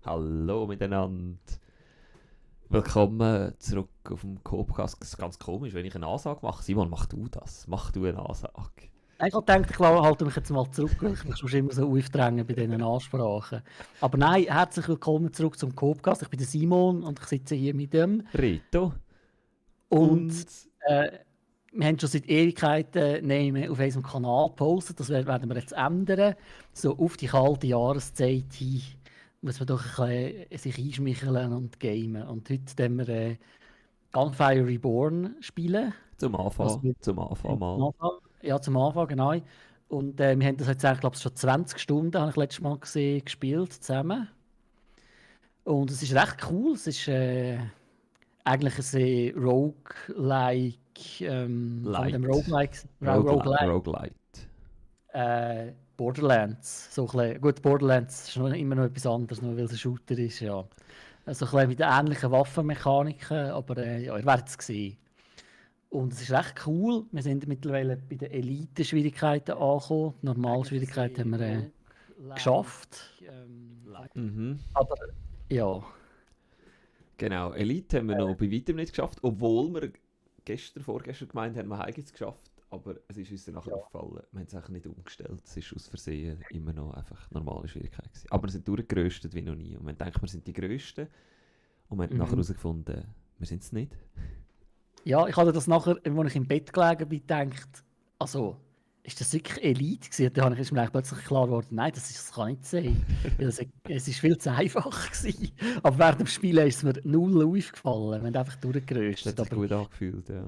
Hallo miteinander. Willkommen zurück auf dem Copcast. Es ist ganz komisch, wenn ich eine Ansage mache. Simon, mach du das. Mach du eine Ansage. Ich habe gedacht, ich halte mich jetzt mal zurück, weil ich mich schon immer so aufdrängen bei diesen Ansprachen. Aber nein, herzlich willkommen zurück zum Copcast. Ich bin der Simon und ich sitze hier mit dem. Rito. Und wir haben schon seit Ewigkeiten nehmen auf unserem Kanal gepostet. Das werden wir jetzt ändern. So auf die kalte Jahreszeit hin muss man doch ein bisschen sich einschmeicheln und gamen. Und heute werden wir Gunfire Reborn spielen. Zum Anfang mal. Ja, zum Anfang, genau. Und wir haben das jetzt eigentlich, glaube ich, schon 20 Stunden, habe ich letztes Mal gesehen, gespielt zusammen. Und es ist recht cool. Es ist eigentlich ein Roguelike. Roguelite. Borderlands. So gut, Borderlands ist immer noch etwas anderes, nur weil es ein Shooter ist. Ja. Also ein bisschen mit ähnlichen Waffenmechaniken, aber ja, ihr werdet es sehen. Und es ist recht cool. Wir sind mittlerweile bei den Elite-Schwierigkeiten angekommen. Die Normalschwierigkeiten haben wir geschafft. Aber ja. Genau, Elite haben wir noch bei weitem nicht geschafft, obwohl wir vorgestern gemeint haben, wir haben es geschafft. Aber es ist uns dann nachher aufgefallen, wir haben es eigentlich nicht umgestellt. Es ist aus Versehen immer noch einfach normale Schwierigkeit gewesen. Aber wir sind durchgeröstet wie noch nie. Und man denkt, wir sind die Grössten. Und wir haben nachher herausgefunden, wir sind es nicht. Ja, ich hatte das nachher, als ich im Bett gelegen bin, gedacht, also, ist das wirklich Elite gewesen? Da ist mir plötzlich klar geworden, nein, das kann nicht sein. Es war viel zu einfach gewesen. Aber während dem Spiel ist es mir null aufgefallen. Wir haben einfach durchgeröstet. Das hat sich gut angefühlt, ja.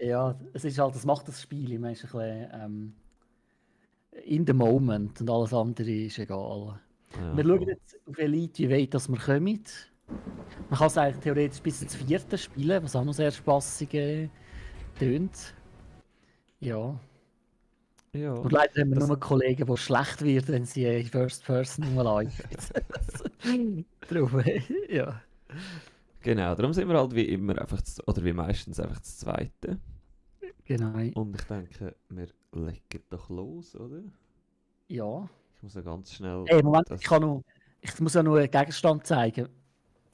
Ja, es ist halt, das macht das Spiel. Man ist ein bisschen in the moment und alles andere ist egal. Ja, wir schauen jetzt auf Elite, wie weit dass wir kommen. Man kann es eigentlich theoretisch bis ins 4. spielen, was auch noch sehr spassig tönt. Ja. Und leider haben wir nur Kollegen, die schlecht werden, wenn sie in First Person läuft. Drauf, ja. Genau, darum sind wir halt wie immer einfach, oder wie meistens einfach das Zweite. Genau. Und ich denke, wir legen doch los, oder? Ja. Ich muss ja ganz schnell... Hey, Moment, ich muss ja nur einen Gegenstand zeigen.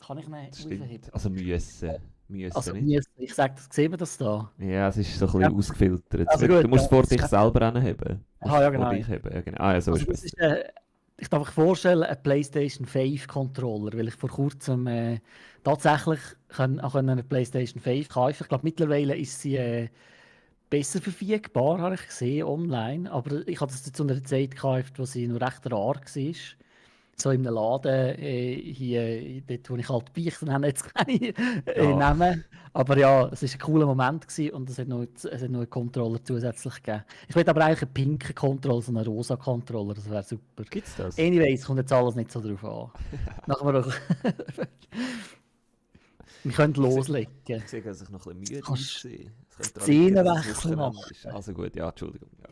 Kann ich nicht aufheben? Also müssen nicht. Ich sage, sehen wir das da? Ja, es ist so ein bisschen ausgefiltert. Also gut, du musst vor dich selber anheben. Ja, genau. Ja, genau. Ja, so also ist es. Ich darf mich vorstellen, ein PlayStation 5 Controller, weil ich vor kurzem tatsächlich eine PlayStation 5 kaufen. Ich glaube, mittlerweile ist sie besser verfügbar, habe ich gesehen, online. Aber ich habe das zu einer Zeit gekauft, wo sie noch recht rar war. So in einem Laden hier, dort wo ich halt Beichten nenne, jetzt keine Namen. Aber ja, es war ein cooler Moment gewesen und es hat noch einen Controller zusätzlich gegeben. Ich will aber eigentlich einen pinken Controller, so einen rosa Controller, das wäre super. Gibt's das? Anyways, kommt jetzt alles nicht so drauf an. Wir können loslegen. Ich sehe, dass ich noch ein bisschen müde bin. Szenenwechsel machen. Also gut, ja, Entschuldigung. Ja.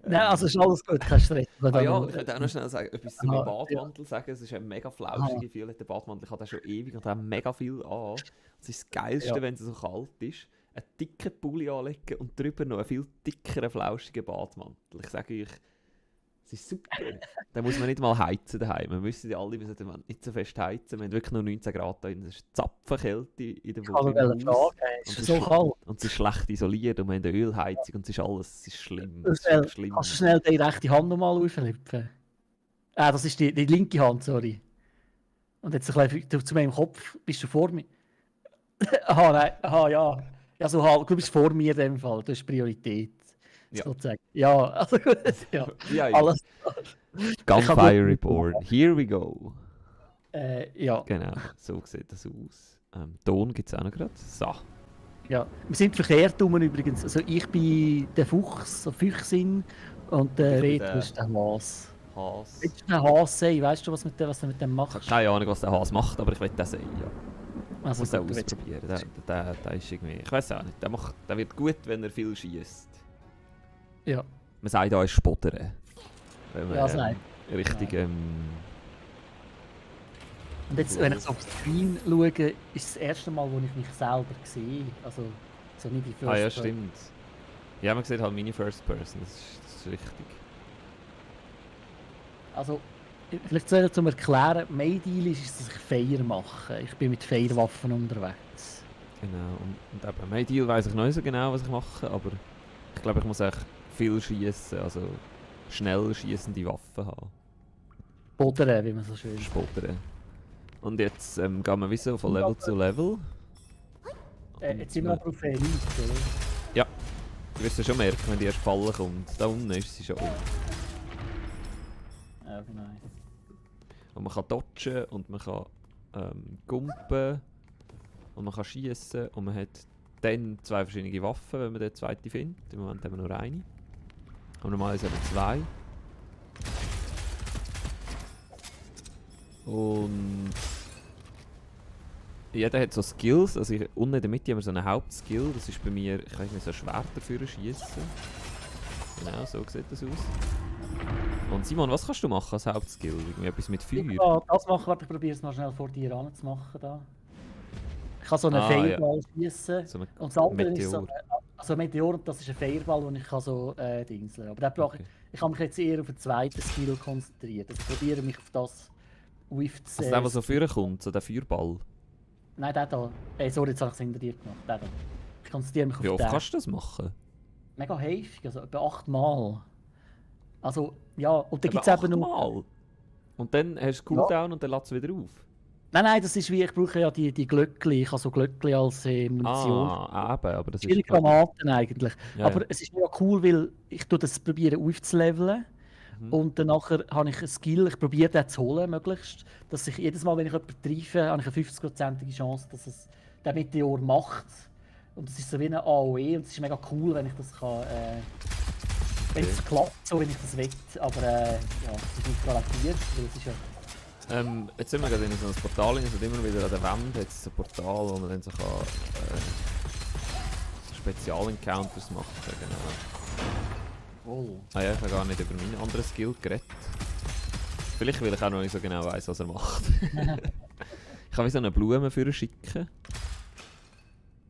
Nein, also ist alles gut, kein Stress. Ich könnte auch noch schnell etwas zu meinem Badmantel sagen. Es ist ein mega flauschiger, violetter Badmantel. Ich habe den schon ewig und habe mega viel an. Es ist das Geilste, wenn es so kalt ist, einen dicken Pulli anlegen und drüber noch einen viel dickeren, flauschigen Badmantel. Ich sage euch, es ist super. Da muss man nicht mal heizen daheim. Wir wissen ja alle, wir sollten nicht so fest heizen. Wir haben wirklich nur 19 Grad da. Es ist Zapfenkälte in der Wohnung. Es ist so kalt. Und es ist schlecht isoliert und wir haben eine Ölheizung und es ist alles, es ist schlimm. Kannst du schnell die rechte Hand nochmal auflüpfen? Das ist die linke Hand, sorry. Und jetzt ein bisschen zu meinem Kopf. Bist du vor mir? Ja. Ja, so halb. Du bist vor mir in dem Fall. Du hast Priorität. Ja. Sozusagen. Ja, also gut. Ja. Alles klar. Gunfire Reborn. Here we go. Ja. Genau, so sieht das aus. Ton gibt es auch noch gerade. So. Ja, wir sind verkehrt rum übrigens. Also ich bin der Fuchs, so Füchsin, und der Reto ist der Hase. Willst du den Hase sehen? Weißt du, was du mit dem machst? Ich habe keine Ahnung, was der Hase macht, aber ich will den sehen, ja. Also muss den ausprobieren. Der ist irgendwie... Ich weiß auch nicht. Der wird gut, wenn er viel schießt. Ja. Man sagt auch, Spottern. Ja, nein. Richtig... Und jetzt, wenn ich so auf den Screen schaue, ist das erste Mal, wo ich mich selber sehe. Also, so nicht die First Person. Ja, stimmt. Ja, man sieht halt meine First Person, das ist richtig. Also, Vielleicht soll ich zum Erklären, mein Deal ist, dass ich Feuer mache. Ich bin mit Feuerwaffen unterwegs. Genau, und eben, mein Deal weiss ich noch nicht so genau, was ich mache, aber ich glaube, ich muss echt viel schießen, also schnell schießende Waffen haben. Bodern, wie man so schön sagt. Spottern. Und jetzt gehen wir wie so von Level zu Level. Jetzt sind wir aber auf Elite, oder? Ja, du wirst es schon merken, wenn die erste Falle kommt. Da unten ist sie schon. Ja, genau. Und man kann dodgen und man kann gumpen und man kann schießen und man hat dann 2 verschiedene Waffen, wenn man die zweite findet. Im Moment haben wir nur eine. Aber normalerweise haben wir 2. Und jeder hat so Skills, also unten in der Mitte haben wir so einen Hauptskill, das ist bei mir, ich kann irgendwie so Schwerter dafür schießen. Genau, so sieht das aus. Und Simon, was kannst du machen als Hauptskill? Irgendwie etwas mit Feuer? Ich kann das machen, warte, ich probiere es noch schnell vor dir anzumachen. Da. Ich kann so einen Feuerball schießen. So Und das andere ist so, Meteor. also Meteor, das ist ein Feuerball, den ich kann so dingseln. Aber Okay. ich habe mich jetzt eher auf den zweiten Skill konzentriert. Also ich probiere mich auf das with Also der, der so vorne kommt, so der Feuerball. Nein, der da. Sorry, jetzt habe ich es hinter dir gemacht. Der da. Ich konzentriere mich auf Wie oft den. kannst du das machen? Mega häufig, also etwa 8 Mal. Also, ja, und dann Aber gibt es eben noch... 8 Mal? Und dann hast du Cooldown und dann lässt es wieder auf? Nein, das ist wie, ich brauche ja die Glöckli, ich habe so Glöckli als Munition. Ah, eben, aber das ist... Viele Granaten eigentlich. Ja, Aber es ist mega cool, weil ich das probiere aufzuleveln. Mhm. Und dann nachher habe ich einen Skill, ich probiere den zu holen, möglichst. Dass ich jedes Mal, wenn ich jemanden treffe, habe ich eine 50%ige Chance, dass es der Meteor macht. Und das ist so wie eine AOE und es ist mega cool, wenn ich das kann... wenn es klappt, so wenn ich das will. Aber ja, es ist nicht garantiert, weil es ist ja... Jetzt sind wir gerade in so einem Portal, es hat immer wieder an der Wand jetzt ein Portal, wo man dann so kann Spezial-Encounters machen kann, genau. Oh. Ah ja, ich habe gar nicht über meinen anderen Skill geredet. Vielleicht, weil ich auch noch nicht so genau weiss, was er macht. Ich kann wie so eine Blume für ihn schicken.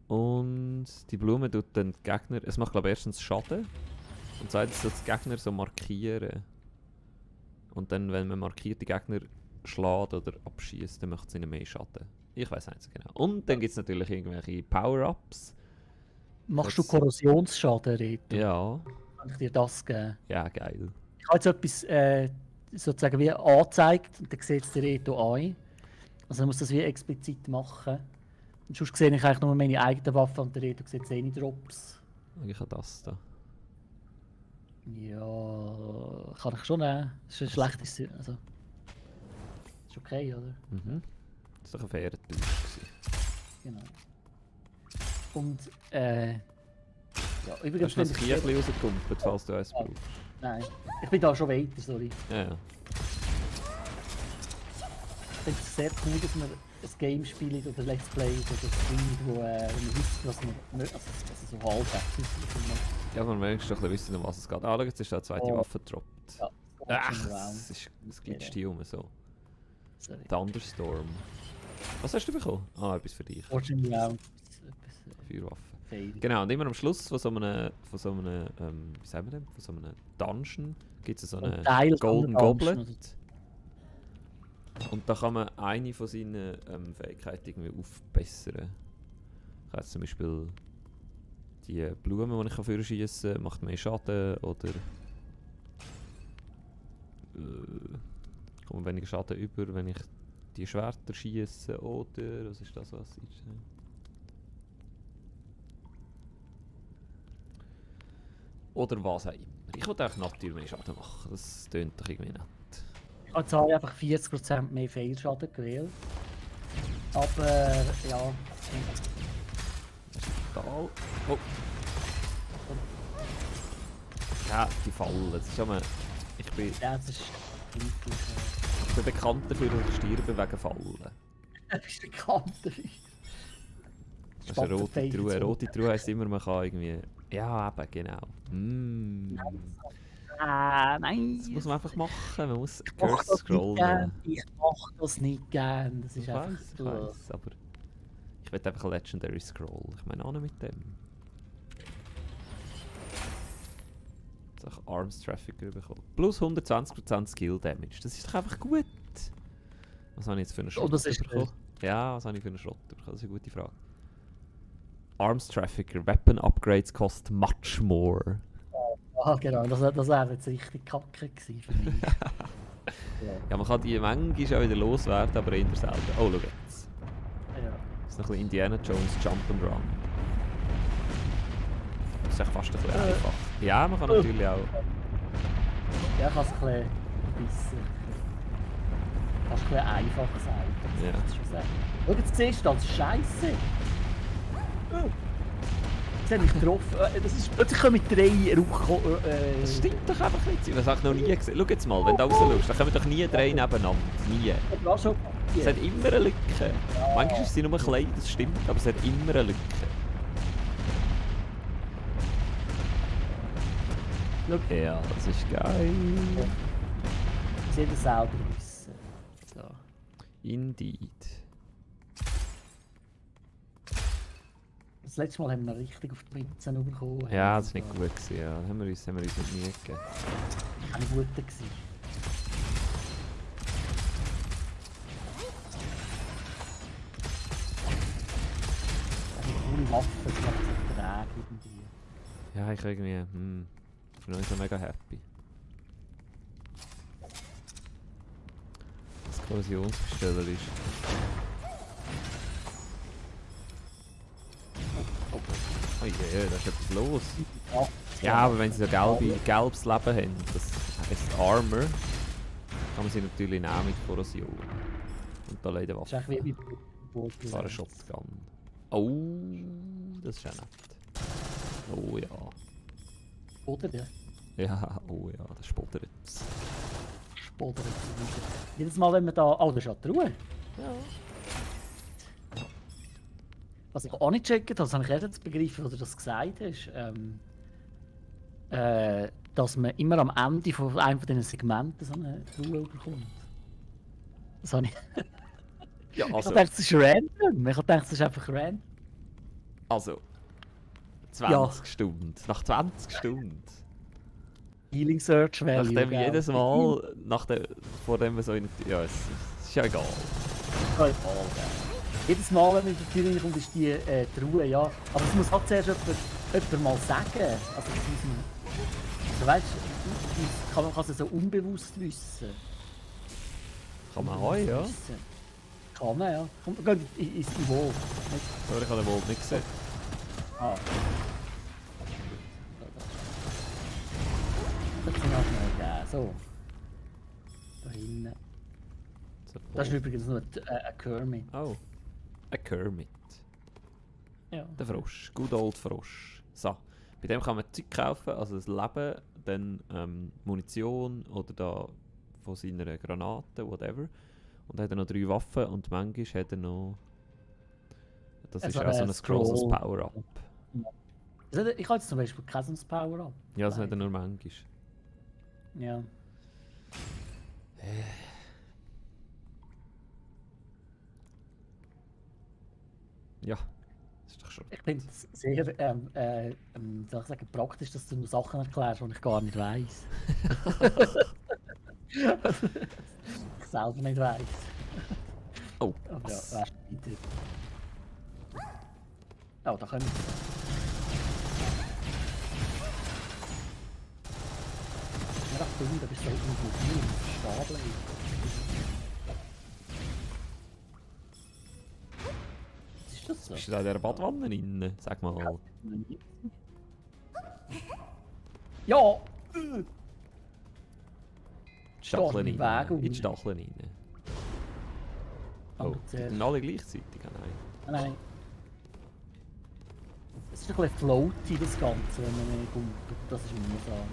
Und die Blume tut dann die Gegner... Es macht glaube ich erstens Schaden. Und zweitens tut die Gegner so markieren. Und dann, wenn man markierte Gegner schlägt oder abschießt, dann macht es ihnen mehr Schaden. Ich weiß nicht so genau. Und dann gibt es natürlich irgendwelche Power-Ups. Machst du Korrosionsschaden, Reto? Ja. Kann ich dir das geben? Ja, geil. Ich habe jetzt etwas sozusagen wie angezeigt und dann sieht es der Reto an. Also man muss das wie explizit machen. Und sonst sehe ich eigentlich nur meine eigene Waffe und der Reto sieht 10 Drops. Ich habe das da. Ja, kann ich schon nehmen. Das ist ein schlechtes... Also, ist okay, oder? Mhm. Das war doch ein fairer Tausch. Genau. Und, ja, Hast übrigens... du noch das Kiechli rausgekumpelt, falls du eins brauchst? Nein, ich bin da schon weiter, sorry. Ja. Ich finde es sehr cool, dass man ein Game spielt oder Let's Play oder Streamt, wo man wisst, was man... Also so halbwegs ist. Ja, man wenigstens doch ein bisschen wissen, um was es geht. Ah, schau, jetzt ist da eine zweite Waffe gedroppt. Ja, Ach, es glitscht hier rum so. Sorry. Thunderstorm. Was hast du bekommen? Ah, etwas für dich. Fortune Round. Feuerwaffe. Fail. Genau, und immer am Schluss von so einem wie sagen wir denn? Von so einem Dungeon gibt es so einen Teil Golden von einem Dungeon, Goblet. Und da kann man eine von seinen Fähigkeiten irgendwie aufbessern. Ich habe jetzt zum Beispiel die Blume, die ich für schießen kann, macht mehr Schaden oder kommt weniger Schaden über, wenn ich die Schwerter schieße oder was ist das, was ist? Oder was auch immer. Ich wollte auch natürlich mehr Schaden machen, das tönt doch irgendwie nett. Ich habe zwar einfach 40% mehr Fehlschaden gewählt. Aber ja. Total. Oh. Ja, die Fallen. Das ist aber, ich bin Das ist bekannt dafür, dass ich sterbe wegen Fallen. Das ist bekannt dafür. Das ist eine rote Truhe. Eine rote Truhe heisst immer, man kann irgendwie... Ja, eben, genau. Nein. Das muss man einfach machen. Man muss Ich mach Curse das nicht scrollen. gern. Ich mach das nicht gern. Das ist Ich einfach weiss, aber ich will einfach Legendary Scroll. Ich meine auch nicht mit dem. So, doch Arms Trafficker bekommen. Plus 120% Skill Damage. Das ist doch einfach gut. Was habe ich jetzt für einen Schrott bekommen? Ja, was habe ich für einen Schrott bekommen? Das ist eine gute Frage. Arms Trafficker, Weapon Upgrades cost much more. Ah, genau, das wäre jetzt richtig kacke gewesen für mich. Ja, man kann die manchmal auch wieder loswerden, aber eher selten. Oh, schau jetzt. Ja. Das ist noch ein bisschen Indiana Jones Jump'n'Run. Das ist echt fast ein bisschen einfach. Ja, man kann natürlich auch... Ja, ich kann es ein bisschen fast ein bisschen einfach sein. Ja. Das schon sagen. Schau, jetzt siehst du das, Scheiße. Das hat mich getroffen. Das ist, plötzlich kommen 3 Rauch... Das stimmt doch einfach nicht. Das habe ich noch nie gesehen. Schau jetzt mal, wenn du rausschaust, dann kommen doch nie 3 nebeneinander. Nie. Es hat immer eine Lücke. Ja. Manchmal ist sie nur klein, das stimmt, aber es hat immer eine Lücke. Schau. Ja, das ist geil. Sie hätten selber wissen. So. Indeed. Das letzte Mal haben wir noch richtig auf die Mütze bekommen. Ja, das war nicht gut gewesen, ja. Das haben wir uns nicht nie gegeben. Keine gute gewesen. Eine coole Waffe, das macht sich träge irgendwie. Ja, ich irgendwie, ich bin noch nicht so mega happy. Das Korrosionsbesteller ist. Oh je, da ist etwas los. Ja, aber wenn sie so gelbes Leben haben, das heisst Armor, kann man sie natürlich nehmen mit Korrosion. Und da leider Waffen. Das ist eigentlich wie Das war ein Shotgun. Oh, das ist ja nett. Oh ja. Oder ja? Ja, oh ja, das spottert. Spottert jedes Mal, wenn wir da... Oh, das ist ja die Ruhe. Ja. Was ich auch nicht checke, das habe ich jetzt begriffen, als du das gesagt hast, dass man immer am Ende von einem von diesen Segmenten so eine Ruhe bekommt. Das habe ich... Ja, also... Ich habe gedacht, das ist random. Ich habe gedacht, das ist einfach random. Also... 20 Stunden. Nach 20 Stunden. Healing Search Value. Nachdem jedes Mal, vor dem wir so in... Ja, es ist ja egal. Ja, egal, jedes Mal, wenn man in die Tür reinkommt, ist die Ruhe, ja. Aber es muss halt zuerst jemand mal sagen. Also, das muss man... Also, weißt du, man kann es so unbewusst wissen. Kann man auch, ja. Kann man, ja. Komm, geh ins Niveau. Sorry, ich habe den Volt nicht gesehen. Ah. Das kann auch schnell geben. So. Da hinten. Das ist übrigens nur ein Kermit. Oh. Ein Kermit. Ja. Der Frosch. Good old Frosch. So. Bei dem kann man Zeug kaufen, also das Leben, dann Munition oder da von seiner Granate, whatever. Und dann hat er noch 3 Waffen und manchmal hat er noch... Das also ist auch so ein Scrolls Power-Up. Ich habe jetzt zum Beispiel kein Power-Up. Ja, das hat er nur manchmal. Ja. Ja, das ist doch schon. Ich finde es sehr soll ich sagen, praktisch, dass du mir Sachen erklärst, die ich gar nicht weiss. Ich selber nicht weiss. Oh, Aber ja, was? weißt du weiter. Oh, da können wir. Ja, dumm, da bist du irgendwie hier Stapel. Was ist das so? Bist du da in dieser Badwanne drin? Sag mal. Ja! Die Stacheln Weg rein. um. In die Stacheln rein. Oh, sind alle gleichzeitig? Nein. Nein. Es ist ein bisschen floaty, das Ganze, wenn man mehr kommt. Das ist mühsam.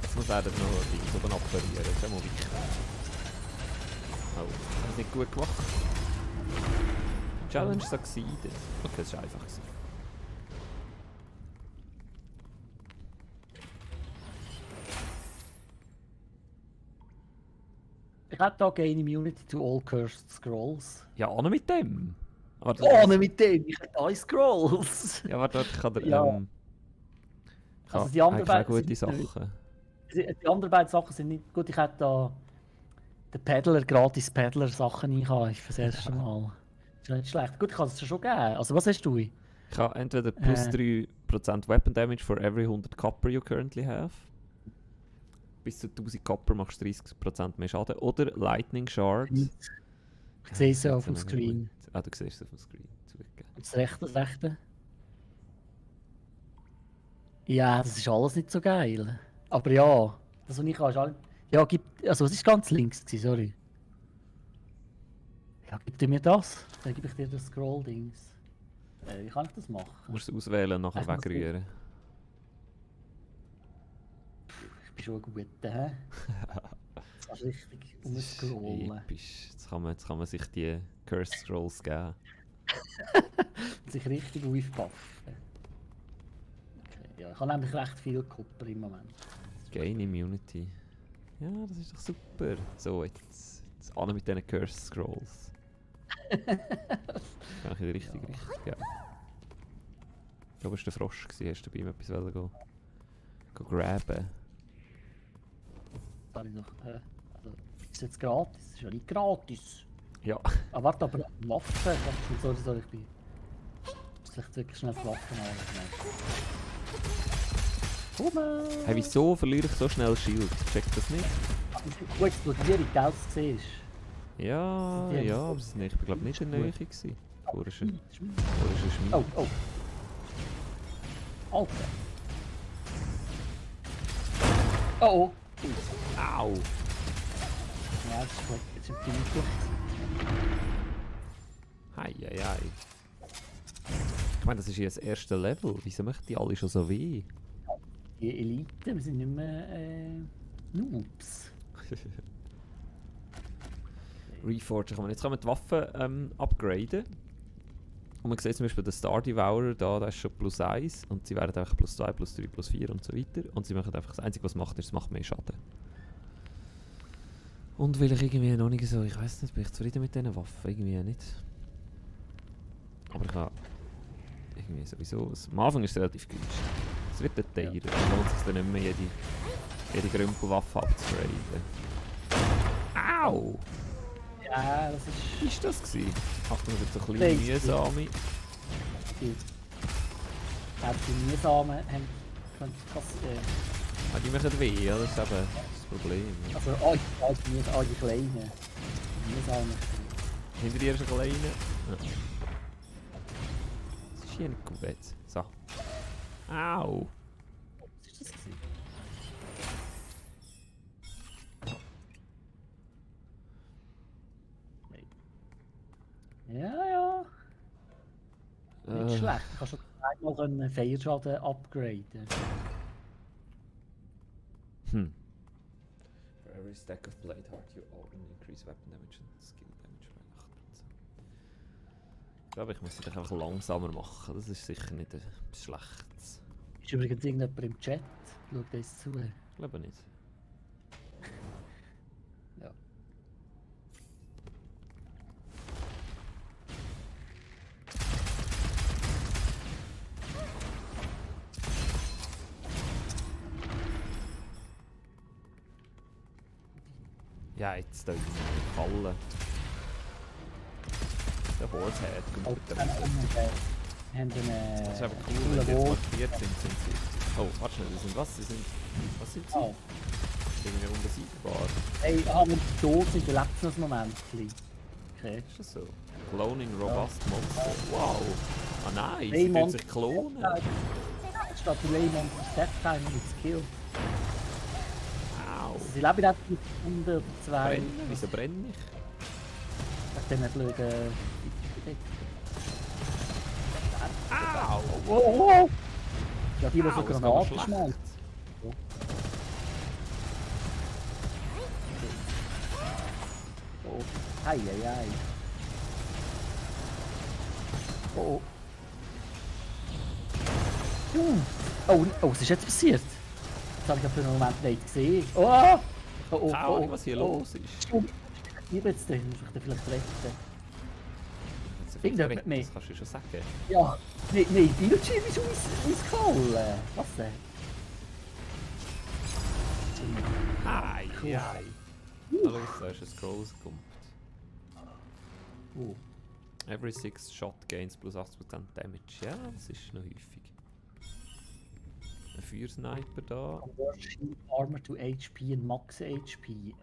Jetzt muss er das noch Dings oben abverlieren. Das ist auch mal wichtig. Oh, das ist nicht gut gemacht. Challenge succeeded. Okay, das ist einfach gewesen. Ich hätte da Gain Immunity to all Cursed Scrolls. Ja, auch noch mit dem. Warte, Oh, nicht mit dem, ich habe Ice Scrolls. ja, warte, ich kann dir... Ja. Ich Also habe die anderen eigentlich auch beiden gute sind nicht- Sachen. Die anderen beiden Sachen sind nicht gut. Ich hätte da den Paddler, gratis Paddler-Sachen einkaufen für das erste Mal. Das ist nicht schlecht. Gut, ich kann es dir schon geben. Also was hast du? Ich habe entweder plus 3% Weapon Damage for every 100 Copper you currently have. Bis zu 1000 Copper machst du 30% mehr Schaden. Oder Lightning Shards. Ich sehe es ja Das auf dem ist mega Screen. gut. Ah, du siehst es auf dem Screen. Zugegeben. Und das rechte? Ja, das ist alles nicht so geil. Aber ja, das was ich kann, ist alles... Ja, also es war ganz links, sorry. Ja, gib dir mir das. Dann gebe ich dir das Scroll-Dings. Wie kann ich das machen? Du musst es auswählen und nachher Ich muss wegrühren. Ich bin schon ein guter, hä? Das kannst du richtig umscrollen. Episch. Jetzt kann man sich die Cursed Scrolls geben. Sich richtig aufpaffen. Okay, ja, ich habe nämlich recht viel Kupfer im Moment. Gain Immunity. Ja, das ist doch super. So, jetzt an mit diesen Cursed Scrolls. Kann ich richtig geil. Ich glaube, es war der Frosch. Hast du bei ihm etwas gehen graben? Das habe ich doch, also, ist das jetzt gratis? Das ist ja nicht gratis. Ja. Ah, warte, aber Waffen. Sorry, ich bin. Vielleicht wirklich schnell die Waffen an. Hey, wieso verliere ich so schnell Shield? Check das nicht? Gut explodieren, wie du siehst. Ja, Die haben- ja, aber ich bin glaube nicht in der Nähe gewesen. Vorher ist ein Schmied. Oh. Alter. Oh. Au! Ja, das ist gut. Jetzt sind die Hei. Ich meine, das ist ja das erste Level. Wieso möchten die alle schon so weh? Die Elite, wir sind nicht mehr Noobs. Reforgen kann man. Jetzt kann man die Waffen upgraden. Und man sieht zum Beispiel den Star Devourer da, der ist schon plus 1. Und sie werden einfach plus 2, plus 3, plus 4 und so weiter. Und sie machen einfach, das Einzige was sie macht, ist, es macht mehr Schaden. Und weil ich irgendwie noch nicht so, ich weiß nicht, bin ich zufrieden mit diesen Waffen? Irgendwie nicht. Aber ich habe irgendwie sowieso, am Anfang ist es relativ günstig. Es wird dann teurer, dann lohnt es sich dann nicht mehr jede Grümpelwaffe abzugraden. Au! Ja, das ist... Wie war das gewesen? Achtung, das ist so ein bisschen mühsame. Auch die Mühsamen haben können passieren. Ah, die machen weh, ja, das ist eben das Problem. Ja. Also die Kleinen. Die Mühsamen. Hinter dir ist ein kleiner. Ja. Das ist hier nicht gut. So. Au! Was ist das gewesen? Ja. Nicht schlecht. Du kannst schon einmal einen Feierschaden upgraden. For every stack of blade heart you own, increase weapon damage and skill damage by 8%. Ich glaube, ich muss sie doch einfach langsamer machen. Das ist sicher nicht etwas Schlechtes. Ist übrigens irgendjemand im Chat. Schaut das zu. Ich glaube nicht. Ja. Ja, jetzt da in die Falle. Der Horsehead kommt Oh, wieder haben raus. einen Das ist einfach cool, wenn die jetzt markiert sind sie... Oh, warte schnell, sie sind was? Was sind sie? Oh. Irgendwie unbesiegbar. Hey, wir tot sind, dann lebt es noch ein Moment. Okay. Ist das so? Cloning Robust Monster. Wow! Ah nein, sie Hey, können Mon- sich klonen. Statt die Lehmann Step Time mit Skill. Au! Sie leben auch mit 100, 2. Brennen? Wieso brenne ich? Nach diesen blöden. Au! Oh! Ja, die so Au, das geht aber Granaten schlecht. schmeißen. Oh, hei. Oh. Oh, was ist jetzt passiert? Das habe ich ja für einen Moment nicht gesehen. Keine Ahnung, was hier los ist. Ich gebe jetzt den, muss ich den vielleicht retten. Jetzt Irgendjemand mehr? Das kannst du schon sagen. Ja, nein, Dino-Chip ist ausgefallen. Was denn? Ei, ei. Hallo, da ist ein Scroll rausgekommen. Oh. Every 6 Shot gains plus 80% Damage. Ja, das ist noch häufig. Ein Feuersniper da. Convert Shield Armor to HP und Max HP.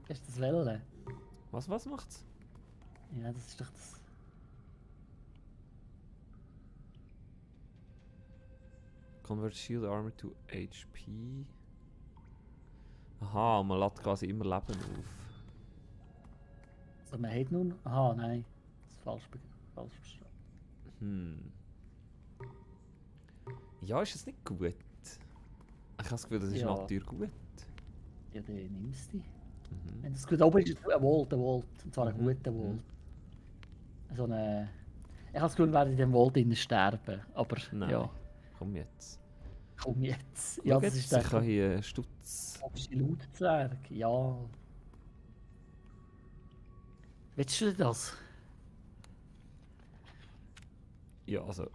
Ist das Welle? Was macht's? Ja, das ist doch das. Convert Shield Armor to HP. Aha, man lädt quasi immer Leben auf. Also man hat nun. Aha, nein. Das ist falsch verstanden. Ja, ist es nicht gut? Ich habe das Gefühl, das ist Ja. natürlich gut. Ja, dann nimmst du die. Mhm. Wenn das gut oben ist, ist es ein Volt. Und zwar ein Mhm. guter Volt. So eine. Ich habe das Gefühl, wir werden in dem Volt innen sterben. Aber Nein. ja, Komm jetzt. komm jetzt. Ja, Ja, das ist der ich habe hier einen Stutz. komische Lautzwerg. Ja. Willst du das? Ja, also.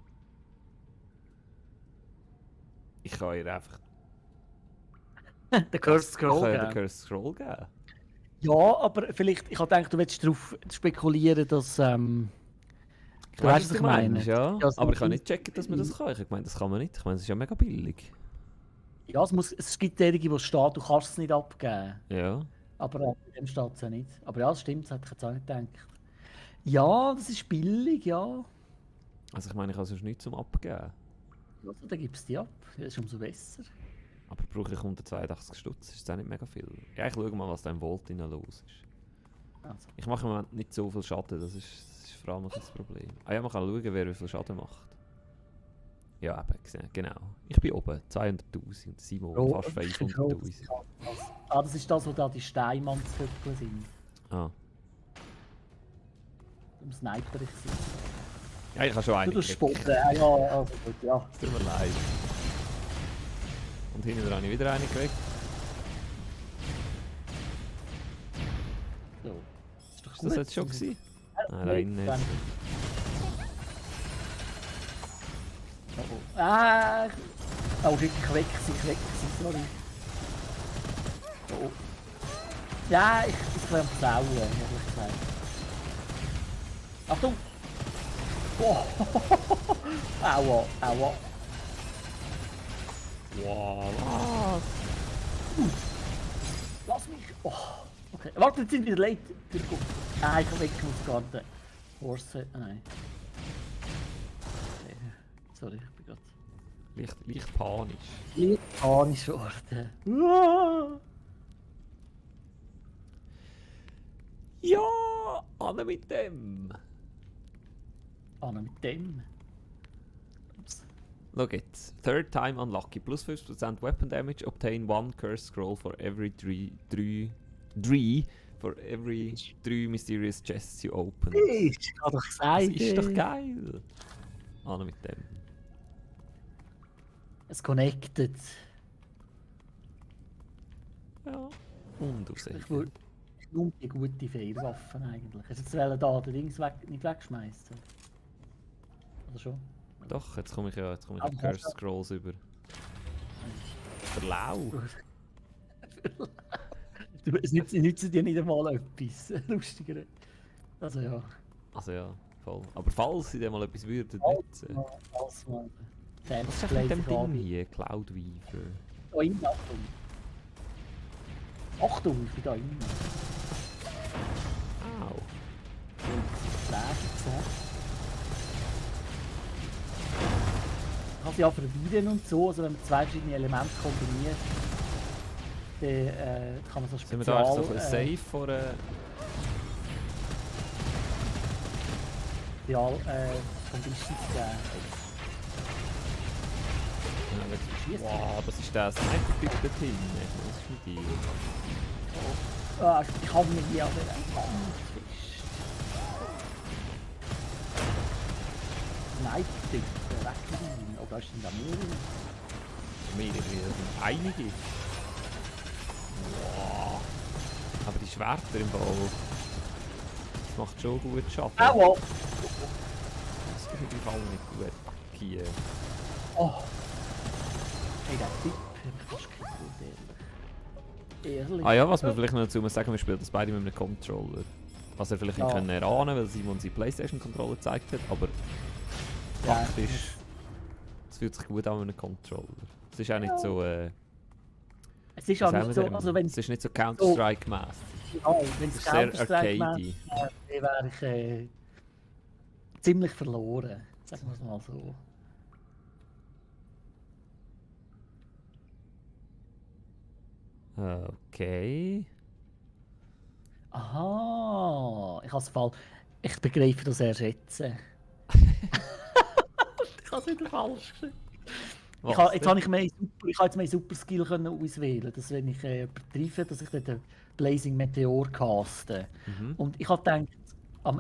Ich kann ihr einfach Der Cursed Scroll. den geben. Cursed Scroll geben. Ja, aber vielleicht, ich habe gedacht, du willst darauf spekulieren, dass. Du weißt, was ich meine. Ja, Ja, so aber ich kann ein- nicht checken, dass man das kann. Ich meine, das kann man nicht. Ich meine, es ist ja mega billig. Ja, es gibt derige, wo es steht, du kannst es nicht abgeben. Ja. Aber in dem steht es ja nicht. Aber ja, das stimmt, das hätte ich jetzt auch nicht gedacht. Ja, das ist billig, ja. Also ich meine, ich habe sonst nichts zum Abgeben. Also, dann gibst du die ab. Das ist umso besser. Aber brauche ich 182 Stutz? Ist das auch nicht mega viel? Ja, ich schaue mal, was da im Volt drin los ist. Also, Ich mache im Moment nicht so viel Schaden, das ist vor allem das Problem. Ah ja, man kann schauen, wer wie viel Schaden macht. Ja, eben, gesehen, genau. Ich bin oben, 200'000, Simon fast 500'000. das ist das, wo da die Steinmannsvögel sind. Ah. Im Sniper ich sie. Ja, ich habe schon einen Du gekriegt. spotten, ja, also gut, ja. Es tut mir leid. Und hinten habe ich wieder einen gekriegt. So. Ist doch Ist das jetzt schon gewesen? Nein, da innen nicht. Oh, ich weg, sorry. Oh. Ja, ich bin am Versauen, ehrlich gesagt. Achtung! Oh. Aua, aua. Wow, Lass mich! Oh. Okay, warte, jetzt sind wir wieder late. Ah, ich kann weg, ich muss garten. Horse, nein. Okay. Sorry, ich bin gerade leicht panisch. leicht panisch geworden. Ah. Ja, Anne mit dem. Anna mit dem. Ups. Schau jetzt. Third time unlucky. Plus 50% weapon damage. Obtain one curse scroll for every three mysterious chests you open. Ich hab doch Das gesagt. ist doch geil. Anne mit dem. Es connected. Ja. Und Ich aussehen. würde nur die gute Feuerwaffen eigentlich. Hast du jetzt da den Dings nicht wegschmeißen? Oder schon? Doch, jetzt komme ich Aber die Curse Scrolls über. Der Lau. Es nützt dir nicht einmal etwas. Lustiger. Also ja. Also ja, voll. Aber falls sie dem mal etwas würden nutzen. Als mal. Was ist mit dem Ding hier? Cloud Weaver. Da innen, Achtung. Achtung, ich bin da innen. Au. Ich kann sie ja verbieten und so, also wenn man zwei verschiedene Elemente kombiniert, dann kann man so Sind wir spezial... da echt so ein bisschen safe vor Conditions geben. Wow, das ist der Sniper-Typ dort hinten. Was ist mit ihm? Ah, ich habe mich hier aber fest. Sniper-Typ, weg. Oh, da ist da mehrere. Mehrere, das sind einige. Wow. Aber die Schwerter im Ball, das macht schon gut Schaden. Aua! sind gleich alle nicht gut. Hier. Oh! Hey, der Typ hat mich fast gekillt, ehrlich. Ah ja, was wir vielleicht noch dazu sagen, wir spielen das beide mit einem Controller. Was er vielleicht nicht können erahnen, weil Simon seine Playstation-Controller gezeigt hat, aber faktisch, es fühlt sich gut an mit einem Controller. Es ist auch nicht so, es ist auch nicht so, also wenn es ist nicht so Counter-Strike-mässig. Ja, wenn es sehr Counter-Strike wäre ich ziemlich verloren, sagen wir es mal so. Okay. Aha, ich begreife das erst jetzt. Ich habe es wieder falsch geschrieben. Jetzt habe ich mehr Super Skill können auswählen, dass wenn ich übertreibe, dass ich den Blazing Meteor caste. Und ich habe gedacht,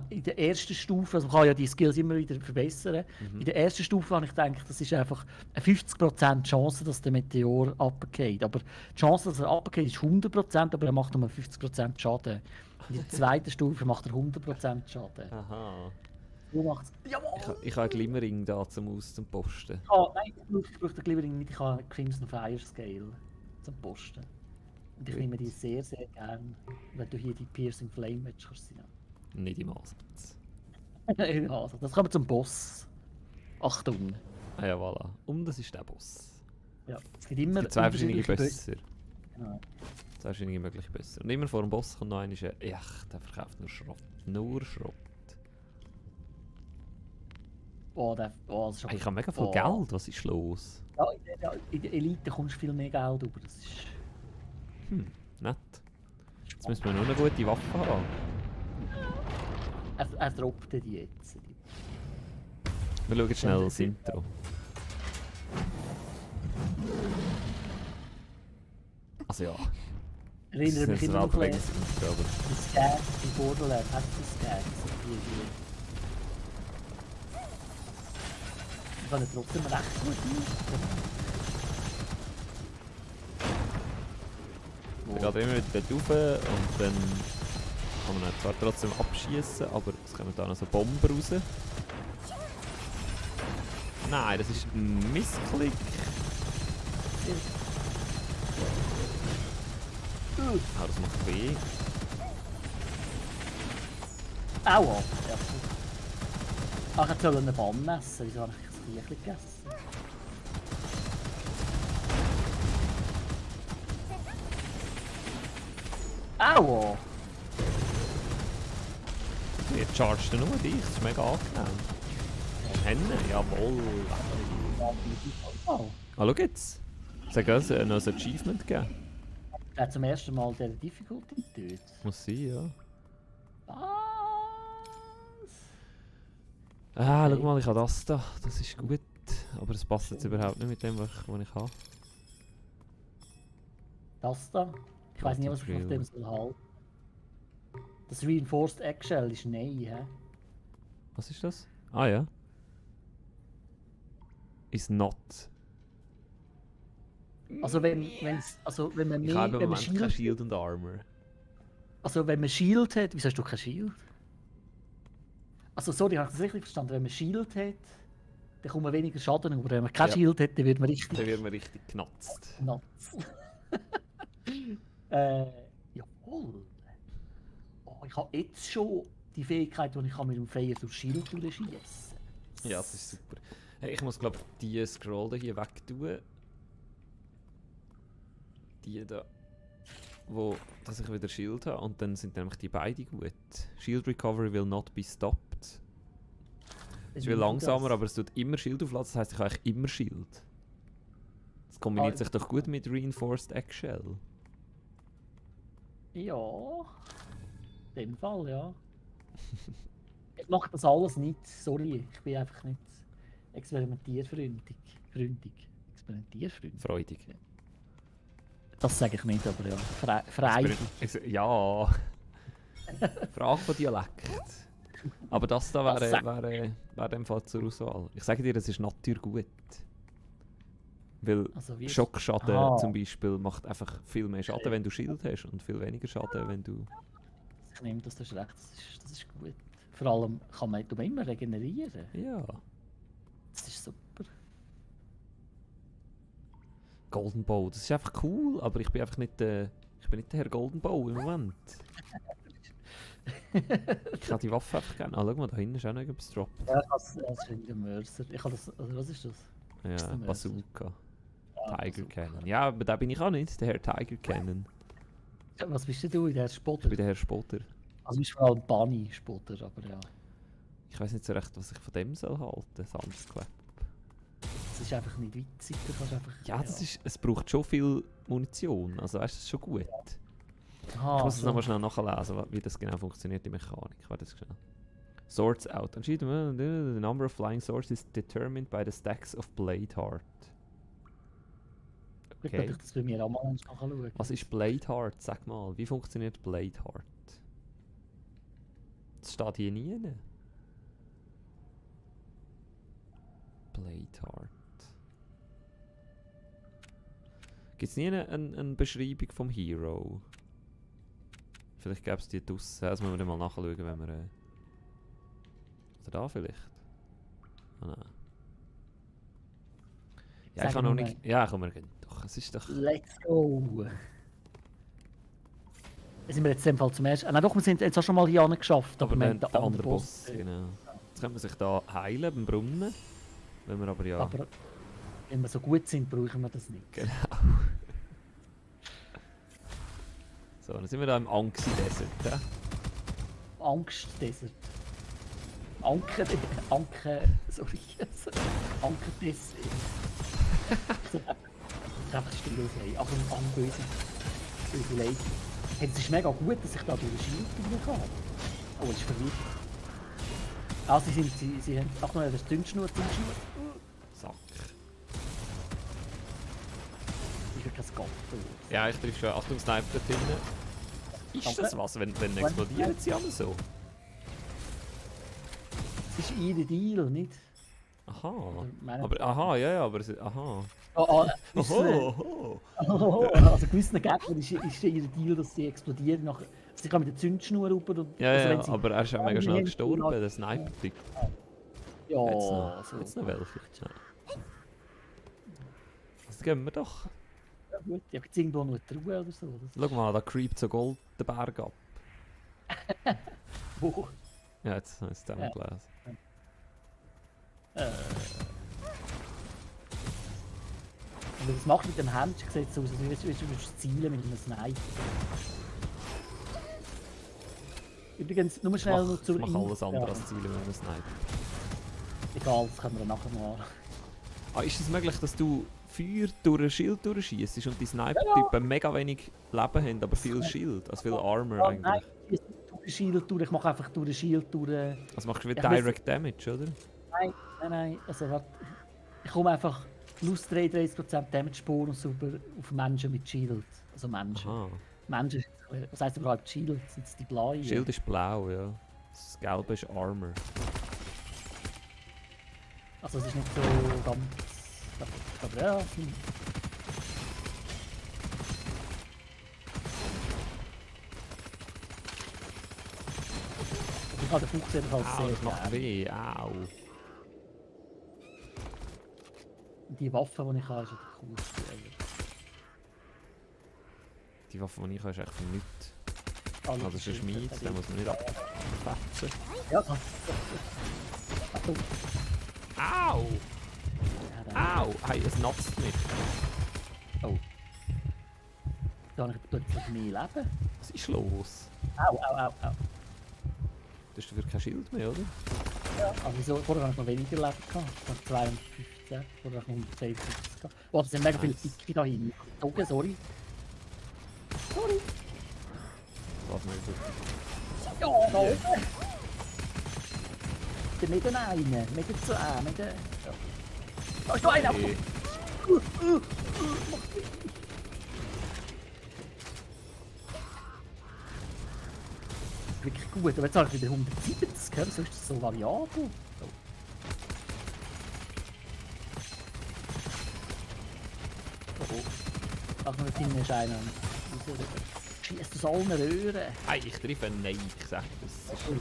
in der ersten Stufe, also man kann ja die Skills immer wieder verbessern, in der ersten Stufe habe ich gedacht, das ist einfach eine 50% Chance, dass der Meteor runtergeht. Aber die Chance, dass er runtergeht, ist 100%, aber er macht nur 50% Schaden. In der zweiten Stufe macht er 100% Schaden. Aha. Du machst jawohl! Ich habe einen Glimmering da zum Posten. Nein, ich brauche den Glimmering nicht, ich habe einen Crimson Fire Scale zum Posten. Und ich nehme die sehr, sehr gern, wenn du hier die Piercing Flame Match kannst sein. Nicht im Ansatz. Also, das kommen wir zum Boss. Achtung! Ah ja, voilà. Und das ist der Boss. Ja, es gibt immer zwei verschiedene Bösser. Genau. Zwei verschiedene mögliche Bösser. Und immer vor dem Boss kommt noch einer, der verkauft nur Schrott. Nur Schrott. Das ist schon... Hey, ich habe mega viel Geld, was ist los? Ja, in der Elite kommst du viel mehr Geld über. Das ist... Nett. Jetzt müssen wir nur eine gute Waffe haben. Er droppt die jetzt. Wir schauen schnell das Intro. Also ja. Erinnere mich immer noch an das Skag in Borderlands. Hast du die Skag? Ich kann trotzdem recht gut Er geht immer wieder dort rauf und dann kann man ihn zwar trotzdem abschießen, aber es kommen da noch so Bomben raus. Nein, das ist ein Missklick. Ah, das macht weh. Aua! Ja. Ach, ich soll einen Bann essen. Wieso habe ich das Viechli gegessen? Aua! Jetzt charged er nur dich, das ist mega angenehm. Hände, jawohl. Oh. Ah, schau jetzt. Es hat gerade noch ein Achievement gegeben. Er hat zum ersten Mal der Difficulty getötet. Muss sein, ja. Was? Ah, schau mal, ich habe das da. Das ist gut. Aber es passt jetzt überhaupt nicht mit dem, was ich habe. Das da? Ich weiß nicht, was ich auf dem soll halten. Das Reinforced Eggshell ist nein, hä? Was ist das? Ah ja. Is not. Also wenn man Ich habe im mehr, Moment kein Shield und Armor. Also wenn man Shield hat, wieso hast du kein Shield? Also sorry, habe ich das richtig verstanden? Wenn man Shield hat, dann kommt man weniger Schaden, aber wenn man kein Shield hat, dann wird man richtig... Dann wird man richtig knatzt. Jawohl. Oh, ich habe jetzt schon die Fähigkeit, die ich mit dem Feuer durch Shield durchschießen kann. Ja, das ist super. Hey, ich muss glaube die Scroll hier weg tun. Die da, dass ich wieder Shield habe, und dann sind nämlich die beide gut. Shield Recovery will not be stopped. Es ist viel langsamer, aber es tut immer Shield aufladen, das heisst, ich habe eigentlich immer Shield. Das kombiniert sich doch gut mit Reinforced Eggshell. Ja, in dem Fall, ja. Ich mache das alles nicht, sorry, ich bin einfach nicht experimentierfreudig. Experimentierfreudig? Freudig. Das sage ich nicht, aber ja. Freudig. Ja. Frage von Dialekt. Aber das da wäre dem Fall zur Auswahl. Ich sage dir, das ist natürlich gut. Weil also Schockschaden zum Beispiel macht einfach viel mehr Schaden, wenn du Shield hast, und viel weniger Schaden, wenn du... Ich nehme das, das ist recht, das ist gut. Vor allem kann man immer regenerieren. Ja. Das ist super. Golden Bow, das ist einfach cool, aber ich bin einfach nicht der Herr Golden Bow im Moment. Ich habe die Waffe einfach gerne. Ah, schau mal, da hinten ist auch noch etwas droppt. Ja, das ist ein Mörser. Ich habe das, also was ist das? Ja, ist der Mörser? Bazooka. Ah, Tiger Bazooka. Cannon. Ja, aber da bin ich auch nicht, der Herr Tiger Cannon. Was bist denn du in der Ich Spotter? bin der Herr Spotter. Also ich bin vor allem Bunny-Spotter, aber ja. Ich weiß nicht so recht, was ich von dem soll halten, Sandsklep. Es ist einfach nicht witzig, du kannst einfach... Ja, es braucht schon viel Munition, also weißt du, das ist schon gut. Aha, Ich muss es so. nochmal schnell nachlesen, wie das genau funktioniert, die Mechanik. Warte schnell. Swords out. Anscheinend, the number of flying swords is determined by the stacks of blade heart. Ich Okay. glaube, das bei mir auch mal nachschauen. Was ist blade heart? Sag mal, wie funktioniert blade heart? Das steht hier nie. Blade heart. Gibt es nie eine Beschreibung vom Hero? Vielleicht gäbe es die draussen. Das müssen wir dann mal nachschauen, wenn wir... Oder da vielleicht? Ah nein. Ja, Sag ich kann noch mal. nicht... Ja, komm, wir gehen doch. Es ist doch... Let's go! Sind wir jetzt in dem Fall zum ersten... Nein doch, wir sind jetzt auch schon mal hier geschafft. Aber wir dann haben der den andere Boss, genau. Jetzt könnte man sich da heilen beim Brunnen. Wenn wir aber ja... Aber wenn wir so gut sind, brauchen wir das nicht. Genau. So, dann sind wir da im Anxi-Desert. Ja? Angst-Desert. Sorry. Anker-Desert. Einfach still sein. Ach, am bösen. Böse Leid. Hey, es ist mega gut, dass ich da durch den Schild kann. Oh, es ist verwirrt. Ah, sie haben... Ach nein, das ist Zündschnur. Sack. Ich will kein Gatter. Ja, ich treffe schon. Achtung, Sniper dort hinten. Ist Danke. das was? Wenn explodieren sie alle so? Es ist ihr Deal, nicht? Aha. Oder meine- Aber, aha, ja, aber... Aha. Gewissen, Oho. also gewissen Gegnern ist ihr Deal, dass sie explodieren. Sie kann mit der Zündschnur rüber. Und, Ja, also ja, wenn sie, aber er ist ja mega schnell Hände gestorben, nach- der Sniper-Typ. ja, Jetzt noch welche. Ja. Das geben wir doch. Ja, gut. Ja, gibt es irgendwo noch eine Truhe oder so? Das Schau mal, da creept so Gold den Berg ab. wo? Ja, jetzt ist es Ja. gelesen. Und was macht mit dem Händchen? Sieht so aus, als würdest du zielen mit einem Sniper. Übrigens, nur schnell noch Ich zur mache alles andere Ja, als Ziele mit einem Sniper. egal, das können wir dann nachher mal. Ah, ist es möglich, dass du Feuer durch ein Schild durchschießt und die Sniper-Typen mega wenig Leben haben, aber viel Schild, also viel Armor Ja, nein, eigentlich? ich schieße nicht durch den Shield durch, ich mache einfach durch den Shield durch. Also machst du wie Ja, ich Direct Damage, oder? Nein, also warte, ich komme einfach plus 33% Damage-Bonus auf Menschen mit Shield. Also Menschen. Aha. Menschen, was heisst überhaupt Shield? Sind es die blauen? Schild ist blau, ja. Das Gelbe ist Armor. Also es ist nicht so ganz... Aber ja, ich habe den Fuchs jedenfalls Au, sehr das macht gern. weh, au. Die Waffe, die ich habe, ist ja der coolste ever. Die Waffe, die ich habe, ist echt für nichts. Alles Ah, das ist ein Schmied, den muss man nicht abfetzen. Ja, Achtung. Au! Ja, da. Au! Hey, es natzt mich. Oh. Da habe ich plötzlich mehr Leben. Was ist los? Au. Du hast dafür kein Schild mehr, oder? Ja. Also wieso? Vorher habe ich noch weniger Leben gehabt. Ich habe 215. Vorher habe ich 152 gehabt. Oh, das sind mega viele Nice. Dicke da hinten. Okay, sorry. Sorry. Lass mal gut. Ja, da oben. Der mit den einen, mit den zwei, mit den... Ja. Da ist noch einer! Okay. Wirklich gut, aber jetzt habe ich wieder 170, gell? So ist das so variabel. Oh. Oh. Ach, nur hinten ist einer. Schießt aus allen Röhren. Hey, ich treffe nicht, ich sag das. Also,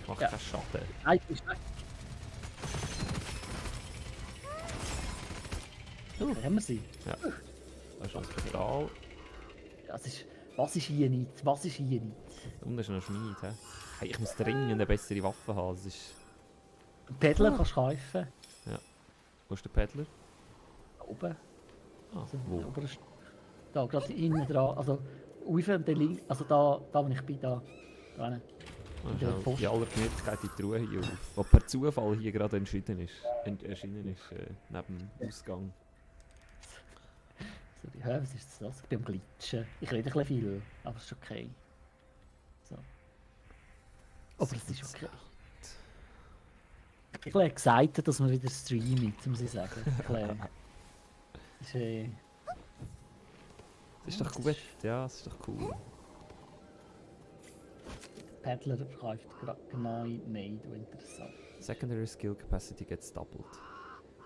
Macht Ja. keinen Schaden. nein, du bist weg. Haben wir sie? Ja. Das ist das Portal. Was ist hier nicht? Was ist hier nicht? Unten ist noch ein Schmied. He? Hey, ich muss dringend eine bessere Waffe haben. Das ist... Ein Pedler kannst du kaufen. Wo ist der Peddler? Da oben. Ah, Also, wo? Da, gerade innen dran. Also, auf der Link. Also da wo ich bin, da. Da hinten. Das der ist Post. in aller Gemütlichkeit die Truhe hier auf. Die per Zufall hier gerade erschienen ist. Neben dem Ausgang. So, ja, was ist das? Ich bin am Glitschen. Ich rede ein bisschen viel, aber es ist okay. So. Aber es ist okay. Ich habe gesagt, dass wir wieder streamen, muss ich sagen. Das ist doch gut, ja, das ist doch cool. Paddler verkauft neu, nein, du interessant. Secondary Skill Capacity gets doubled.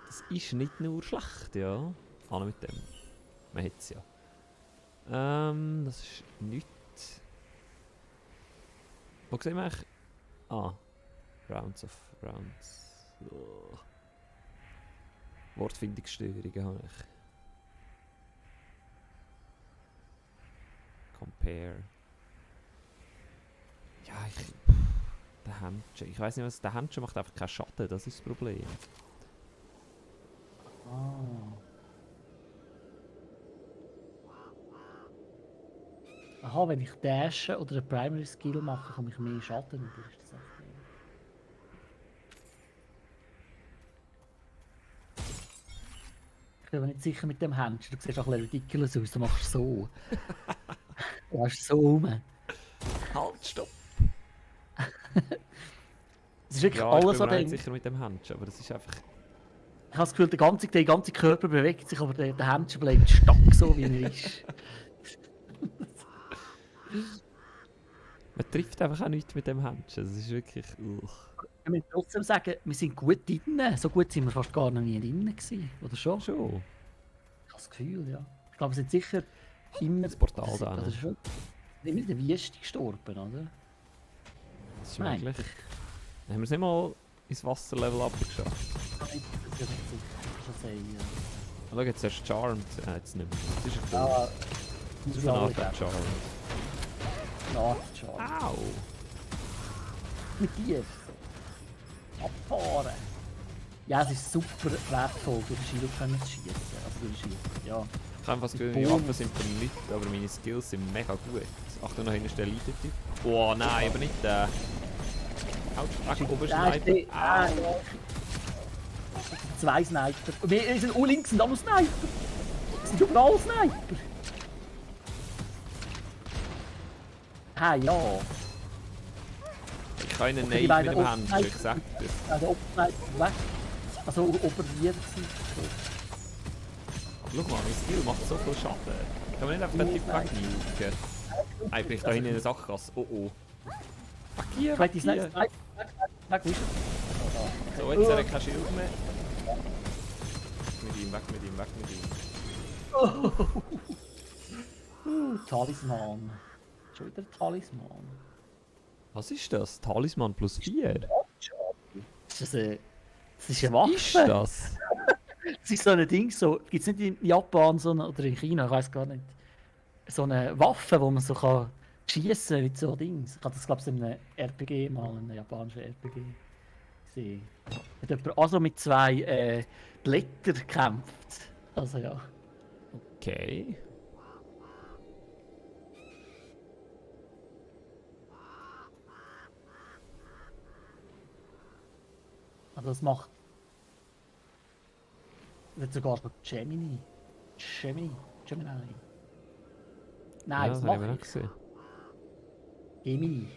Das ist nicht nur schlecht, ja. An mit dem. Man hat es ja. Das ist nichts. Wo sehen wir eigentlich? Ah. Rounds. Oh. Wortfindungsstörungen habe ich. Compare. Ja, der Handschuh. Ich weiß nicht was. Der Handschuh macht einfach keinen Schaden, das ist das Problem. Ah. Aha, wenn ich dashe oder einen Primary Skill mache, komme ich mehr Schaden über. Ist das echt? Ich bin aber nicht sicher mit dem Handschuh. Du siehst auch ein bisschen ridiculous aus. Du machst so. Du hast so rum. Halt, stopp! Es ist wirklich Ja, alles ich bin an mir dem. nicht sicher mit dem Handschuh, aber das ist einfach... Ich habe das Gefühl, der ganze Körper bewegt sich, aber der Handschuh bleibt stark so, wie er ist. Man trifft einfach auch nichts mit dem Handschuh, das ist wirklich... Ich muss trotzdem sagen, wir sind gut drin. So gut sind wir fast gar noch nie drin gewesen. Oder schon? Schon. Ich habe das Gefühl, ja. Ich glaube, wir sind sicher immer... Das Portal da oder schon immer in der Wüste gestorben, oder? Das ist Nein. möglich. Dann haben wir es nicht mal ins Wasserlevel abgeschafft. Das ist ja nicht sicher. Schon sagen, ja. Schau, jetzt hast du Charmed. Jetzt nicht mehr. Das ist ein Ja, Das ist eine Art Charmed. Ja, schon. Au! Mit dir. Abfahren. Ja, es ist super wertvoll, durch den Schilo können zu schießen. Also durch den Schilo, ja. Ich habe fast gehört, meine Waffen sind für nichts, aber meine Skills sind mega gut. Achtung, noch hinten ist der Leiter-Typ. Oh nein, aber nicht der. Autsch, weg, Obersniper. Ja. Zwei Sniper. Wir sind links sind auch noch Sniper. Es sind überall Sniper. Ah ja. Ich kann ihnen Okay, nicht mit dem beiden Handschuh, ich sag das. Also Obersniper weg. Also operiert sie. Schau mal, mein Skill macht so viel Schaden. Kann man nicht einfach den Typ wegnuken? Ah, ich bin da hinten in der Sackgasse. Oh oh. Weg hier, Ich weg weiß, die hier. Sniper. Weg, wo ist er? So, jetzt hat er kein Schild mehr. Weg mit ihm. Talisman. Schon wieder Talisman. Was ist das? Talisman plus 4? Das ist eine Waffe. Ist das? Das ist so ein Ding, so, gibt es nicht in Japan so eine, oder in China, ich weiß gar nicht. So eine Waffe, wo man so kann schießen mit so Dings. Ich habe das glaube ich in einem RPG mal, in einem japanischen RPG gesehen. Hat jemand also mit zwei Blättern gekämpft. Also ja. Okay. Also das macht. Das hat sogar noch Gemini. Gemini. Nein, Ja, das das habe ich mache mir ich. auch gesehen. Gemini.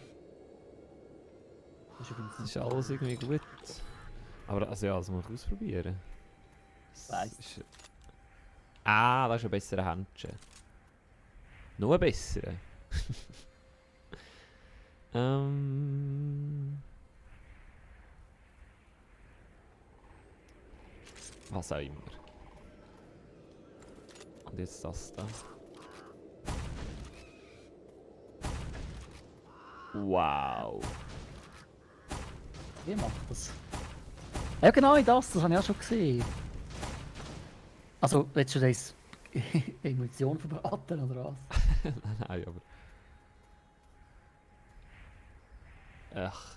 Das ist übrigens Das ist nicht alles irgendwie gut. Aber also ja, das muss ich ausprobieren. Das Weiss. ist... Ah, das ist ein besserer Handschuh. Noch ein besserer. Was auch immer. Und jetzt das da. Wow. Wie macht das? Ja genau, das habe ich auch schon gesehen. Also, willst du das Emotion verbraten oder was? Nein, aber... Ach.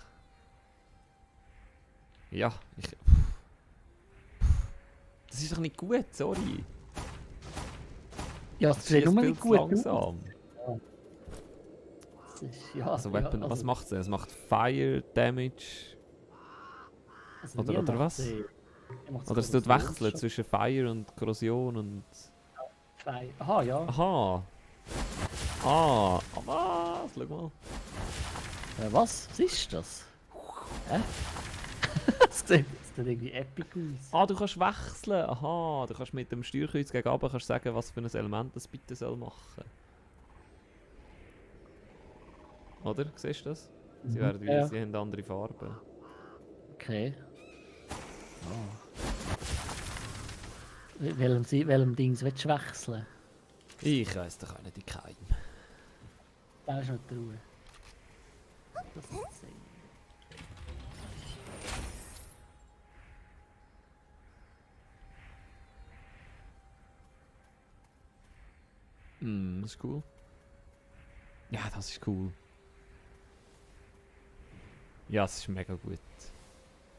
Ja, das ist doch nicht gut, sorry. Ja, das sieht nur nicht gut aus. langsam. Das ist, ja, Also, ja, Weapon, was macht es denn? Es macht Fire Damage. also Oder mir was? mir macht's Oder es tut Korrosion wechseln schon. zwischen Fire und Korrosion und... Aha, ja. Aha! Ah! Was? Schau mal. Was? Was ist das? Hä? Das sieht irgendwie epic aus. Ah, du kannst wechseln! Aha! Du kannst mit dem Steuerkreuz gegen oben kannst sagen, was für ein Element das bitte soll machen. Oder? Siehst du das? Sie, werden, Ja. sie haben andere Farben. Okay. Welchem Dings willst du wechseln? Ich weiss doch auch nicht, ich keinem. Da ist noch die Ruhe. Das ist insane. Das ist cool. Ja, das ist cool. Ja, es ist mega gut.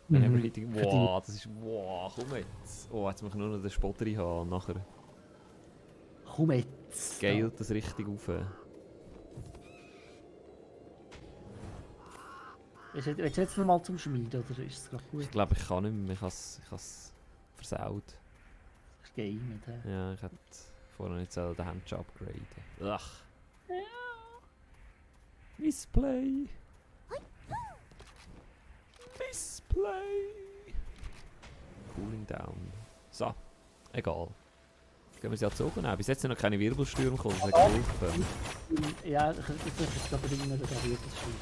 Whenever hitting... Wow, das ist... Wow, komm jetzt. Oh, jetzt muss ich nur noch den Spotter haben und nachher Komm jetzt. scaled das richtig auf. Willst du jetzt noch mal zum Schmieden oder ist es gerade gut? Ich glaube, ich kann nicht mehr. Ich habe es versaut. Das ist game nicht, hä? Ja, ich hätte vorher nicht den Hemd upgraden. Ach. Missplay. Missplay. Cooling down. So, egal. Jetzt gehen wir sie ja zurücknehmen. Bis jetzt sind noch keine Wirbelstürme gekommen, das hat geholfen. Ja, ich glaube, ich bin da wird das schon.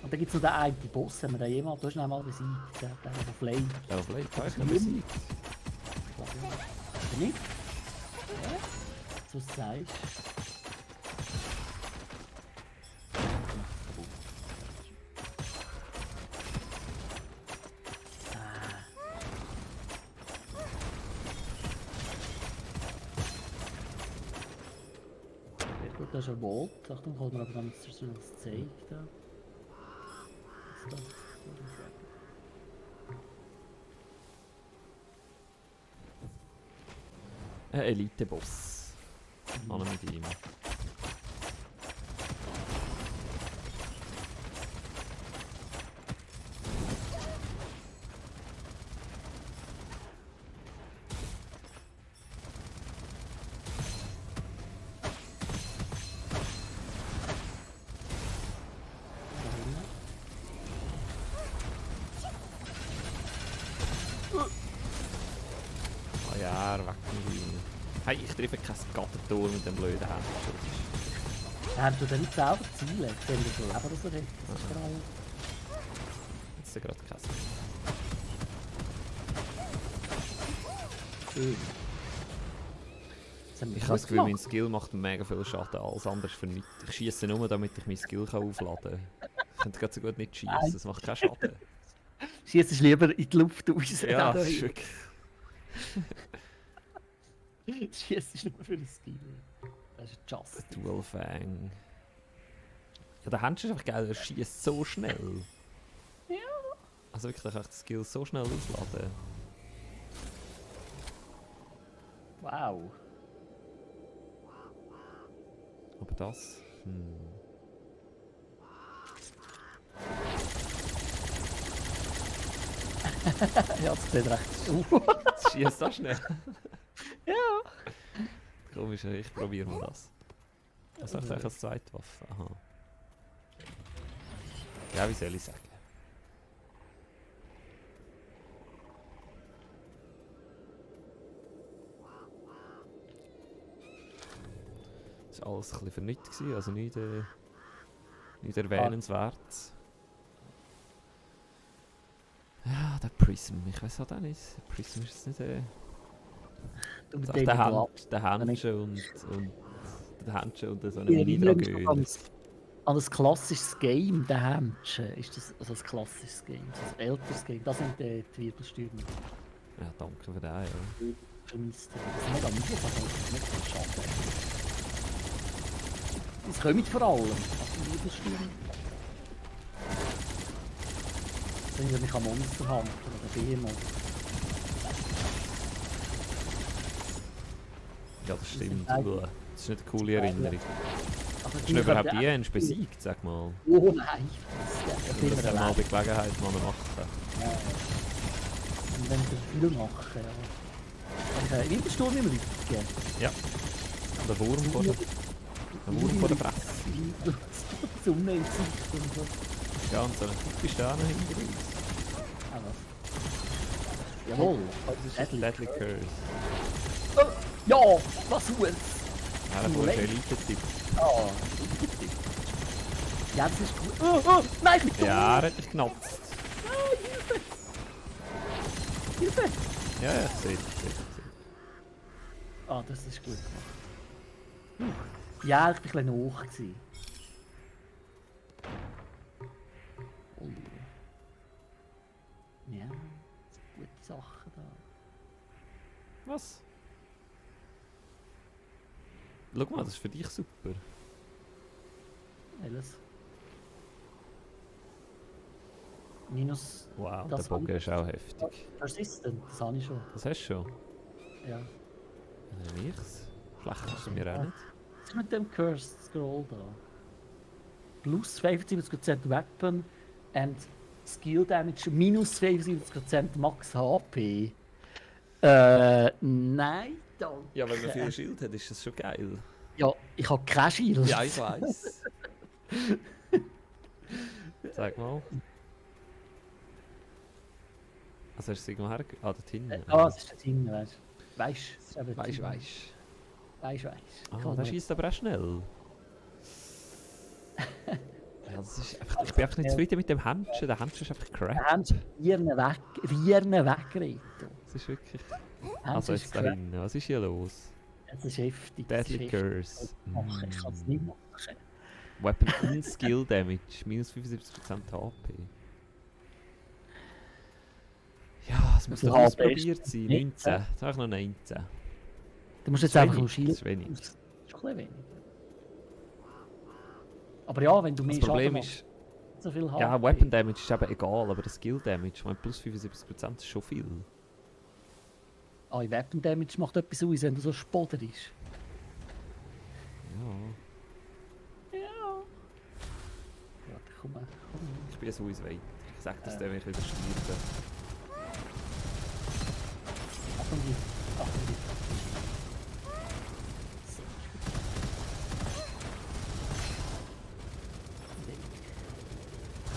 Und dann gibt es noch den einen Boss, wenn man den jemals, du hast ihn einmal besiegt, der auf Flame. Ja, vielleicht habe ich noch besiegt. Oder nicht? Ja, so sagst gut, das ist ein Bolt. Achtung, kommt mir aber dann das zeigt. Da. Was ist das? Ein Elite-Boss. Alle mit ihm. Ah ja, weg mit ihm. Hey, ich treffe kein Gattertor mit dem blöden Hand. Ja, du da nicht selber zielen. Ich sehe, wie viel Leben das er hat. Das ist gerade... Jetzt ist gerade kein. Schön. Ich habe das Gefühl, mein Skill macht mega viel Schaden, alles andere ist für nichts. Ich schieße nur, damit ich mein Skill aufladen kann. Ich könnte gerade so gut nicht schießen, das macht keinen Schaden. Schießt lieber in die Luft raus. Ja, das ist wirklich... Schießt nur für das Skill. Das ist just. Dual Fang. Ja, der Hand ist einfach geil, er schießt so schnell. Ja. Also wirklich, da kann ich das Skill so schnell ausladen. Wow. Aber das... Ja, das sieht recht. Das schießt so schnell. Ja. Komisch, ich probiere mal das. Was habe ich eigentlich als zweite Waffe? Aha. Ja, wie soll ich sagen? Das war alles ein bisschen für nichts, also nicht erwähnenswert. Ja, der Prism, ich weiß halt auch nicht. Der Prism ist jetzt nicht... Der Handschuh und der Handschuh und so eine Mini-Dragoon. An ein klassisches Game, der Handschuh, ist das also ein klassisches Game, also ein älteres Game, das sind die Wirbelstürme. Ja, danke für den, ja. Vermisst. Das ist mega müde, das ist nicht so schade. Es kommt vor allem. Also Wirbelsturm. Sind wir nicht am Monster haben oder Behemoth. Ja, das stimmt. Das Das ist nicht eine coole Erinnerung. Aber Hast du überhaupt die Ents besiegt, sag mal? Oh nein, das Wir ist das ja mal bei Gelegenheit mal machen. Und wenn wir viel machen, ja. Wirbelsturm im Rücken. Ja. Und der Wurm vor der... Ein Wurm vor der Fresse. Die Sonne in Sicht und so. Ja, und so eine typische Sterne hinter uns. Ah, was? Jawohl. Das ist Deadly Curse. Ja, was soll's? Ja, der ist Elite-Tipp. Ah, ja, das ist gut. Oh, nein, ich bin tot. Ja, er hat dich genatzt. Hilfe! Ja, ja, ich sehe es. Ah, das ist gut gemacht. Ja, ich war ein bisschen hoch. Oh. Ja, gute Sachen da. Was? Schau mal, das ist für dich super. Alles. Minus. Wow, Das der Bogen ist auch heftig. Persistent, das habe ich schon. Das hast du schon. Ja. Dann ich's. Schlecht ist es mir auch nicht. Was ist mit dem Cursed Scroll da? Plus 75% Weapon and Skill Damage, minus 75% Max HP. Nein, danke. Ja, wenn man viel Schild hat, ist das schon geil. Ja, ich habe kein Shield. Ja, ich weiß. Sag mal. Also hast du es irgendwo her... Ah, dort hinten. Ah, das ist der Ding, weißt du. Weisst. Weisst. Ah, der schießt aber auch schnell. Ja, das ist einfach, ich bin einfach nicht zufrieden mit dem Händchen. Der Händchen ist einfach crap. Haben sie Vieren weggeritten. Das ist wirklich... Hans Also ist jetzt da crap. hinten, was ist hier los? Es ist heftig. Deadly Curse. Ich kann es nicht machen. Weapon und Skill Damage, minus 75% HP. Ja, es muss Du doch hast ausprobiert sein. 19. 19. Jetzt habe ich noch 19. Du musst jetzt Das ist einfach wenig, noch Shield. das ist wenig. Das ist schon ein bisschen wenig. Aber ja, wenn du mehr Das Problem Schaden ist, machst, so viel HP. ja, Weapon Damage ist eben egal, aber das Skill Damage, ich meine, plus 75% ist schon viel. Ah, Weapon Damage macht etwas aus, wenn du so spoderst. Ja, Ja. Warte, komm mal. ich bin so weiter. Ich sag, dass der mich wieder stirbt. Achtung, die.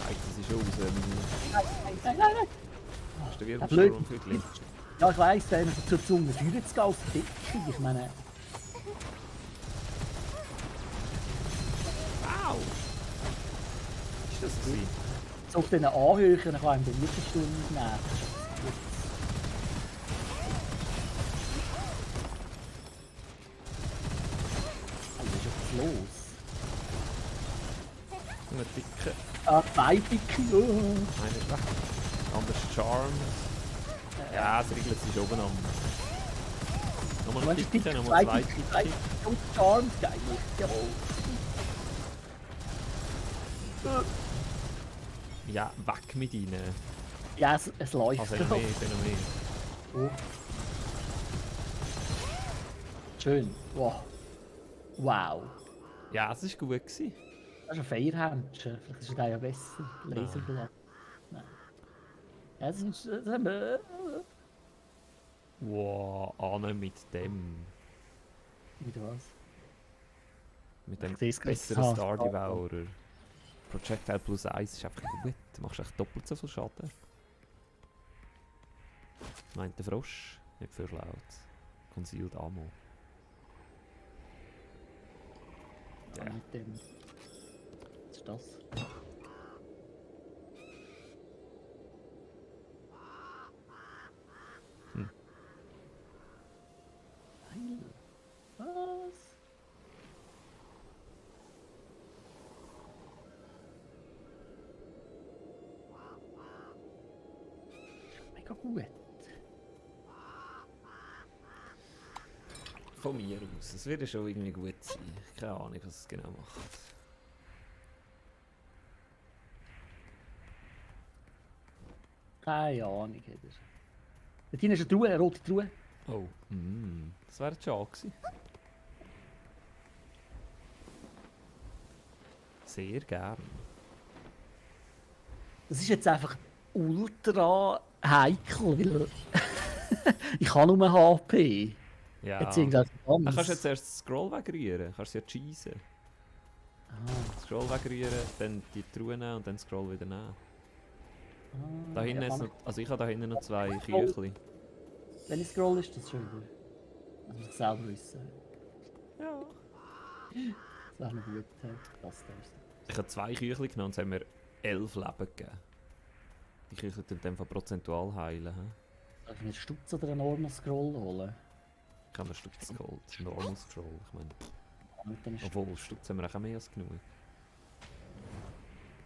Nein, das ist schon raus. Nein. Hast du wieder Ja, blöd. Sturm für die Liste? Ja, ich weiss, der hat zur Zunge führen zu gehen auf die Decke. Ich meine, Wow! Was ist das gewesen? so auf diesen Anhöhen kann einem den Wirbelsturm nehmen. Was ist jetzt los? Ein dicker. Ah, zwei Dicke. Oh. Einer ist weg. Anders Charm. Ja, das Riglet ist oben am. Nochmal ein Dicker, nochmal zwei Dicke. Und Charms, geil. Jawohl. Ja, weg mit ihnen. Ja, es läuft. Also noch mehr. Oh. Schön. Wow. Wow. Ja, es war gut gewesen. Das ist ein Feierhändchen. Vielleicht ist der ja besser. Laserblatt. Nein. Ja, das haben wir. Wow, Anne mit dem. Mit was? Mit dem Ich seh's grad. besseren Ah, Star Devourer. Projectile plus 1 ist einfach gut. Du machst echt doppelt so viel Schaden. Meint der Frosch. Nicht für laut. Concealed Ammo. Ja. Ja. Mit dem. Was ist das? Hm. Heil. Was? Mega gut. Von mir aus. Es wird ja schon irgendwie gut sein. Keine Ahnung, was es genau macht. Keine Ahnung. Dort hinten ist eine Truhe, eine rote Truhe. Oh, das wäre schon gewesen. Sehr gern. Das ist jetzt einfach ultra heikel, weil ich habe nur HP. Ja. Beziehungsweise Dann kannst du ganz. jetzt erst das Scroll wegrühren. Kannst du ja cheesen. Ah, Scroll wegrühren, dann die Truhe nehmen und dann Scroll wieder nehmen. Da hinten ja, ist kann noch, also ich habe da hinten noch 2 Oh. Küchli. Wenn ich scroll, ist das schon wieder. Das muss ich selber wissen. Ja. Das wäre noch gut. Das ist. Ich habe 2 Küchli genommen und es haben mir 11 Leben gegeben. Die Küchli tun dann von prozentual heilen. He? Soll ich mir einen Stutz oder einen Normal Scroll holen? Ich habe mir Stutz geholt. Normal Scroll. Ich meine, Mit einem Stutz. obwohl Stutz haben wir auch mehr als genug.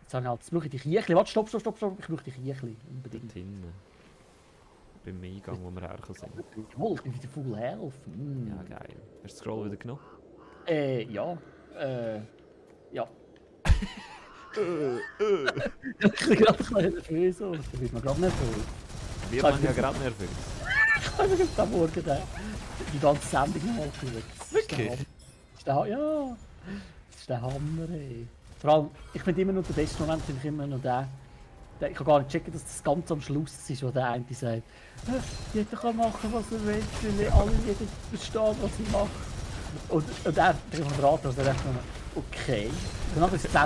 Jetzt habe ich halt, jetzt brauche ich die Kiechli. Warte, stopp. Ich brauche die Kiechli. Dort Unbedingt. hinten. Beim Eingang, wo wir herkommen sind. Jawohl, ich bin wieder Full Health. Ja, geil. Hast du den Scroll wieder genommen? Ja. Ja. Ich bin gerade ein bisschen nervös. So. Da wird man gerade nervös. Wir waren ja gerade nervös. Ich habe mir am Morgen die ganze Sendung noch mal geschaut. Wirklich? Ja. Das ist der Hammer, ey. Vor allem, ich finde immer noch der beste Moment, finde ich immer noch der. Ich kann gar nicht checken, dass das ganz am Schluss ist, wo der eine sagt, jeder kann machen, was er will, weil alle jeder versteht, was ich mache. Und er, der Moderator, der dachte nur, okay. Und dann ist es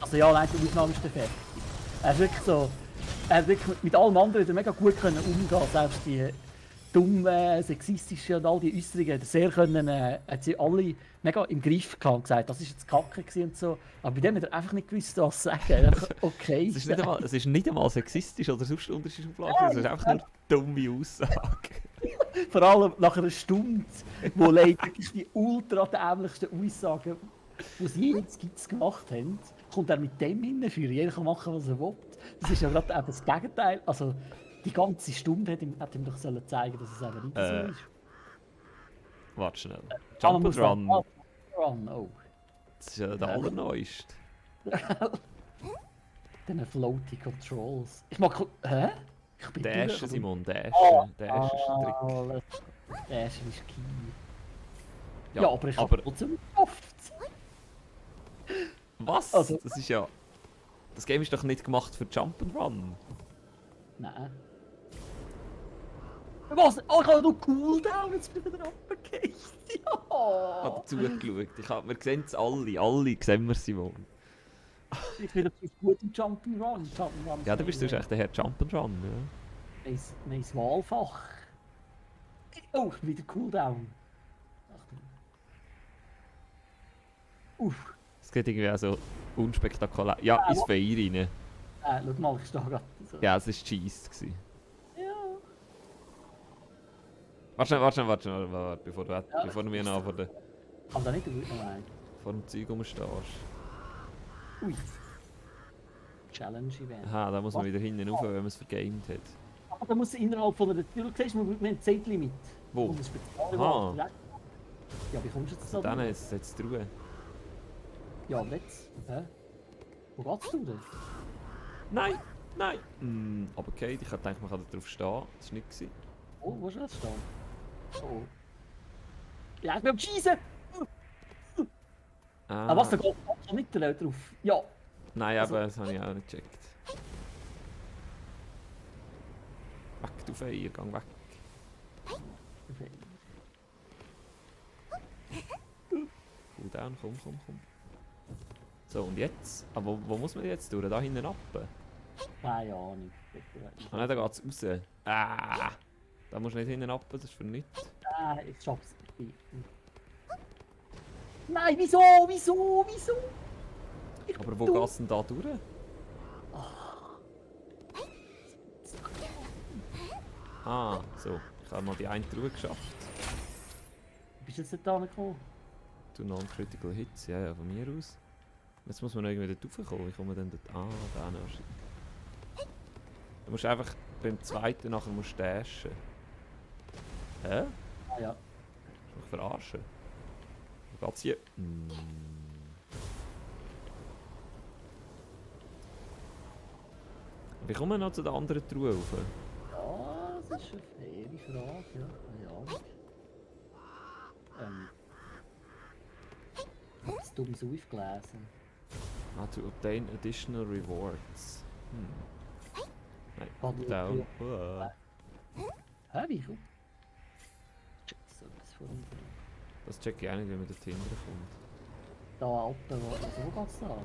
also ja, nein, die Aufnahme ist fertig. Er ist wirklich so, er hat wirklich mit allem anderen wieder mega gut können umgehen, selbst die dummen, sexistischen und all die Äußerungen, hat er sehr können, hat sie alle mega im Griff gehabt und gesagt, das ist jetzt Kacke gewesen und so. Aber bei dem hat er einfach nicht gewusst, was zu sagen. Er hat einfach, okay. Es ist nicht einmal sexistisch oder sonst unterschiedlich aufgeladen, es ist einfach nur dumme Aussage. Vor allem nach einer Stunde, wo Leute wirklich die ultra dämlichsten Aussagen, die sie je in Skizze gemacht haben, kommt er mit dem hinführen. Jeder kann machen, was er will. Das ist ja gerade eben das Gegenteil. Also, die ganze Stunde hat ihm doch sollen zeigen, dass es eben nicht so ist. Warte schnell. Man Jump muss and Run. Run, oh. Das ist ja der allerneueste. Dann floaty Controls. Ich mag. Hä? Ich bin Dashen, Simon, Dashen. Oh, Dashen ist ein Trick. alles. Dashen ist key. Ja, Ja, aber ich habe trotzdem geschafft. Was? Also- Das ist ja... Das Game ist doch nicht gemacht für Jump and Run. Nein. Was? Oh, ich habe noch Cooldown, jetzt bin ich wieder runtergefallen. Ich habe Ja! zugeschaut. Wir sehen es alle sehen wir Simon. Ich bin natürlich gut im Jump'n'Run. Ja, du bist sonst echt der Herr Jump and Run. Ja. Mein Wahlfach. Oh, ich bin wieder Cooldown. Achtung. Uff. Es geht irgendwie auch so unspektakulär. Ja, ins Feuer rein. Schau mal, ich stehe gerade so. Ja, es war Cheese. Ja. Warte schnell, bevor du mir noch vor Kann da nicht gut noch rein. dem Zeug rumstehst. Ui. Challenge Event. Aha, da muss man wieder hinten rauf, wenn man es vergamed hat. Aber da muss innerhalb von einer Tür, siehst du, wir haben ein Zeitlimit. Wo? Und ein Spezial. Aha. Ja, wie kommst du jetzt da? Dann ist es jetzt Ruhe. Ja, aber jetzt. Hä? Wo geht's du denn? Nein! Aber okay, ich hab gedacht, man kann da drauf stehen. Das war nicht gewesen. Oh, wo ist er jetzt stehen? Oh. Ja, ich bin am Schießen! Ah, was, da geht man nicht drauf? Ja. Nein, Also- aber das habe ich auch nicht gecheckt. Weg, du Feier, geh weg. Okay. Cool down, komm. So, und jetzt? Aber wo muss man jetzt durch? Da hinten ab? Keine Ahnung. Ah nein, da geht's raus. Ah! Da musst du nicht hinten ab, das ist für nichts. Ich schaff's. Nein, wieso? Aber wo geht's denn da durch? Ah, so. Ich habe mal die eine Truhe geschafft. Bist du jetzt nicht da gekommen? Du Non-Critical Hits, ja, von mir aus. Jetzt muss man noch irgendwie dort raufkommen. Wie kommen wir denn dort? Ah, da noch. Du musst einfach beim zweiten nachher musst dashen. Hä? Ah ja. Mich verarschen. Wo geht's hier? Wie kommen wir noch zu den anderen Truhen rauf? Ja, das ist eine faire Frage, ja. Keine Ahnung. Ich habe das dummes aufgelesen. To obtain additional rewards. Nein, down. Hä, wie kommt? Check so etwas von unten. Das check ich auch nicht, wie man dort hinkommt. Da oben, wo geht's da hin?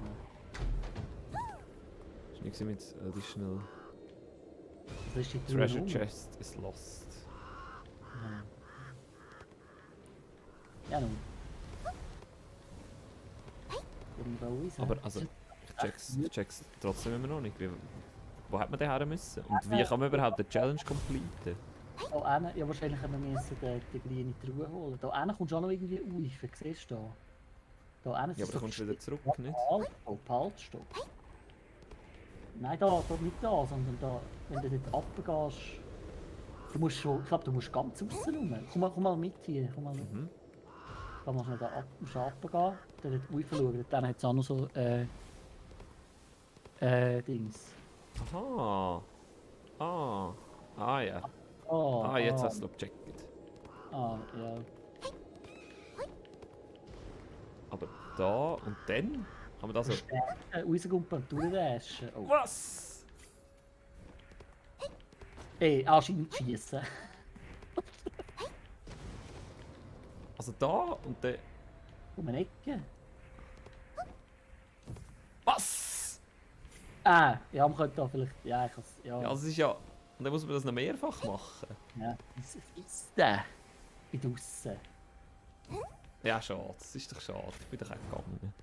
Ist nichts mit additional. Das ist die Treasure Truhe chest is lost. Ja, nun. Da Aber also, ich check's trotzdem immer noch nicht. Wo hat man den her müssen? Und wie kann man überhaupt die Challenge completen? Da hinten, ja wahrscheinlich haben wir müssen die grüne Truhe holen. Da hinten kommst du auch noch irgendwie rauf, siehst du da? Da hinten Ja, aber da kommst du wieder zurück, nicht? Haltstopp. Nein, da nicht da, sondern da, wenn du dort runtergehst. Du musst schon, ich glaube, du musst ganz aussen rum. Komm mal mit hier, komm mal mit. Da musst du da runtergehen, dann dort raufschauen. Dann hat es auch noch so, Dings. Aha. Ja. Jetzt hast du es gecheckt. Ja. Aber da und dann kann man das so... Rauskommen und durchwäschen. Oh. Was? Ey, anscheinend schiessen. Also da und dann... Um eine Ecke. Was? Ja, man könnte da vielleicht. Ja, ich kann es. Ja, das ist ja... Und dann muss man das noch mehrfach machen. Ja, was ist der? Ich bin draussen. Ja, schade. Das ist doch schade. Ich bin doch auch gegangen.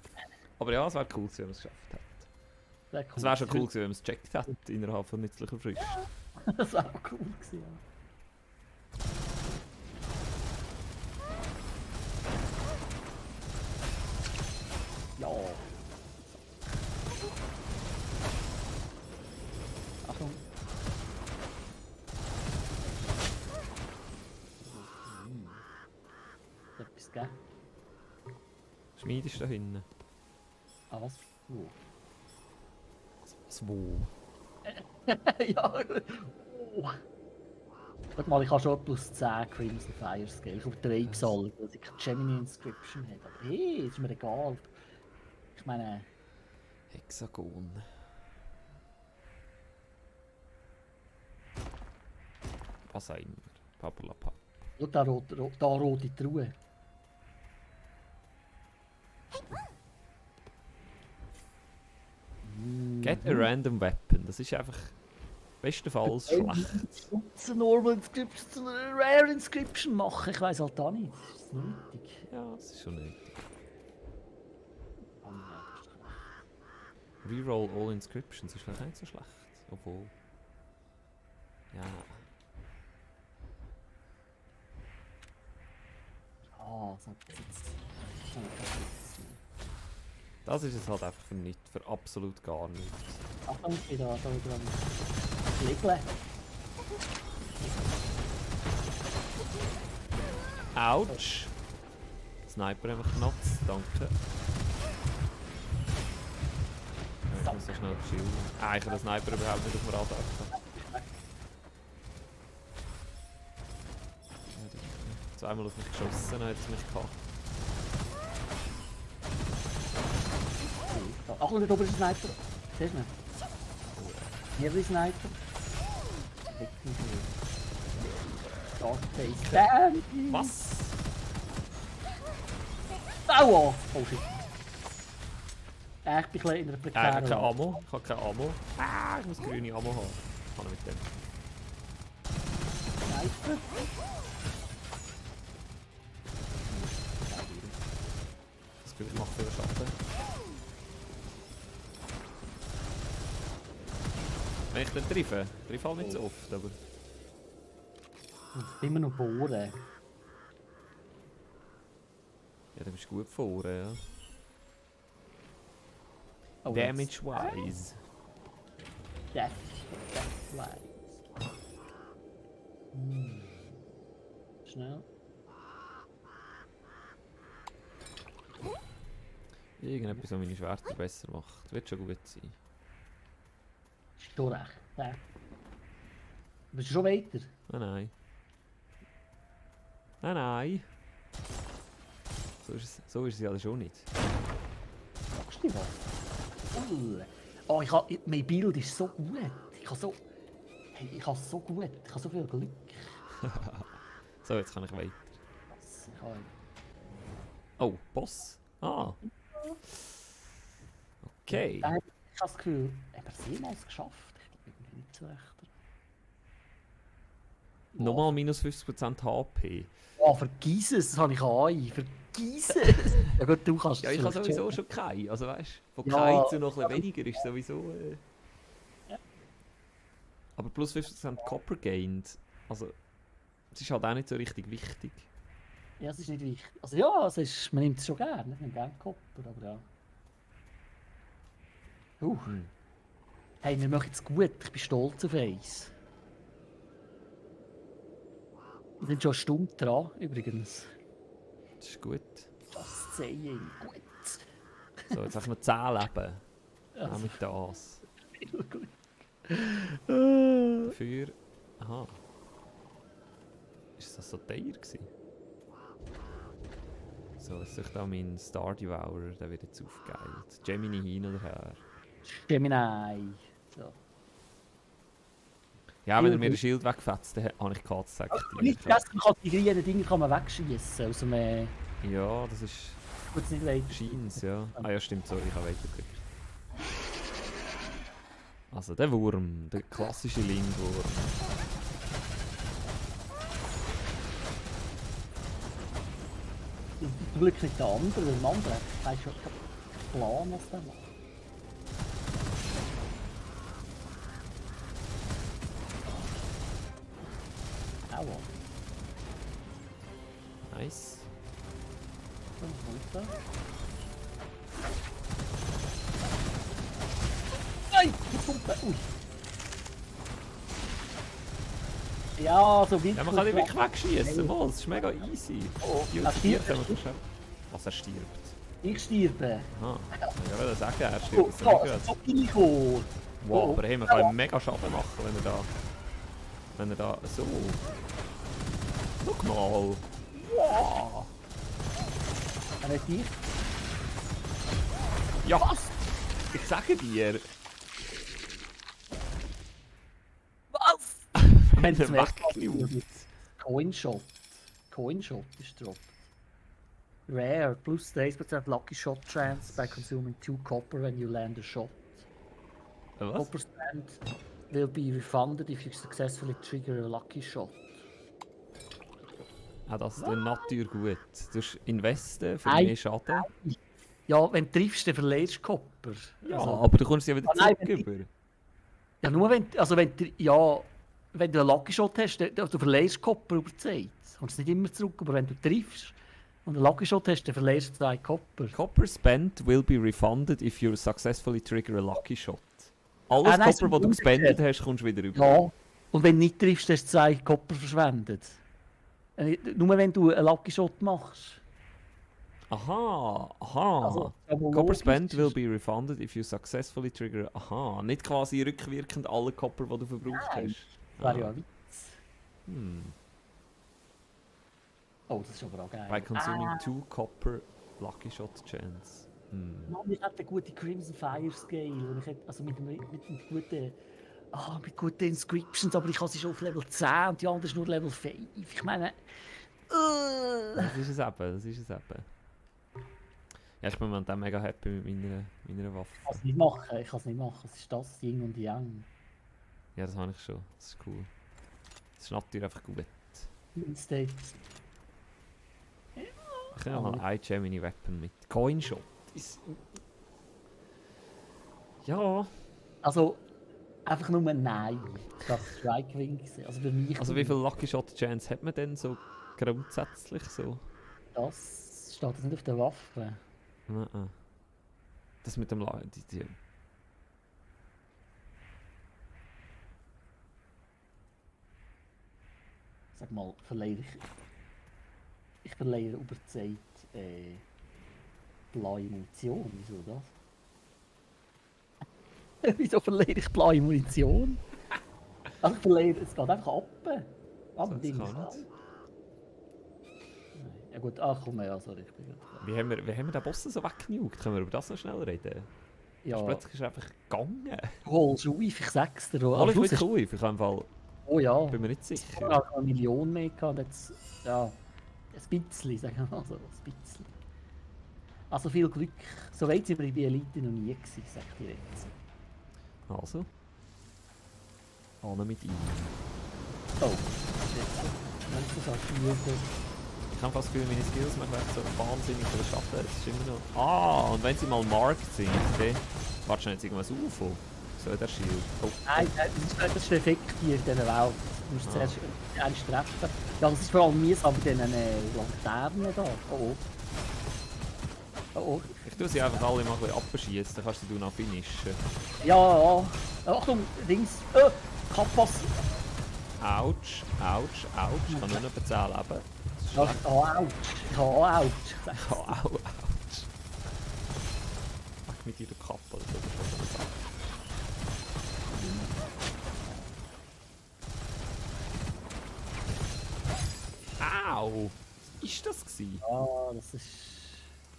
Aber ja, es wäre cool gewesen, wenn man es geschafft hätte. Es wäre schon cool gewesen, wenn man es gecheckt hätte innerhalb von nützlicher Frist. Das wäre auch cool gewesen, ja. Ja. Achtung. Etwas, gell? Schmied ist da hinten. Ah, was? Wo? Was wo? Ja. Oh. Guck mal, ich habe schon plus 10 Crimson Fire Scale. Ich übertreibe es alle, weil ich keine Gemini Inscription habe. Aber hey, ist mir egal. Ich meine... Hexagon. Was auch immer. Papalapa. Schau, da rote Truhe. Get a random weapon. Das ist einfach bestenfalls schlecht. Eine Normal Inscription zu einer Rare Inscription machen. Ich weiß halt auch nicht. Das ist nötig. Ja, das ist schon nötig. Reroll all inscriptions ist vielleicht nicht so schlecht. Obwohl. Ja. Ah, so jetzt. Das ist es halt einfach für absolut gar nichts. Achtung, ich bin da wieder am Legeln. Autsch! Sniper einfach genutzt, danke. Ich muss so schnell chillen. Ich habe den Sniper überhaupt nicht auf dem Radar. Zweimal auf mich geschossen, dann hat es mich gehabt. Achtung, dort oben ist ein Sniper. Siehst du ihn? Hier ist ein Sniper. Darkface. Bam! Was? Aua! Oh shit. Ich bin ein bisschen in der Ich habe prekären keine Lage. Ammo. Ich habe keine Ammo. Ich muss grüne Ammo haben. Kann ich mit dem. Sniper. Das Gefühl, ich mache viel Schaden. Wenn ich den treffe, treffe halt nicht so oft, aber... Immer noch bohren. Ja, dann bist du gut vorne, ja. Oh, Damage-wise. That's right. Schnell. Irgendetwas, was meine Schwerter besser macht. Wird schon gut sein. Ist schon recht. Ja. Bist du schon weiter? Nein, nein. Nein, nein. So ist es ja schon nicht. Magst du nicht was? Oh, mein Bild ist so gut. Ich habe so... Hey, ich habe so gut. Ich habe so viel Glück. So, jetzt kann ich weiter. Ich habe... Oh, Boss. Ah. Okay. Ich habe das Gefühl, haben wir es jemals geschafft? Ich glaube irgendwie nicht so recht. Nochmal minus 50% HP. Oh, vergiss es, das habe ich AI. Vergiss es! Ja gut, du kannst Ja, es ich habe vielleicht sowieso schon. schon keinen. Also weißt du, von Ja. keinem zu noch ein bisschen weniger ist sowieso... Ja. Aber plus 50% Copper gained. Also, es ist halt auch nicht so richtig wichtig. Ja, es ist nicht wichtig. Also ja, man nimmt es schon gerne. Man nimmt gerne Kopper, aber ja. Hm. Hey, wir machen es gut. Ich bin stolz auf eins. Wir sind schon eine Stunde dran, übrigens. Das ist gut. Just saying. Gut. So, jetzt habe ich noch 10 Leben. Also, Auch mit das. gut. Für... Aha. Ist das so teuer gewesen? So, jetzt suche ich da meinen Star Devourer, der wird jetzt aufgeheilt. Gemini hin oder her. Gemini. So. Ja, wenn er mir das Schild wegfetzt, dann habe ich Katz gesagt. Nicht vergessen, man kann die grünen Dinge kann man wegschießen aus dem... Ja, das ist... Gut, nicht leid. Scheint's, ja. Ah ja, stimmt, sorry, ich habe weitergeklickt. Also der Wurm, der klassische Lindwurm. Zum Glück nicht der andere, weil der andere hat schon keinen Plan, was der macht. Aua. Nice. So, runter. Nein! Jetzt kommt der. Ui. Ja, so wie. Ja, man kann ihn wirklich wegschießen, Mann, das ist mega easy. Oh, Die er stirbt, stirbt. wenn man das schafft. Was, er stirbt? Ich sterbe. Aha. Ich würde sagen, er Oh, stirbt. so, so bin ich hoch. Wow, aber hey, man kann ihm mega Schaden machen, wenn er da... Wenn er da... So... Schau mal! Wow! Er hat dich. Ja! Was? Ich sage dir! Was? Wenn Wenn's er mehr wegnimmt! Coinshot. Coinshot ist droppt. Rare, plus 30% Lucky Shot chance by consuming 2 copper when you land a shot. Was? Copper spend will be refunded if you successfully trigger a lucky shot. Ah, das ist natürlich gut. Du hast investen für Nein. mehr Schaden. Ja, wenn du triffst, dann verlierst du Copper. Ja, Also, aber du kommst ja wieder nein, zurück wenn über. ja, nur wenn, also wenn, ja, wenn du einen Lucky Shot hast, dann, du verlierst Copper über die Zeit. Du kommst nicht immer zurück, aber wenn du triffst und einen Lucky Shot hast, dann verlierst du 2 Copper. Copper spent will be refunded if you successfully trigger a lucky shot. Alles nein, Copper, das du gespendet hast, kommst du wieder rüber. Ja, und wenn du nicht triffst, hast du 2 Copper verschwendet. Nur wenn du einen Lucky Shot machst. Aha, aha. Also, Copper spent will be refunded if you successfully trigger... Aha, nicht quasi rückwirkend alle Copper, die du verbraucht Nein. hast. Das wäre ja ein Witz. Hm. Oh, das ist aber auch geil. By consuming 2 copper lucky shot chance. Hm. Mann, ich hatte eine gute Crimson Fire Scale. Und ich hätte, also mit guten... mit guten Inscriptions, aber ich habe sie schon auf Level 10 und die andere ist nur Level 5. Ich meine... Das ist es eben, das ist es eben. Ja, ich bin momentan mega happy mit meiner Waffe. Ich kann es nicht machen, ich kann es nicht machen. Es ist das Yin und Yang. Ja, das habe ich schon. Das ist cool. Das ist natürlich einfach gut. Instate. Ich nehme mal ein Gemini Weapon mit. Coinshot. Ja. Also, einfach nur Nein. Das war Strike Wing. Also für mich... Also wie viel Lucky Shot Chance hat man denn so grundsätzlich so? Das steht das nicht auf der Waffe. Nein. Das mit dem Sag mal, verleihe ich verleihe über die Zeit Blaue Munition, wieso das? Wieso verliere ich blaue Munition? Also ich verliere, es geht einfach ab. Das kann nicht. Ja gut, ach komm, ja, sorry, ich bin gerade... Wie haben wir den Boss so weggenugt? Können wir über das noch schnell reden? Ja, Plötzlich ist er einfach gegangen. du holst auf, ich sag's dir. Hol ich wirklich auf? Ich habe im Fall... Oh ja. Bin mir nicht Ich sicher. habe eine Million mehr gehabt, jetzt... Ja, ein bisschen, sagen wir mal so, ein bisschen. Also viel Glück. So weit sind wir bei Elite noch nie gewesen, sag ich dir jetzt. Also. Ohne mit ihm. Oh, jetzt. Wenn du so spielst. Ich habe fast das Gefühl, meine Skills machen so wahnsinnig von der Schatten. Es ist immer noch... Ah, und wenn sie mal marked sind, dann... Warte schnell, jetzt irgendwas UFO. So, der Shield. Oh. Nein, das ist der Effekt hier in dieser Welt. Du musst zuerst einen treffen. Ja, das ist vor allem mühsam bei diesen Laternen da. Oh oh. Oh oh. Ich tue sie einfach alle mal ein bisschen abschießen, dann kannst du noch finishen. Ja. Achtung, links. Kappas. Autsch, autsch, autsch. Ich kann nur noch etwa 10 leben. Ja, ouch. Ouch. Autsch. Ach, mit dir Kappe oder so. Das ist so eine Sache. Au! Was war das gewesen? Ja, das ist...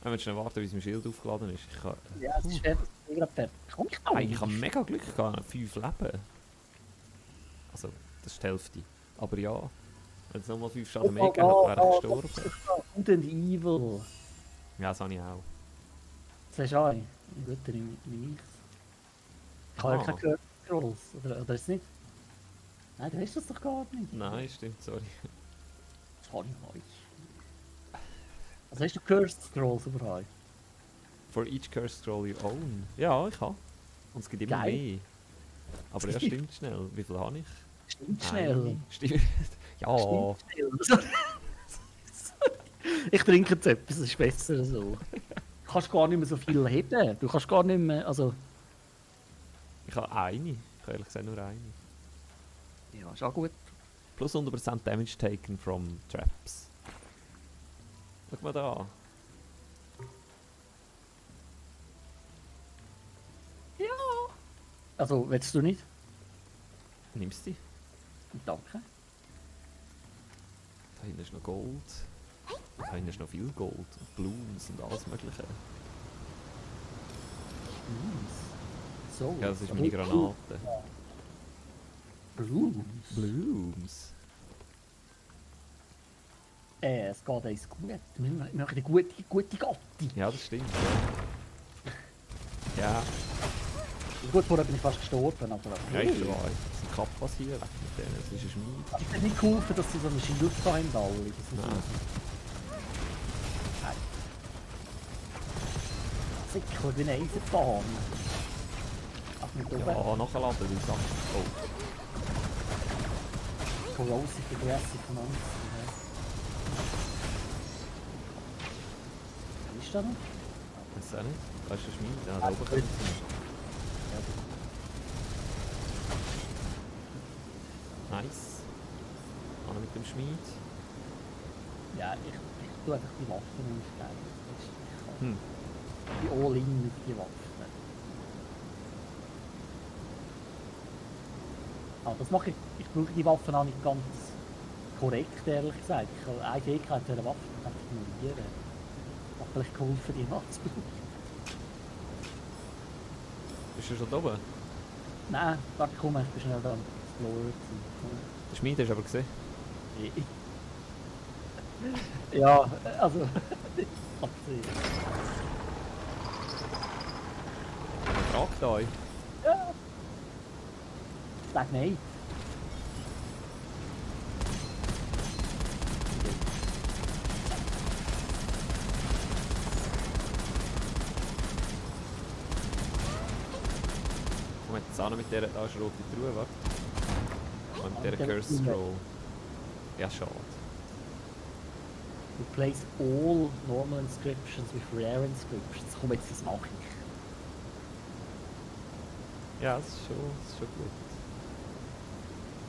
Wir müssen schnell warten, bis mein Schild aufgeladen ist. Ich kann... Ja, es ist fertig. Ich bin gerade fertig. Komm, ich kann Ich habe mega Glück gehabt, 5 Leben. Also, das ist die Hälfte. Aber ja, wenn es nochmal 5 Schaden mehr gegeben hätte, wäre ich gestorben. Good and Evil. Ja, das habe ich auch. Das hast du auch. Gut, dann nehme ich es. Ich habe ja keine Curse Scrolls. Oder ist es nicht? Nein, du hast das doch gar nicht. Nein, stimmt, sorry. Das kann ich nicht. Also hast du Cursed Scrolls überhaupt? For each curse scroll you own. Ja, ich habe. Und es gibt immer Geil. mehr. Aber ja, stimmt schnell. Wie viel habe ich? Stimmt schnell. Eine. Stimmt. Ja. Stimmt schnell. Ich trinke jetzt etwas, das ist besser so. Du kannst gar nicht mehr so viel heben. Du kannst gar nicht mehr, also... Ich habe eine. Ich habe ehrlich gesagt nur eine. Ja, ist auch gut. Plus 100% Damage taken from traps. Schau mal da an. Ja. Also, willst du nicht? Nimmst du die? Danke. Da hinten ist noch Gold. Da hinten ist noch viel Gold. Und Blooms und alles mögliche. So. Ja, das ist meine Granate. Blooms. Blooms. Es geht uns gut. Wir machen eine gute Gatti. Ja, das stimmt. Ja. Gut, vorher bin ich fast gestorben, aber... Ja, ich weiß. Das sind Kappas hier, weg mit denen. Das ist ein Schmied. Ich bin nicht geholfen, dass sie so eine Schild haben, alle. Nein. Nein. Sicher, wie eine Eisenbahn. Ach, nicht oben. Ja, nachladen die Sachen. Oh. Corrosive Aggressive von uns. Was ist da noch? Weiß auch nicht. Da ist der Schmied. Ja, da oben können sie. Nice. Anna mit dem Schmied. Ja, ich tue einfach die Waffen aufstellen. Hm. Die All-In mit die Waffen. Ah, das mache ich. Ich brauche die Waffen auch nicht ganz korrekt, ehrlich gesagt. Ich habe eine Fähigkeit für eine Waffe einfach ignorieren. Hat vielleicht geholfen, die nachzubrauchen. Bist du schon da oben? Nein, warte, komm, ich bin schnell da am Explorer. Der Schmied hast du aber gesehen. Ja, also... Fragt euch. Ja. Sag nein. Komm jetzt auch noch mit der, da ist eine rote Truhe, warte. Und mit der Curse Scroll. Ja, schade. Replace all normal inscriptions with rare inscriptions. Komm jetzt, das mache ich. Ja, das ist schon gut.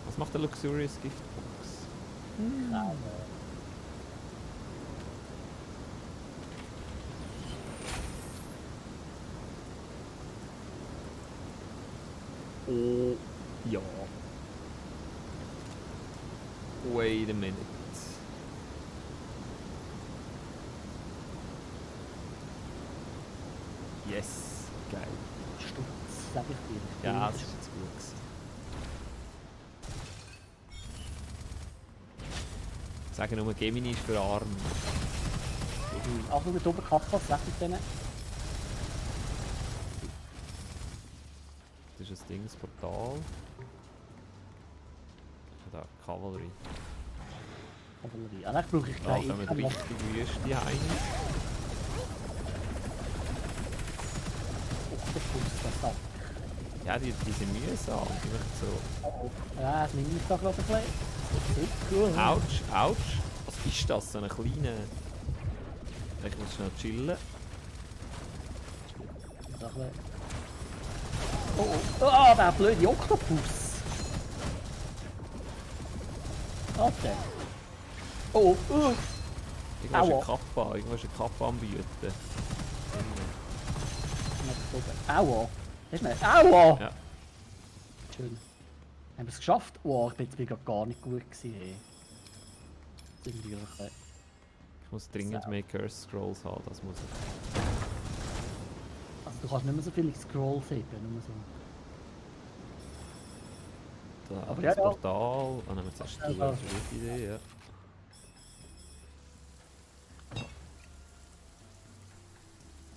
Was macht der Luxurious Giftbox? Oh, ja. Wait a minute. Yes, geil. Sturz, sag ich dir. Ja, das ist jetzt gut gewesen. Sagen nur, Gemini ist für Arme. Also mit oben Kappa, sag ich denen. Das ist ein Ding, das Portal. Da, Kavallerie. Kavallerie. Ah, dann brauche ich Da keine kommen Item. richtig Wüste heim. Ja, die sind mühsam. Die machen so. Ja, das nehme ich da gerade ein bisschen. Cool. Autsch, autsch. Was ist das? So eine kleine. Ich muss schnell chillen. Oh, oh, der blöde Oktopus. Okay. Oh, Irgendwo ist eine Kappa. Irgendwo ist eine Kappa am Bieten. Aua. Aua! Ja. Schön. Haben wir es geschafft? Wow, ich bin jetzt gerade gar nicht gut gewesen. Hey. Irgendwie okay. Ich muss dringend mehr Curse Scrolls haben, das muss ich. Also du kannst nicht mehr so viele Scrolls heben, nur so. Da, Aber das ja, Portal. Ah, nehmen wir zuerst die. Das ist eine gute Idee, ja.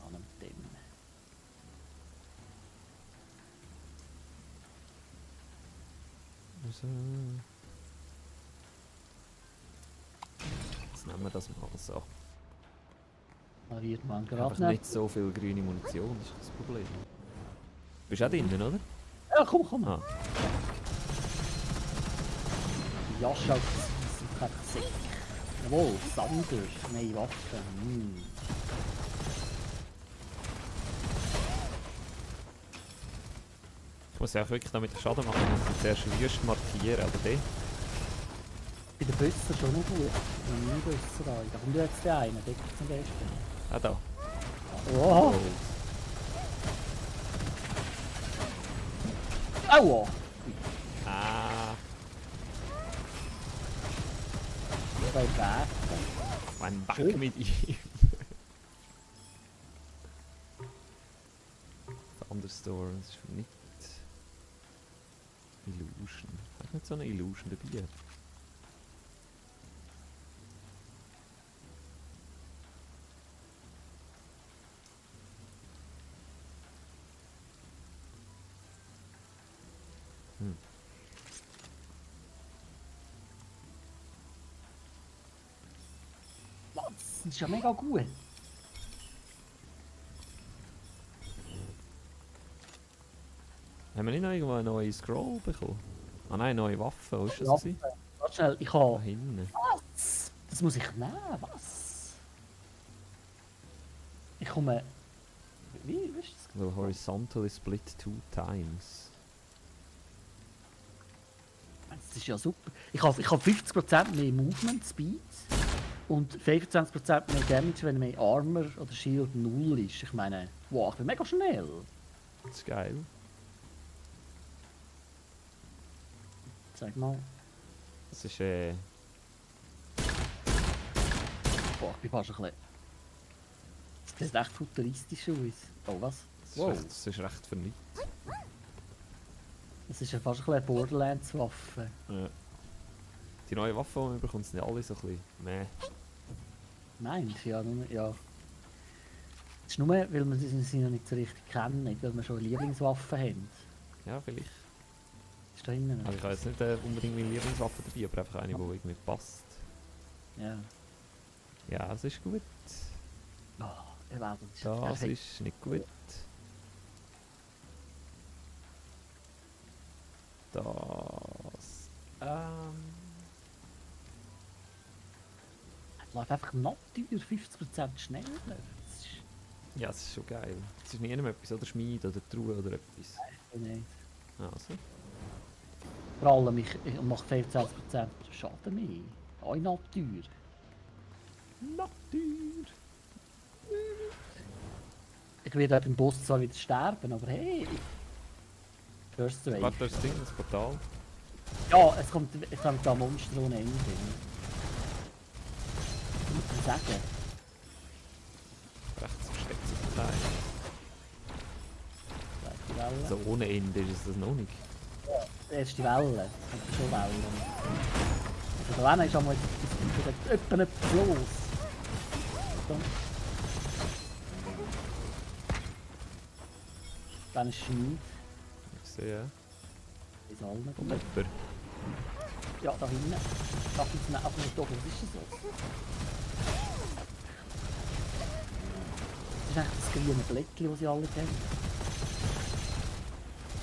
An einem Ding. Also. Jetzt nehmen wir das mal so. Mariert man Aber gerade nicht so viel grüne Munition, das ist das Problem. Bist du auch drinnen, oder? Ja, komm. Ah. Ja, schau, das ist einfach sick. Jawohl, Sander, neue Waffen. Ich muss ja auch wirklich damit Schaden machen, ich muss zuerst Wüste markieren, aber den. Bei den Bössen schon noch gut. Wenn nie Bössen rein. Da kommt jetzt der eine, der ist zum besten. Ah, da. Oh! Aua! Ah, Zwei Bären. mein Back Schön. mit ihm. Thunderstorm, das ist nicht Illusion. Hast du nicht so eine Illusion dabei? Was? Das ist ja mega gut. Haben wir nicht noch irgendwo eine neue Scroll bekommen? Ah nein, neue Waffe, wo ist das? Warte gewesen? schnell, ich Da habe... hinten. Was? Das muss ich nehmen, was? Ich komme... Wie ist das? Will horizontally split 2 times. Das ist ja super. Ich habe 50% mehr Movement Speed und 25% mehr Damage, wenn mehr Armor oder Shield 0 ist. Ich meine, wow, ich bin mega schnell. Das ist geil. Sag mal. Das ist Boah, ich bin fast ein bisschen... Das sieht echt futuristisch aus. Oh, was? das ist recht vernichtet. Das ist ja fast ein bisschen eine Borderlands-Waffe. Ja. Die neuen Waffen, die man bekommt, sind ja alle so ein bisschen meh. Nein, das ist ja nur... Ja. Das ist nur, weil wir sie noch nicht so richtig kennen, nicht weil wir schon Lieblingswaffen haben. Ja, vielleicht. Das ist da hinten. Also ich habe jetzt nicht unbedingt meine Lieblingswaffe dabei, aber einfach eine, die irgendwie passt. Ja. Ja, das ist gut. Oh, ihr werdet es. Das ist nicht gut. Das. Läuft einfach natürlich 50% schneller. Das ist Ja, das ist schon geil. Es ist nie etwas, oder Schmied oder Truhe oder etwas. nicht. Also. Vor allem, ich mache 25% Schaden mehr. Auch Natur. Natur! Ich werde beim Boss zwar wieder sterben, aber hey! First Wave. Warte, das Ding, das Portal. Ja, es kommt da Monster ohne Ende. Ich muss sagen. Rechts versteckt sich klein. Die Welle. So ohne Ende ist es das noch nicht. Erst die Welle. Und schon Wellen. Also da hinten ist einmal etwas los. So. Dann ist Schnee. Ich sehe. Ist allen Kommt gut. jemand? Ja, da hinten. Da gibt es einfach nicht doch. Was ist das los? Das ist eigentlich das grüne Blättchen, das sie alle kennen.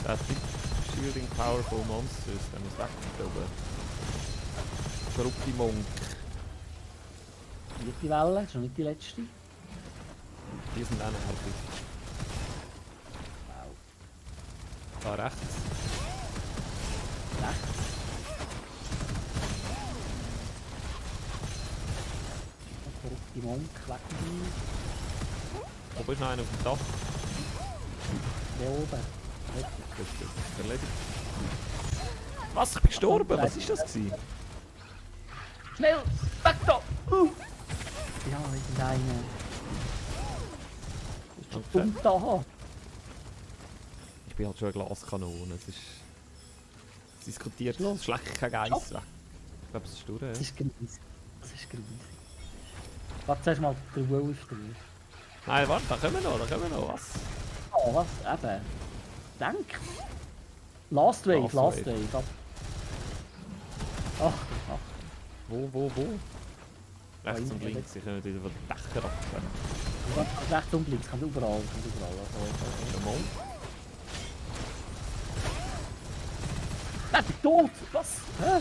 Das ist Shielding Powerful Monsters, der muss weg da oben. Verrückte Monk. Vierte Welle, das ist noch nicht die letzte. Die sind auch noch heftig. Wow. Da rechts. Rechts. Ein verrückte Monk, weg mit ihm. Oben ist noch einer auf dem Dach. Der oben. Das ist erledigt. Was? Ich bin gestorben? Was war das gewesen? Schnell! Weg da! Ja, wir sind eine. Ist schon Okay. dumm da. Ich bin halt schon eine Glaskanone. Es ist diskutiert. Los. Es schlägt kein Geiss weg. Ich glaube, es ist durch. Das Ja? ist grusig. Das ist grusig. Warte zuerst mal den Wolf durch. Nein, warte, da kommen wir noch. Was? Oh, was? Eben. Denk. Last Wave, Last Last Wave. Wave. Ach, ach. Wo? Rechts und hinten, links. Ich kann wieder von den Dächern runter. Warte, rechts und links, kann überall. Also, Der Mond. Nein, ich bin tot! Was? Hä?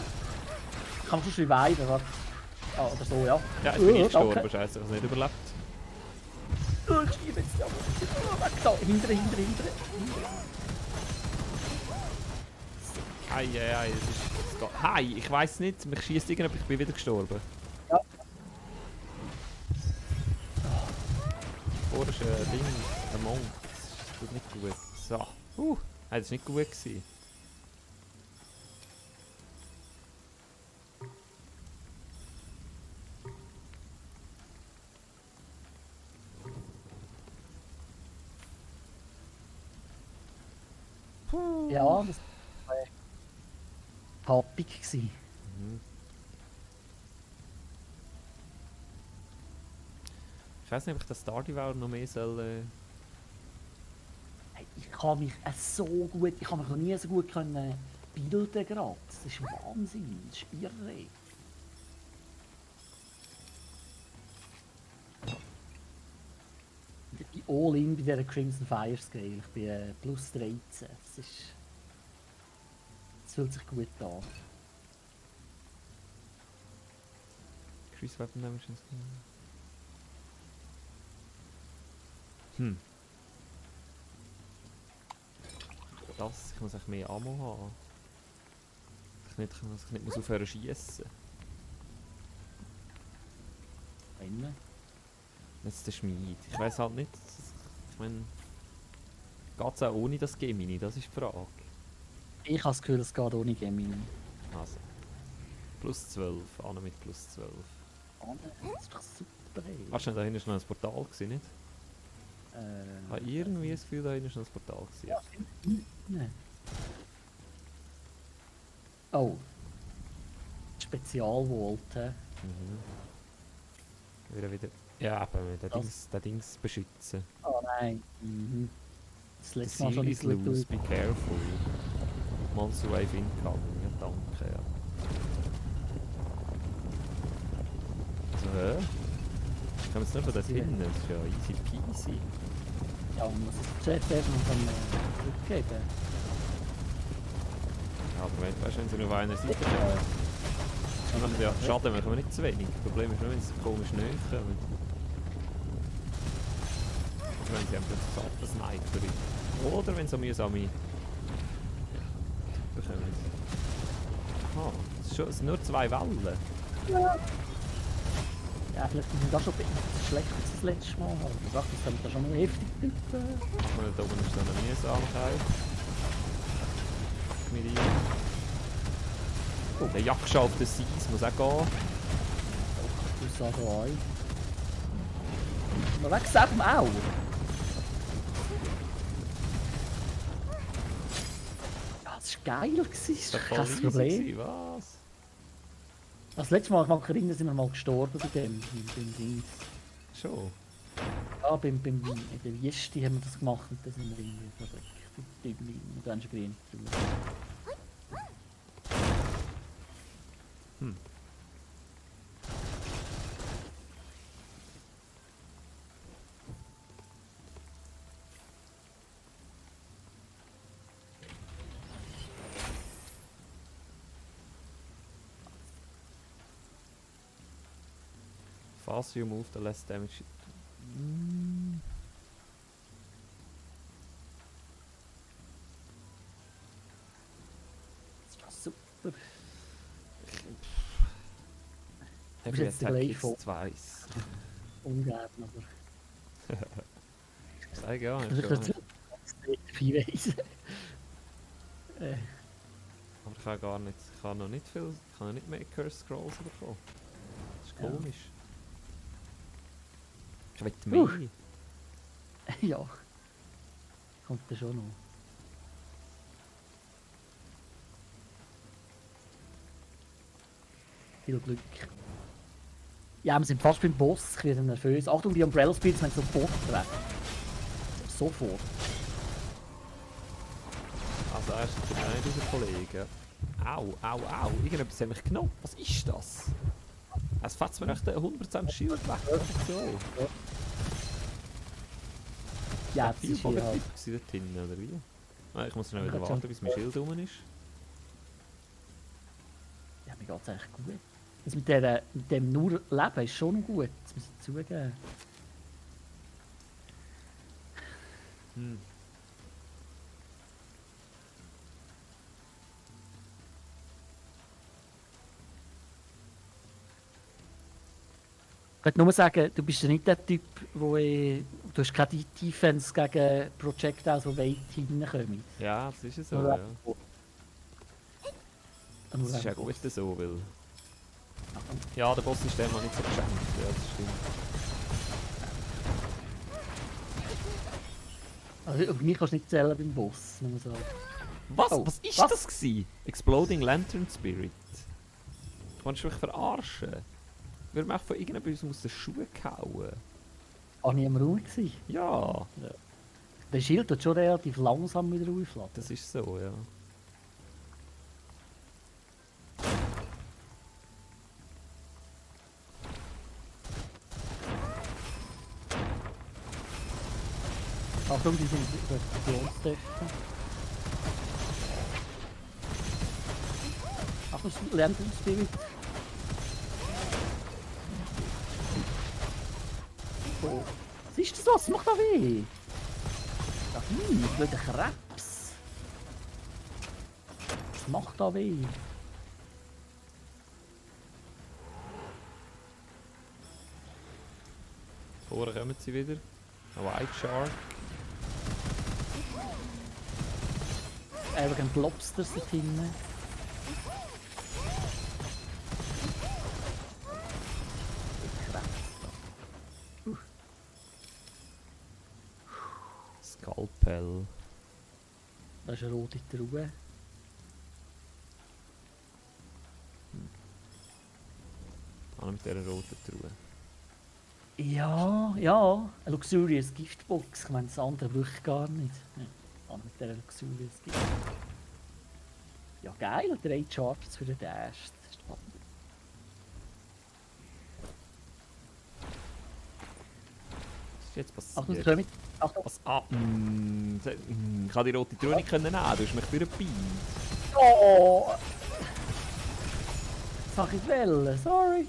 Ich kann schon reviven, warte. Ah, oder so, ja. Ja, jetzt bin ich gestorben. danke. Scheiße, ich habe es nicht überlebt. Ich schiebe jetzt ja. Weg da! Hintere. Ei, es geht. Hi, ich weiss nicht. Mich schießt irgendjemand, ich bin wieder gestorben. Ja. Vorher ist ein Ding, ein Monk. Das tut nicht gut. So. Das war nicht gut gewesen. Ja, das war happig gewesen. Mhm. Ich weiß nicht, ob ich das Stardevour noch mehr soll. Hey, ich kann mich noch nie so gut können bilden gerade. Das ist Wahnsinn, das ist irre. Ich bin all in bei dieser Crimson Fire Scale. Ich bin plus 13. Das fühlt sich gut an. Increase Weapon Damage. Ich muss echt mehr Ammo haben. Ich nicht muss aufhören schiessen. Wenn? Jetzt der Schmied. Ich weiß halt nicht. Ich meine. Geht es auch ohne das Gemini? Das ist die Frage. Ich habe das Gefühl, es geht ohne Gemini. Also. Plus 12. Anna mit plus 12. Oh, das ist doch super, ey. Warte schnell, da hinten war noch ein Portal, gewesen, nicht? Ich habe irgendwie das Gefühl, da hinten war noch ein Portal. Gewesen. Ja, nein. Oh. Spezialvolte. Wieder. Ja, aber den Dings beschützen. Oh nein. Mhm. Das The letzte Mal seal schon is nicht gut loose, durch. be careful. Monster Wave incoming. Ja, danke. Ja. Also, ich komme jetzt nur von dort hinten. Das ist ja easy peasy. Ja, man muss es zuerst eben und dann zurückgeben. Ja, aber wenn sie nur auf einer Seite kommen, dann ja, Schaden machen wir nicht zu wenig. Das Problem ist nur, wenn sie komisch näher kommen. Oder wenn sie einfach einen Sniper. Oder wenn sie mühsame bekommen. Aha, es sind nur 2 Wellen. Ja, vielleicht sind wir da schon ein bisschen schlechter als das letzte Mal. Aber ich dachte, das könnte da schon noch heftig tippen. Da oben ist dann eine Mühsamkeit. mit ihm. Der Jakscha auf der Seas muss auch gehen. Du sagst auch ein. Noch weg Sam auch. Ja, das war geil. Das ist kein Problem. Was? Das letzte Mal, ich mag mich erinnern, sind wir mal gestorben bei dem. Beim Ding. Schon? Ja, beim Jesti haben wir das gemacht und dann sind wir irgendwie verreckt. Und dann ist grün. Faster you move, the less damage. Das ist super. Every jetzt attack gleich hits vor. twice. Ungern, aber... Sag ja, Ich schon. kann viel weisen. Aber ich kann gar nicht, ich kann noch nicht viel, ich kann noch nicht mehr Curse Scrolls bekommen. Das ist komisch. Ich will mehr. Ja. Kommt da schon noch. Viel Glück. Ja, wir sind fast beim Boss. Ich werde nervös. Achtung, die Umbrella Spirits haben sofort weg. Sofort. Also erstens bin ich nicht unser Kollege. Au, au, au. Irgendetwas hat mich genommen. Was ist das? Es fetzt mir echt 100% Schild weg. So. Ja, das Viel ist ja... Typ dort hinten, oder wie? Nein, ich muss schnell wieder warten, bis mein Schild rum ist. Ja, mir geht's eigentlich gut. Das mit dem nur Leben ist schon noch gut. Das muss ich zugeben. Ich könnte nur sagen, du bist ja nicht der Typ, wo du hast keine Defense gegen Projectiles, die weit hinkommen. Ja, das ist ja so, Nur ja. Nur Das ist ja einfach gut so, weil... Ja, der Boss ist dem noch nicht so geschenkt, ja, das stimmt. Also, auf mich kannst du nicht zählen beim Boss. Nur so. Was? Oh, Was ist was? das gewesen? Exploding Lantern Spirit. Du kannst mich verarschen. Wir machen von irgendetwas aus den Schuhen gehauen. War nie im Raum gewesen. Ja, Der Schild wird schon relativ langsam wieder aufladen. das ist so, ja. Achtung, die sind Explosionsdächten. Achtung, Lantern Spirit. Oh. Was ist das? Was macht da weh? Ach nein, blöder Krebs. Was macht da weh? Vorher kommen sie wieder. Ein White Shark. Wegen Lobsters da hinten. Skalpell. Da ist eine rote Truhe. Mit dieser roten Truhe. Ja, ja. Eine Luxurious Giftbox. Ich meine, das andere brauche ich gar nicht. Ja, mit dieser Luxurious Giftbox. Ja, geil. Und 3 Charges für den Dash. Das ist spannend. Was ist jetzt passiert? Achtung, komm mit. Achtung. Was? Ah, ich habe die rote Truhe nicht nehmen. Du hast mich durchgebeamt. Oh! Das habe ich wollen. Sorry.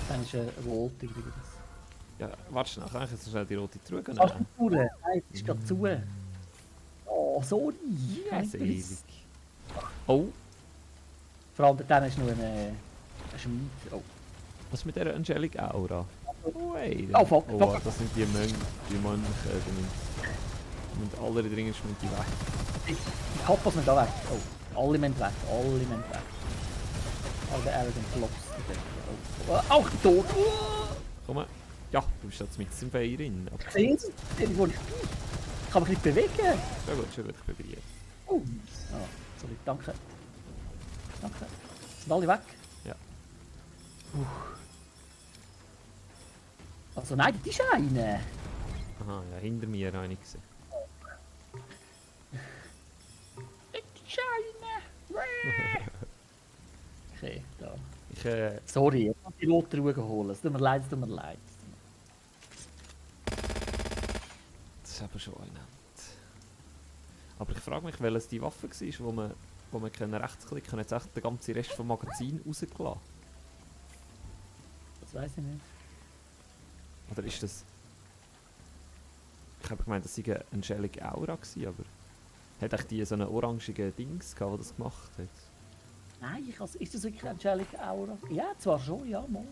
Dann ist ein Volt übrigens. Ja, warte schnell, kann ich jetzt schnell die rote Truhe Kannst du nehmen? durch? Nein, das ist gerade zu. Oh, sorry. Käselig. Oh, Vor allem dann ist noch ein Schmied. Oh. was ist mit dieser Angelic Aura? Oh, hey. Oh, fuck, Oh, fuck. das sind die Mönche. Die müssen alle dringend mit die weg. Die Kappos nicht da weg. Oh, alle müssen weg. Alle müssen weg. Alle Arrogant Flops. Oh, auch tot. Komm mal. Ja, du bist jetzt mit im Feier drin. Aber Sehen Sie? Ich kann mich nicht bewegen. schon gut, ich bin bei dir. Oh. Ah, sorry, danke. Danke. Sind alle weg? Ja. Also nein, das ist eine. Aha, ja, hinter mir habe ich gesehen. Das ist eine. Okay, da. Ich, Sorry, ich muss die rote Ruhe holen. Es tut mir leid, es tut mir leid. das ist aber schon ein. Aber ich frage mich, welches die Waffe war, wo man rechtsklicken und jetzt echt den ganzen Rest vom Magazin rausgelassen. Das weiß ich nicht. Oder ist das... Ich habe gemeint, das sei eine Schellige Aura gewesen, aber... Hat echt die so einen orangigen Dings gehabt, der das gemacht hat? Nein, ist das wirklich Angelic Aura? Ja, zwar schon, ja, mal.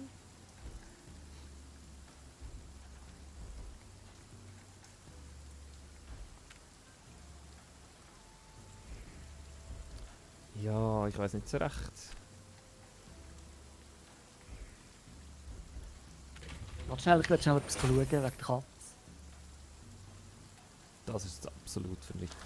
Ja, ich weiß nicht so recht. Warte schnell, ich werde schnell etwas schauen wegen der Katze. Das ist absolut vernichtet.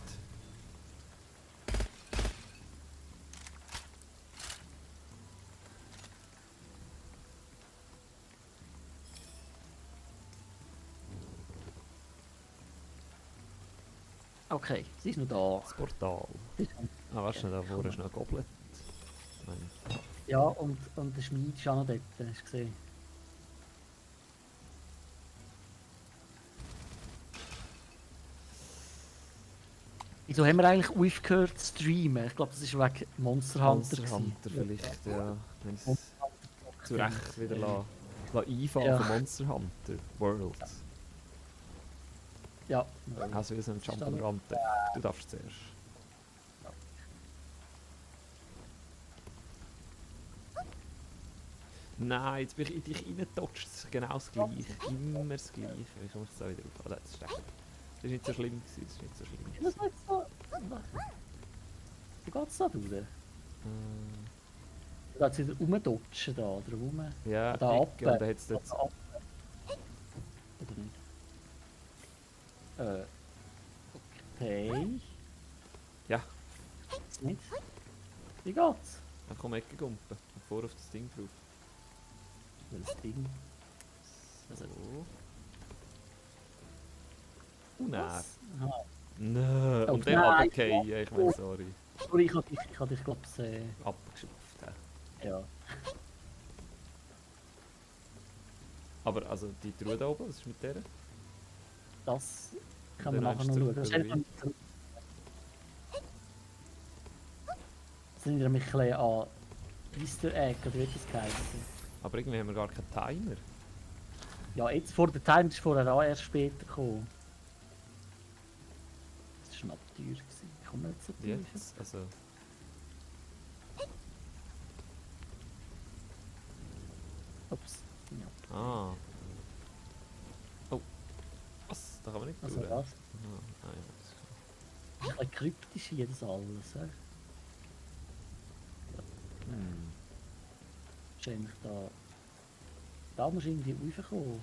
Okay, sie ist noch da. Das Portal. Ah, weißt du, da vorne ist noch ein Goblet. Nein. Ja, und der Schmied ist auch noch dort, hast du gesehen. Wieso haben wir eigentlich aufgehört zu streamen? Ich glaube, das ist wegen Monster Hunter. Monster Hunter vielleicht, ja. Wenn Monster es zu Recht wieder einfahren Ja. von Monster Hunter World. Ja. Also wie so ein Jump'n'Run. Du darfst zuerst. Nein, jetzt bin ich in dich reingedodgt. Das ist genau das Gleiche. Immer das Gleiche. Wie komme ich jetzt da wieder auf? Oh, das ist schlecht. Das ist nicht so schlimm gewesen. Das ist nicht so schlimm. Was jetzt so? Wie geht's da durch? Da hat sie wieder rumdutschen da, oder rum? Ja, Da Ecke, ab. und dann hat es dort... Oder nicht? Okay. Ja. Geht's nicht? Wie geht's? Dann komm Ecke gumpen. Und vor auf das Ding drauf. Welches Ding? So. Und er. Was? Aha. Nö. Oh, Und der nein. runtergefallen. Ich meine, sorry. Sorry, ich hab dich glaube Abgeschupft. ja. Aber also die Truhe da oben, was ist mit der? Das kann Und man dann nachher noch eins schauen. zurück, oder Das erinnert mich ein bisschen an Easter Egg, oder wie das geheißen? Aber irgendwie haben wir gar keinen Timer. Ja, jetzt vor der Time ist vorher auch erst später gekommen. Das war noch teuer. Kommen wir jetzt so tief? Jetzt, also... Ups. Ja. Ah. Oh. Was? Da kann man nicht Also durch. das Ah, ja, das ist ein bisschen kryptisch hier das alles. He? hm. Wahrscheinlich da... Da musst du irgendwie raufkommen.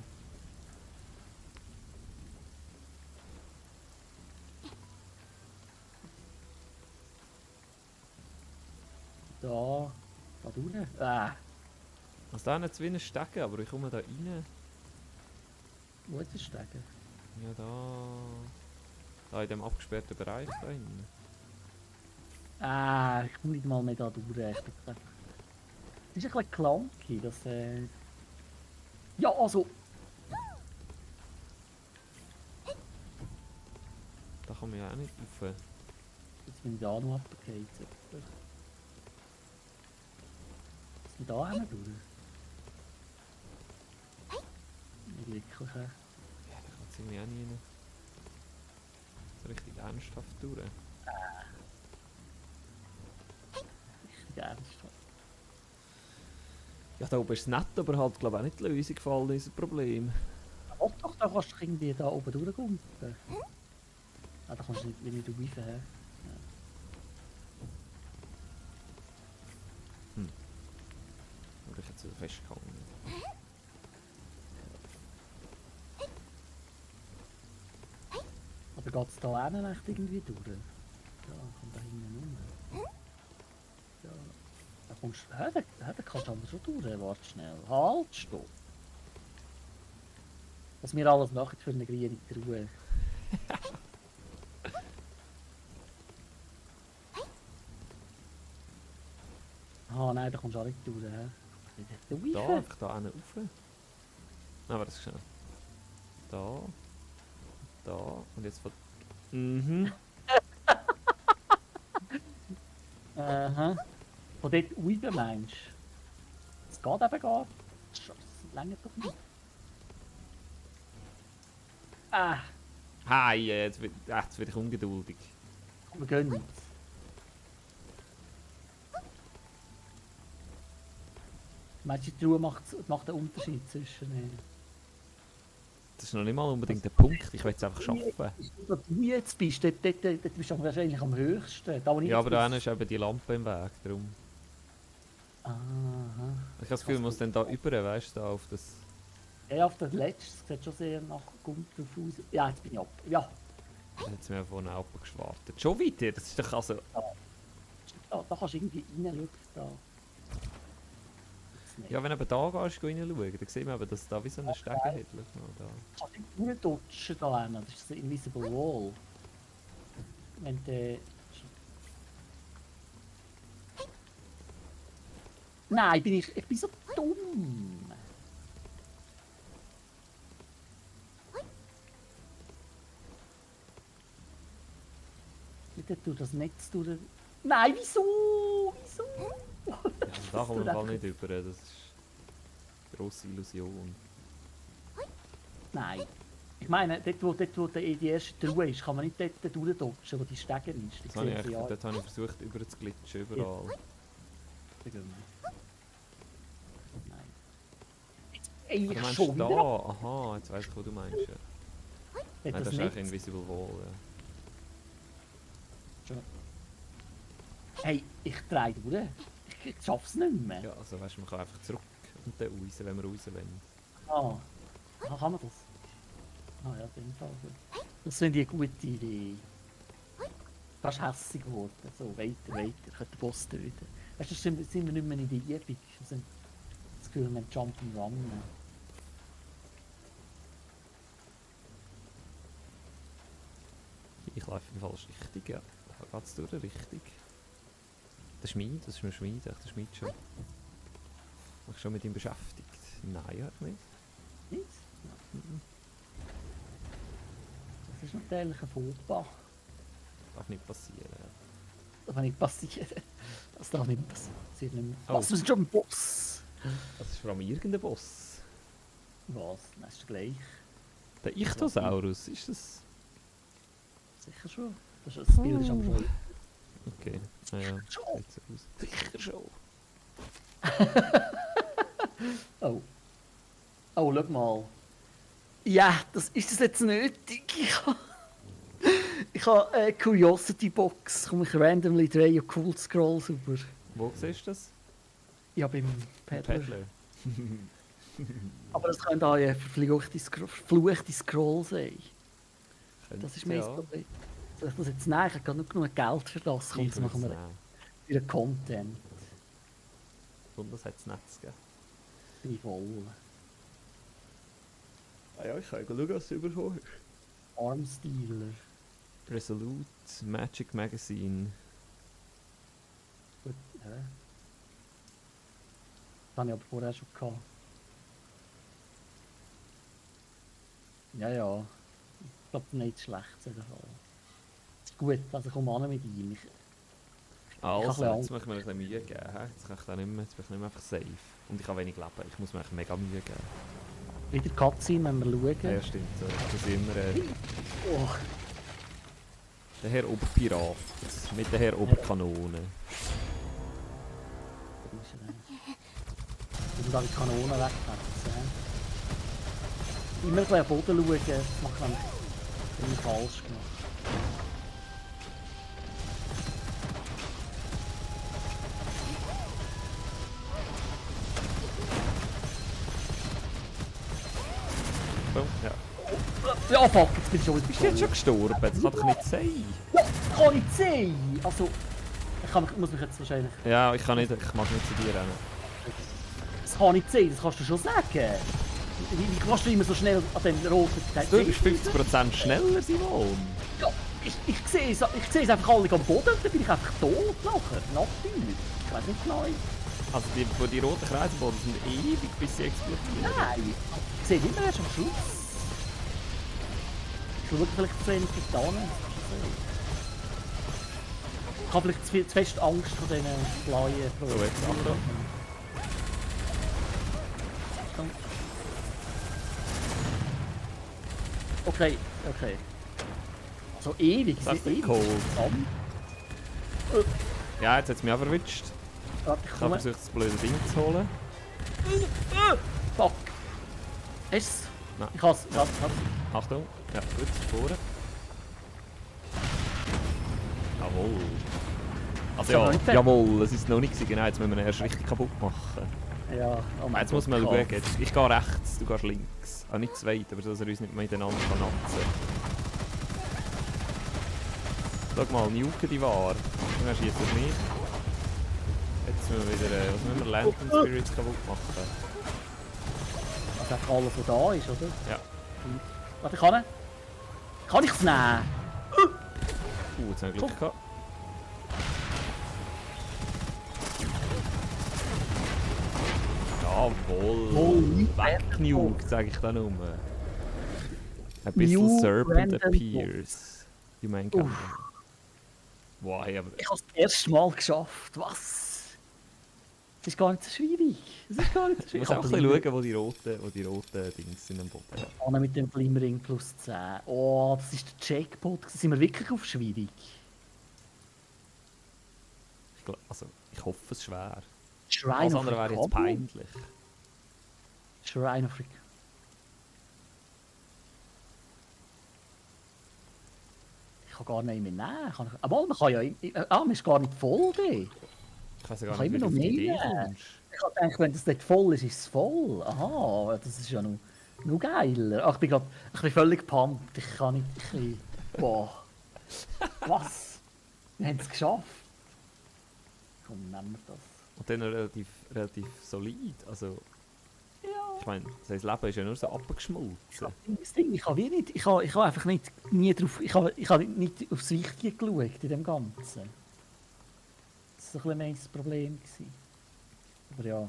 Da unten. Also da nicht zu wenig stecken, aber ich komme da rein. Wo ist das Stegen? Ja, da... Da in dem abgesperrten Bereich da hinten. Ich komme nicht mal mehr da durch. Das ist ein bisschen clunky, das... Ja, also... Da komme ich auch nicht rauf. Jetzt bin ich da noch abgekehrt. Jetzt bin ich da hin durch. Nicht wirklich. Ja, da kann es irgendwie auch nie rein. So richtig ernsthaft durch. Richtig ernsthaft. Ja, da oben ist es nett, aber halt, glaube ich, auch nicht die Lösung für all diese Probleme. Aber doch, da kannst du irgendwie da oben durchkommen. Da kannst du nicht rauf. Ja. festgehangen. Aber geht es da hinten echt irgendwie durch? Ja, kommt da hinten rum. Ja, da kommst du... Da kannst du aber schon durch. Warte schnell. Halt, stopp. Was wir alles machen für eine grüne Ruhe. Ah nein, da kommst du auch nicht durch. Da, einfach da hinten rauf. Aber das ist schnell. Da. Da. Und jetzt von... Mhm. Aha. Von dort rauf meinst du? Es geht eben gar nicht. Das längert doch nicht. Ah, Hi, jetzt werde ich ungeduldig. wir gehen jetzt. Meinst du, die Ruhe macht einen Unterschied zwischen... Das ist noch nicht mal unbedingt der Punkt, ich will es einfach schaffen. Wo du jetzt bist, dort bist du wahrscheinlich am höchsten. Da, wo ich Ja, jetzt aber da ist eben die Lampe im Weg, darum. Aha. Ich habe das Gefühl, ich muss dann da über, weißt du, da auf das... Ja, auf das letzte sieht schon sehr nach Gumpf aus. Ja, jetzt bin ich ab. Ja, Da hat es mir vorne auch geschwartet. Schon weiter? Das ist doch also... da kannst du irgendwie reinschauen. Da. Jetzt nicht. Ja, wenn du eben da gehst, geh reinschauen, dann sieht man eben, dass da wie so eine Stege hat. Schau mal da. Kannst du nicht durchdutschen da hin. Das ist ein Invisible Wall. Wenn der... Nein, ich bin so dumm. Nicht durch das Netz durch. Nein, wieso? Wieso? Ja, da kommt man nicht über, das ist eine grosse Illusion. Nein. Ich meine, dort wo die erste Truhe ist, kann man nicht dort durchdutschen, wo die Stege ist. Dort habe ich versucht, über zu glitschen, überall. Nein. Ey, Du ich meinst schon da? wieder. Aha, jetzt weiss ich, was du meinst. Ja. Nein, das ist eigentlich Invisible Wall, ja. Hey, ich drehe durch. Ich schaff's nicht mehr. Ja, also weißt du, man kann einfach zurück und dann raus, wenn wir raus wollen. Ah, kann man das? Ah ja, auf jeden Fall. Das finde ich eine gute Idee. Fast hässig geworden. So, weiter, ich könnte den Boss töten. Weißt du, sind wir nicht mehr in der Übung. Wir sind das Gefühl, wir haben Jump'n'Run. Ich laufe in die falsche Richtung, ja. Da geht es durch, richtig. Der Schmied, das ist mir Schmied, echt der Schmied schon. War ich schon mit ihm beschäftigt? Nein, eigentlich nicht. Nicht? Das ist natürlich ein Fauxpas. Darf nicht passieren. Das darf nicht passieren. Das darf nicht passieren. Nicht mehr. Oh. Was, wir sind schon ein Boss? Das ist vor allem irgendein Boss. Was? Das ist gleich. Der Ichthyosaurus, ist das? Sicher schon. Das Bild ist am Schluss. Okay, naja, Schon. sieht so aus. Sicher schon. Oh. Oh, schau mal. Ja, das ist das jetzt nötig. Ich habe eine Curiosity Box. Komme ich randomly drehen und cool Scrolls über. Wo siehst du das? Ja, beim Peddler. Peddler. Aber das können da ja verfluchte Scrolls sein. Das ist mir das Problem. Soll ich das jetzt nehmen? Ich habe gar nicht genug Geld für das. Komm, das machen wir wieder Content. Und das hat das Netz gegeben. Bin ich voll. Ah ja, ich kann schauen, was du bekommen hast. Armstealer. Resolute, Magic Magazine. Gut, ja. Das habe ich aber vorher schon gehabt. Ja, ja. Ich glaube, nicht schlecht in dem Fall. Ist gut, also ich komme an mit ihm. Also, jetzt muss ich mir ein bisschen Mühe geben. Jetzt kann ich da nicht mehr, jetzt bin ich nicht mehr einfach safe. Und ich habe wenig Leben, ich muss mir echt mega Mühe geben. Wieder Cutscene, wenn wir schauen. Ja, stimmt. So. Das ist immer Oh, der Herr Oberpirat mit der Herr Oberkanone. ich muss da die Kanone wegnetzen. Immer ein bisschen am Boden schauen, das macht man immer falsch gemacht. Achtung, ja. Ja, fuck, jetzt bin ich schon wieder Bist du jetzt schon gestorben? Das kann doch nicht sein. Ja, kann ich sehen! Also, muss mich jetzt wahrscheinlich... Ja, ich mag nicht zu dir rennen. Das kann ich sehen, das kannst du schon sagen. Wie kannst du immer so schnell an dem roten Teil? Du bist 50% schneller, Simon. Ja, ich sehe es einfach alle am Boden und dann bin ich einfach tot nachher. Natürlich. Ich weiß nicht genau. Also die roten Kreisboden sind ewig, bis sie explodieren. Nein, ich sehe immer erst am Schluss. Ich schaue vielleicht zu wenig getan. Ich habe vielleicht zu fest Angst vor diesen blauen So, jetzt Achtung. Okay. So ewig, Das ist ewig. cold. Ja, jetzt hat es mich auch erwischt. Warte, Ich habe versucht, das blöde Ding zu holen. Fuck. Ist es? Nein. Ich hasse es. Achtung. Ja, gut, vorne. Jawohl. Also ja, jawohl, es ist noch nicht genau, jetzt müssen wir ihn erst richtig kaputt machen. Ja, oh mein Jetzt muss man schauen, ich gehe rechts, du gehst links. Ah, nicht zu weit, aber dass er uns nicht miteinander natzen kann. Schau mal, Nuke die Ware. Dann schießt er mich. Jetzt müssen wir wieder, was müssen wir, Lantern Spirits kaputt machen. Also einfach alles, was da ist, oder? Ja. Warte, kann ich es nehmen? Jetzt haben wir Glück gehabt. Jawohl! Weggenugt, sage ich da nur. Ein bisschen Serpent appears. Die meinen wow, hey, aber... Ich habe es das erste Mal geschafft. Was? Das ist gar nicht so schwierig. Das ist gar nicht so schwierig. Ich muss auch ein bisschen schauen, wo die roten Dings sind am Boden. Anne mit dem Glimmering plus 10. Oh, das ist der Jackpot. Sind wir wirklich auf schwierig? Ich hoffe es schwer. Shrine Alles of andere wäre jetzt Recovery? peinlich. Shrine of Recovery. Ich kann gar nicht mehr nehmen. Aber man kann ja... man ist gar nicht voll da. Ich weiß ja gar Kann nicht, wie immer du auf noch die Idee mehr. kommst. Ich habe gedacht, wenn das nicht voll ist, ist es voll. Aha, das ist ja noch geiler. Ach, ich bin völlig gepumpt. Ich kann nicht... Boah. Was? Wir haben es geschafft. Komm, nehmen wir das. Und dann relativ solid. Also, Ja. ich meine, sein Leben ist ja nur so abgeschmolzen. Das Ding, ich habe einfach nie drauf... Ich habe nicht aufs Wichtige geschaut in dem Ganzen. Das war ein bisschen mein Problem gewesen. Aber ja.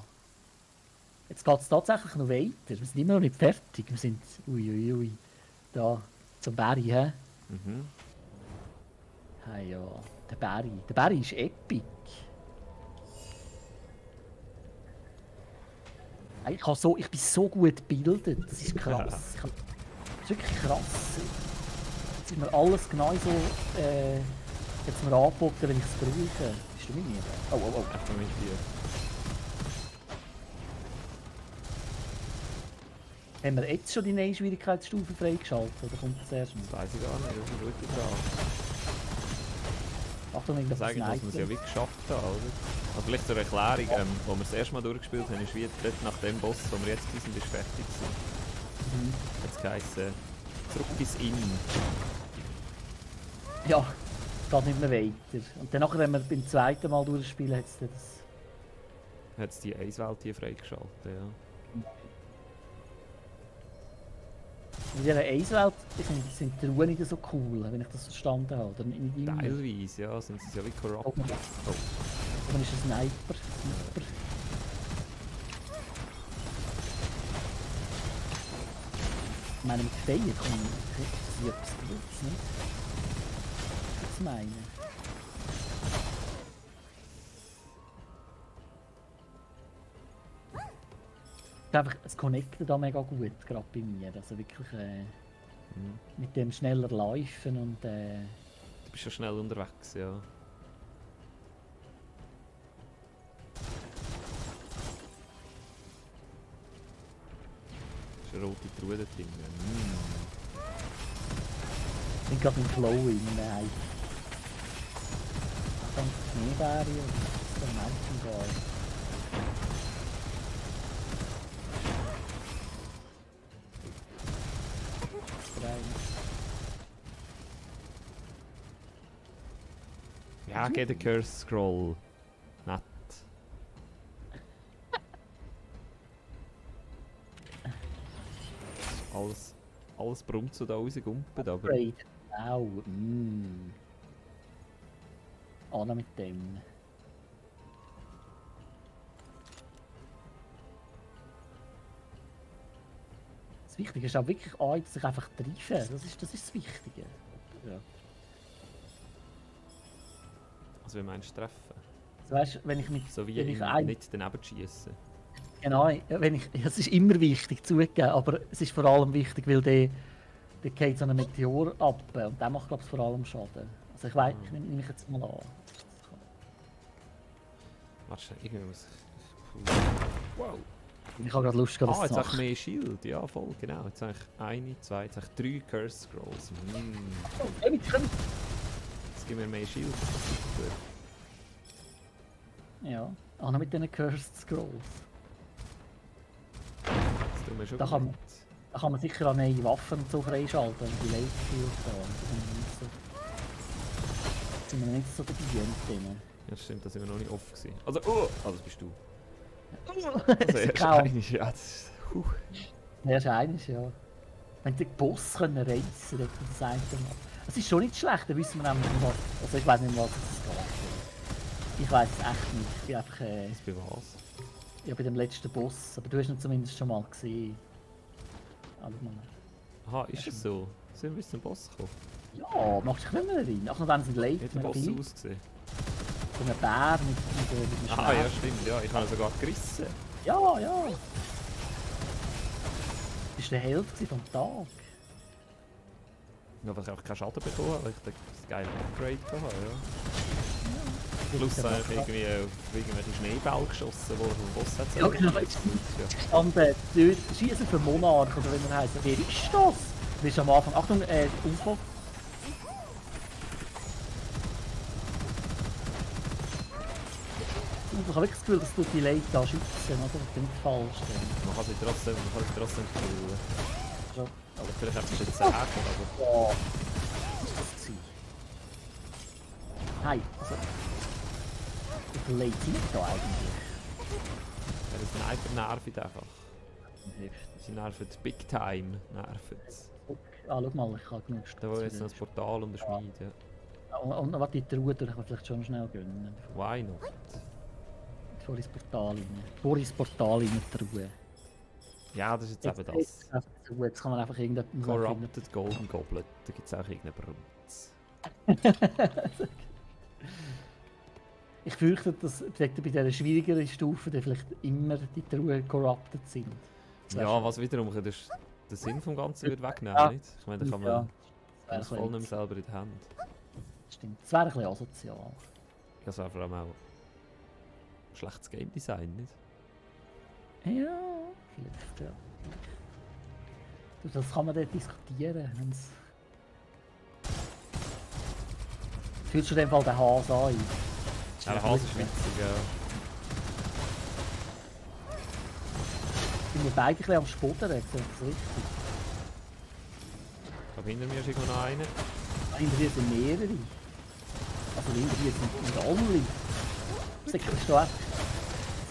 Jetzt geht es tatsächlich noch weiter. Wir sind immer noch nicht fertig. Wir sind... Uiuiui. Da, zum Berry, hä? Mhm. Hey, ja. Der Berry. Der Berry ist epic. Ich bin so gut gebildet. Das ist krass. Das ist wirklich krass. Jetzt ist mir alles genau so... jetzt mir angeboten, wenn ich es brauche. Bist du mit mir? Oh. Einfach mit dir. Haben wir jetzt schon die neue Schwierigkeitsstufe freigeschaltet? Oder kommt das erst noch? Das weiß ich gar nicht, das ist eine gute Frage. Achtung, Das eigentlich, dass wir es ja wie geschafft haben, oder? Aber vielleicht zur Erklärung, wo wir das erste Mal durchgespielt haben, ist wie dort nach dem Boss, wo wir jetzt sind, ist fertig gewesen. Jetzt geheißen, zurück ins Inn. Ja, geht nicht mehr weiter. Und dann nachher, wenn wir beim zweiten Mal durchspielen, hat es das... Hat es die Eiswelt hier freigeschaltet, ja. In dieser Eiswelt sind die Ruhen nicht so cool, wenn ich das verstanden habe. Oder nicht immer. Teilweise, ja, sind sie ja wie corrupted. Oh. Oder ist ein Sniper? Ich meine, mit Feier kann ich etwas Gutes, nicht? Das meine ich. Einfach, es connectet da mega gut, gerade bei mir. Also wirklich mit dem schneller Laufen und Du bist ja schnell unterwegs, ja. Ist eine rote Truhe da drin. Ich bin gerade im Flow in nein. Dann Schneeberry und das ist der Mountain Boy. Ja, geht der Curse Scroll. Nett. Alles brummt so da rausgekumpelt, aber... Upgrade. Au. Anna mit dem. Das Wichtige ist auch wirklich sich einfach treffen. Das ist das Wichtige. Ja. Also wie meinst du treffen? Also, weißt, wenn ich mit, So wie wenn ich nicht daneben schießen. Genau, es ist immer wichtig zugeben, aber es ist vor allem wichtig, weil der geht so ein Meteor ab und der macht, glaube ich, vor allem Schaden. Also ich weiß, ich nehme mich jetzt mal an. Warte, irgendwie muss ich... Wow! Ich habe gerade Lust, das jetzt zu habe ich machen. mehr Shield, ja voll, genau. Jetzt habe ich eine, zwei, jetzt habe ich 3 Curse Scrolls. Oh, hey, Jetzt gib mir mehr Shield. Super. Ja, auch noch mit diesen Cursed Scrolls. Das tun wir schon Da gut. kann man sicher auch neue Waffen und so freischalten, die Late Shield da. Da sind wir nicht so dabei mit denen. Ja stimmt, da sind wir noch nicht offen gewesen. Also, das bist du. Das ist erst kaum. eigentlich, ja, das ist... Erst eines, ja. Wenn die Boss können reissen, dann das eine Mal. Es ist schon nicht schlecht, dann wissen wir nämlich nicht, was... Also ich weiß nicht, was es geht. Ich weiß es echt nicht. Ich bin einfach... Das bei was? Ja, bei dem letzten Boss. Aber du hast ihn zumindest schon mal gesehen. Also, Aha, ist es so? Sind wir bis zum Boss gekommen? ja, machst du dich nicht mehr rein? Ach, noch wenn sie late Wie hat der Boss Bild, ausgesehen? so ein Bär mit einem Ah, ja Schwert. stimmt, ja. Ich habe ihn sogar gerissen. Ja, ja. Das war der Held vom Tag. Ja, weil ich auch keinen Schaden bekommen habe, weil ich das geile Upgrade hatte, ja. Plus habe ich irgendwie auf irgendwelche Schneebälle geschossen, die vom Boss hat. Ja, genau. Und dort schießen für Monarch, oder wie man heisst. Wer ist das? Du bist am Anfang. Achtung, UFO. Ich habe wirklich das Gefühl, dass du die Leute da schützen, oder? Ich bin nicht falsch. Man kann sie trotzdem killen. Ja. Aber vielleicht hat es jetzt sagen, aber... Ja. Was ist das gewesen? Hey, also... Wie viele Leute sind da eigentlich? Ja, das Sniper nervt einfach. Sie nerven Big Time. Ah, schau mal, ich habe genug Da war jetzt noch das Portal und der Schmied, ja. Und was die Truhe durch, kann man vielleicht schon schnell gönnen. Why not? Vor ins Portal rein. Vor ins Portal rein, die Truhe. Ja, das ist jetzt eben das. Jetzt kann man einfach irgendetwas... Corrupted Golden Goblet, da gibt es auch irgendeinen Brunz. Ich fürchte, dass bei dieser schwierigeren Stufe dann vielleicht immer die Truhen corrupted sind. Ja, was wiederum den Sinn vom Ganzen wird wegnehmen, Ja. nicht? Ich meine, da kann man das voll nicht mehr selber in die Hand. Stimmt, das wäre ein bisschen asozial. Ja, das wäre vor allem auch schlechtes Game Design, nicht? Ja, vielleicht, ja. Das kann man dort diskutieren, wenn's... Fühlst du in dem Fall den Hase an? Ja, der Hase ist witzig, ja. Sind wir beide ein bisschen am Spotten, das ist richtig. Ich glaube, hinter mir ist irgendwo noch einer. Hinter dir sind mehrere. Also hinter dir sind alle. Das ist da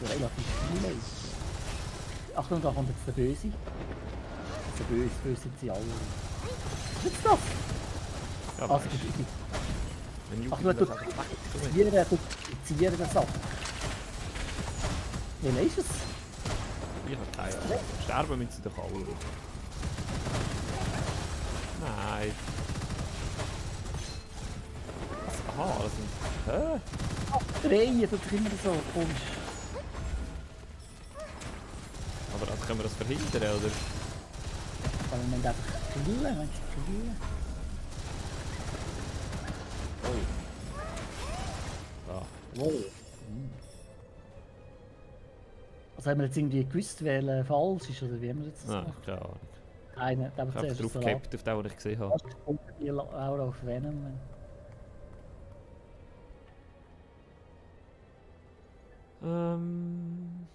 so relativ viele. Achtung, da kommt jetzt der Böse. Der Böse sind sie alle. Was ist das? Ja, Also, weißt du, wenn ach, Jugendliche du einfach wegkommen. duplizieren das ab. Wer ist es? Ich habe keine Ahnung. Sterben müssen sie doch alle. Nein. Was? Aha, das sind... Hä? Drehen, das ist immer so komisch. Aber also können wir das verhindern, oder? Aber wir müssen einfach killen, meinst du killen? Ah. Wow. Also haben wir jetzt irgendwie gewusst, welcher falsch ist, oder wie haben wir jetzt das Ah, gemacht? keine Ahnung. Einer, der Ich habe zuerst drauf gehabt, auf den, den ich gesehen habe. die Aura auf Venom. Hm.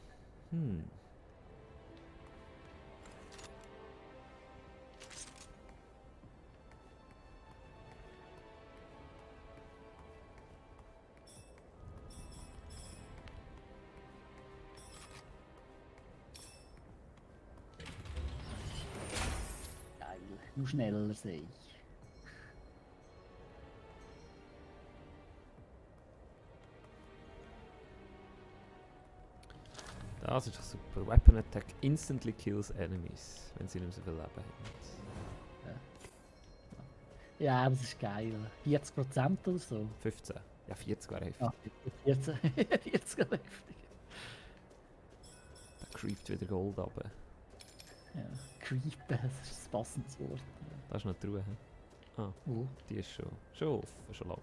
Noch schneller sehe ich. Das ist doch super. Weapon Attack instantly kills enemies, wenn sie nicht mehr so viel Leben haben. Ja, das ist geil. 40% oder so. 15. Ja, 40 wäre heftig. Ja, 14. 40 wäre heftig. Da creept wieder Gold runter. Ja, creepen, das ist das passende Wort. Da ist noch die Ruhe. Ah, die ist schon offen, schon lange.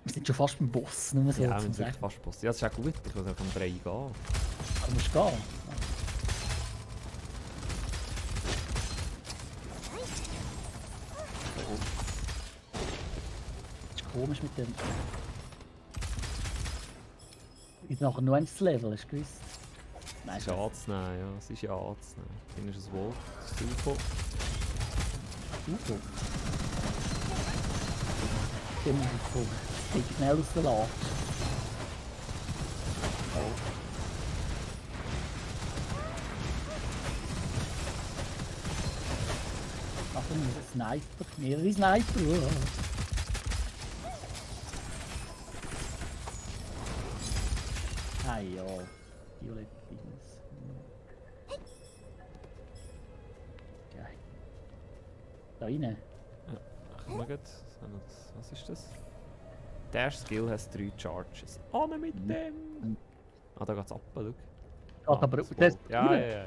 Wir sind schon fast beim Boss, nur so Ja, wir zum sind wirklich Sagen. fast Boss. Ja, das ist auch gut, ich muss auch um 3 gehen. Aber du musst gehen. Das ist komisch mit dem. Ist nachher nur ein Level, hast du gewusst? Nein, Es ist anzunehmen, ja, es ist ja anzunehmen. Dann ist es wohl, das UFO. UFO. Stimmt, UFO. Geht schnell aus der Lage. Oh. Achtung, ein Sniper. Mehrere Sniper. Ah ja, Violett Business. Geil. Da rein. Komm mal, was ist das? Der Skill has 3 Charges. Ohne mit dem! Ah, da geht's ab, schau. Geht aber das das. Ball. Ja.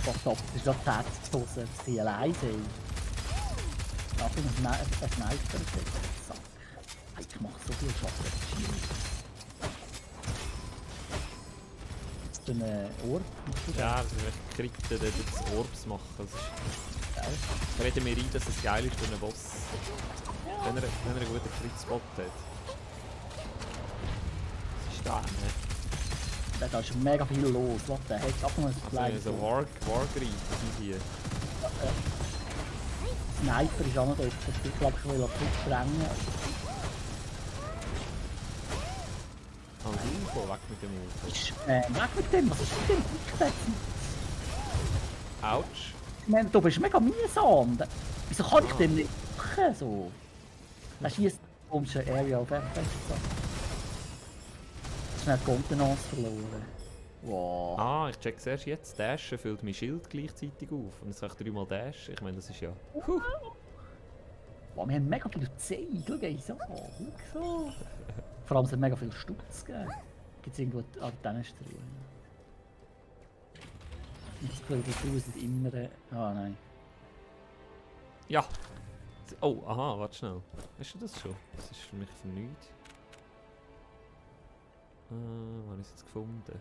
Was ab? Das ist doch die Herzpose, dass sie allein sind. Achtung, ein Sniper. Zack. Ich mach so viel Schaden. Jetzt ein Orb. Ja, das ist echt Kritten, das Orbs machen. Das ist Geil. ich rede mir ein, dass es geil ist für einen Boss. Wenn er einen guten Crit-Spot hat. Was ist da? Ne? Da ist mega viel los. Was der heck? Ab mal ein Also kleines so Wargreed hier. Sniper ist auch noch dort. Ich glaube, ich will auch gut sprengen. Ah, UFO, weg mit dem UFO. Weg mit dem, was ist mit dem Rücksetzen? Autsch. Ich meine, du bist mega mühsam. Wieso kann ich dem nicht machen? So? Da schießt um eine Area of Effect. So. Schnell Kontenance verloren. Wow. Ah, ich check's erst jetzt. Dashen füllt mein Schild gleichzeitig auf. Und jetzt kann ich 3-mal Dash. Ich meine, das ist ja... Wow, wir haben mega viel Zeit. Schau so. Schau so. Vor allem es hat mega viel Stutz gegeben. Gibt es irgendwo an diesen Stellen? Ich glaube, die Schuhe sind immer... Ah, nein. Ja! Oh, aha, warte schnell. Weißt du das schon? Das ist für mich für nichts. Wo habe ich es jetzt gefunden?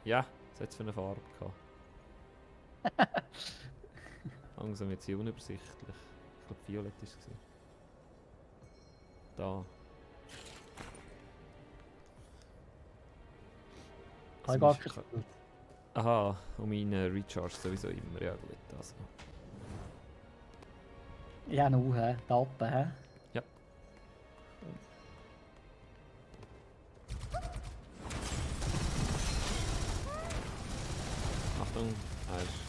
Ja, das hat es für eine Farbe gehabt. Langsam wird sie unübersichtlich. Ich glaube, violett war es. Da. Kann ich gar nicht. Aha, und meine Recharge sowieso immer. Ja gut, also. Ja, nu, hä? Da oben, hä? Ja. Achtung, er ist...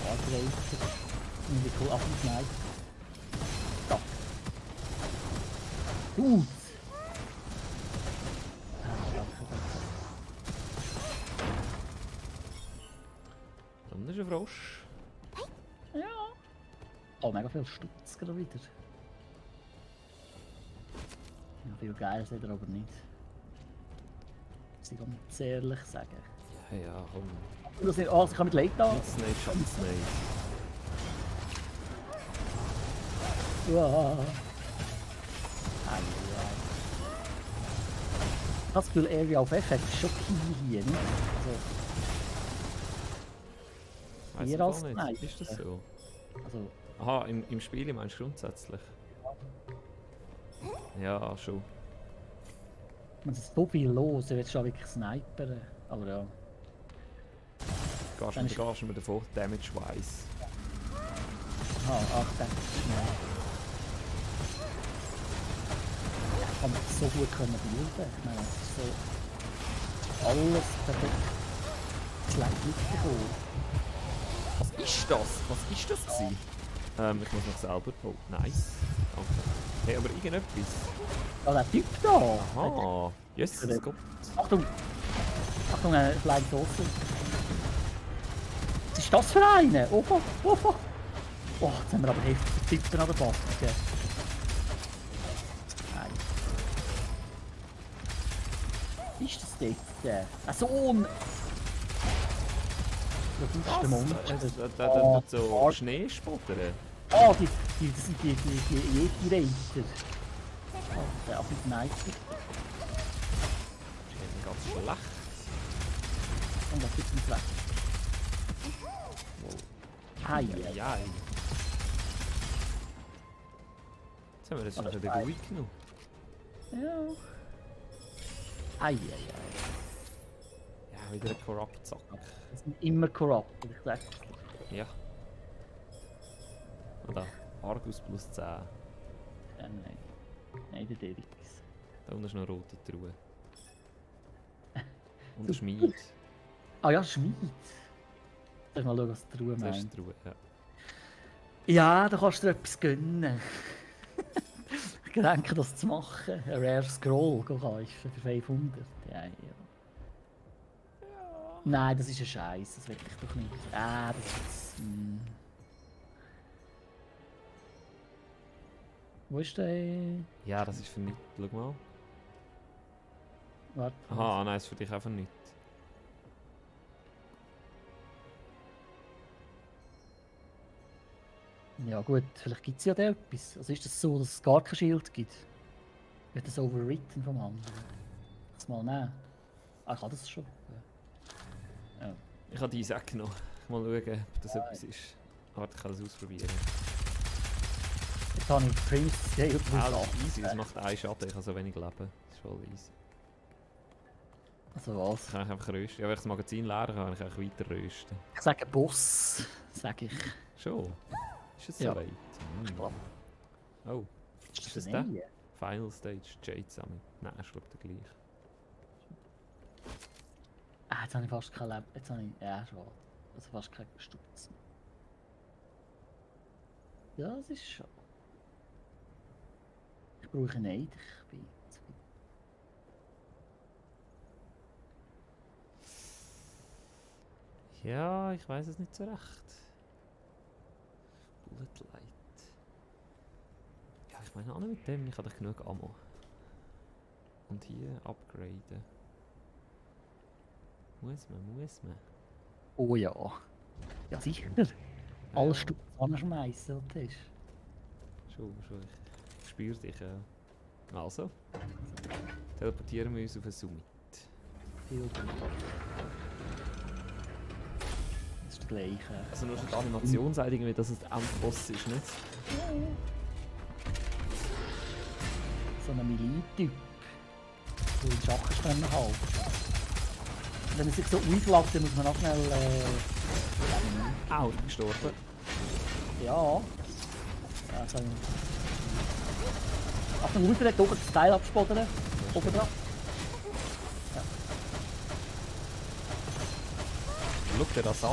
Angreifer. Irgendwie cool abgeschneit. Da. Gut. Dann ist ein Frosch. Ja. Oh, mega viel Stutz gerade wieder. Ja, viel geil seht ihr aber nicht. Das muss ich ganz ehrlich sagen. Ja, komm. Oh, sie kann mit Late da. Mit Snake, schon mit Snake. Wow. Ich habe das Gefühl, Area of Effect ist schon key hier, nicht? Weiss Hier ich als gar nicht. Sniper. Ist das so? Also, Aha, im Spiel meinst du grundsätzlich? Ja, schon. man ist so viel los, ich will schon wirklich snipern. Aber ja. Gehst du mir davon, damage-wise. Ach, das ist schnell. Ich kann so gut können bilden. Ich meine, es ist so alles perfekt. Es leicht mitgekommen. Was ist das? Was ist das gewesen? Ich muss noch selber. Oh, nice. Danke. Hey, aber irgendetwas. Ja, der Typ da! Aha. Yes, es kommt. Achtung! Achtung, Flying Saucer. Was ist das für eine? Oh, oh, oh, oh. Oh, jetzt haben wir aber heftige Typen an der Backe. Nein. Was ist das dort? Ein Sohn! Das ist der Monster. Der tut so Schnee sputtern. Oh, das sind die Yeti-Reiter. Oh, der hat mit Sniper. Das ist ganz schlecht. Und das gibt uns weg. Hei, Ja. Jetzt haben wir das schon wieder ruhig genug. ja. Hei. Ja, wieder ein Corrupt-Sack. Das sind immer corrupt, ich sag's. Ja. Und da, Argus plus 10. Ja, nein. Nein, der Derix. Da unten ist noch eine rote Truhe. Und ein Schmied. Ah ja, Schmied. Soll ich mal schauen, was die Truhe Das meint. ist die Truhe, ja. Ja, da kannst du dir etwas gönnen. Ich denke, das zu machen. Ein Rare Scroll kaufen für 500. Ja. Nein, das ist ein Scheiß, das will ich doch nicht. Ah, das ist jetzt... Wo ist der? Ja, das ist für nichts. Schau mal. Warte. Aha, nein, ist für dich einfach nicht. Ja gut, vielleicht gibt es ja da etwas. Also ist das so, dass es gar kein Schild gibt? Wird das overwritten vom anderen? Das mal nehmen. Ah, ich habe das schon. Ja. Ich habe die Säcke noch. Mal schauen, ob das etwas ist. Warte, ich kann das ausprobieren. Jetzt habe ich Prince Scale plus Ah, das 8. ist easy, das macht einen Schaden, ich habe so wenig Leben. Das ist voll easy. Also was? Ich kann einfach rösten. Ja, wenn ich das Magazin leer kann, kann ich auch weiter rösten. Ich sage Boss, sage ich. Schon? Ist es Ja. so weit? Ich glaube. Oh, ist das der? Final Stage, Jade Summit. Nein, ist glaube ich der gleiche. Ah, jetzt habe ich fast kein Leben. Jetzt habe ich... Ja, schade. Also fast keinen Stutz. Ja, das ist schon... Ich brauche nicht. Ich bin... Ja, ich weiß es nicht so recht. Bullet Light. Ja, ich meine auch mit dem, ich habe doch genug Ammo. Und hier upgraden. Muss man. Oh ja. Ja, sicher. Alles Stutz anschmeißen, was das ist. Schon, ich spüre dich, ja. Also, teleportieren wir uns auf einen Summit. Viel gut. Das ist das Gleiche. Also nur schon die Animation sagt irgendwie, dass es der Endboss ist, nicht? So ein Melee-Typ. Der in Schachenspänen halten. Wenn er sich so auflässt, dann muss man auch schnell... Au, ich bin gestorben. Ja. Ja, so ein... Achtung, direkt oben das Teil abspottern. Oben drauf. Ja. Schau dir das an.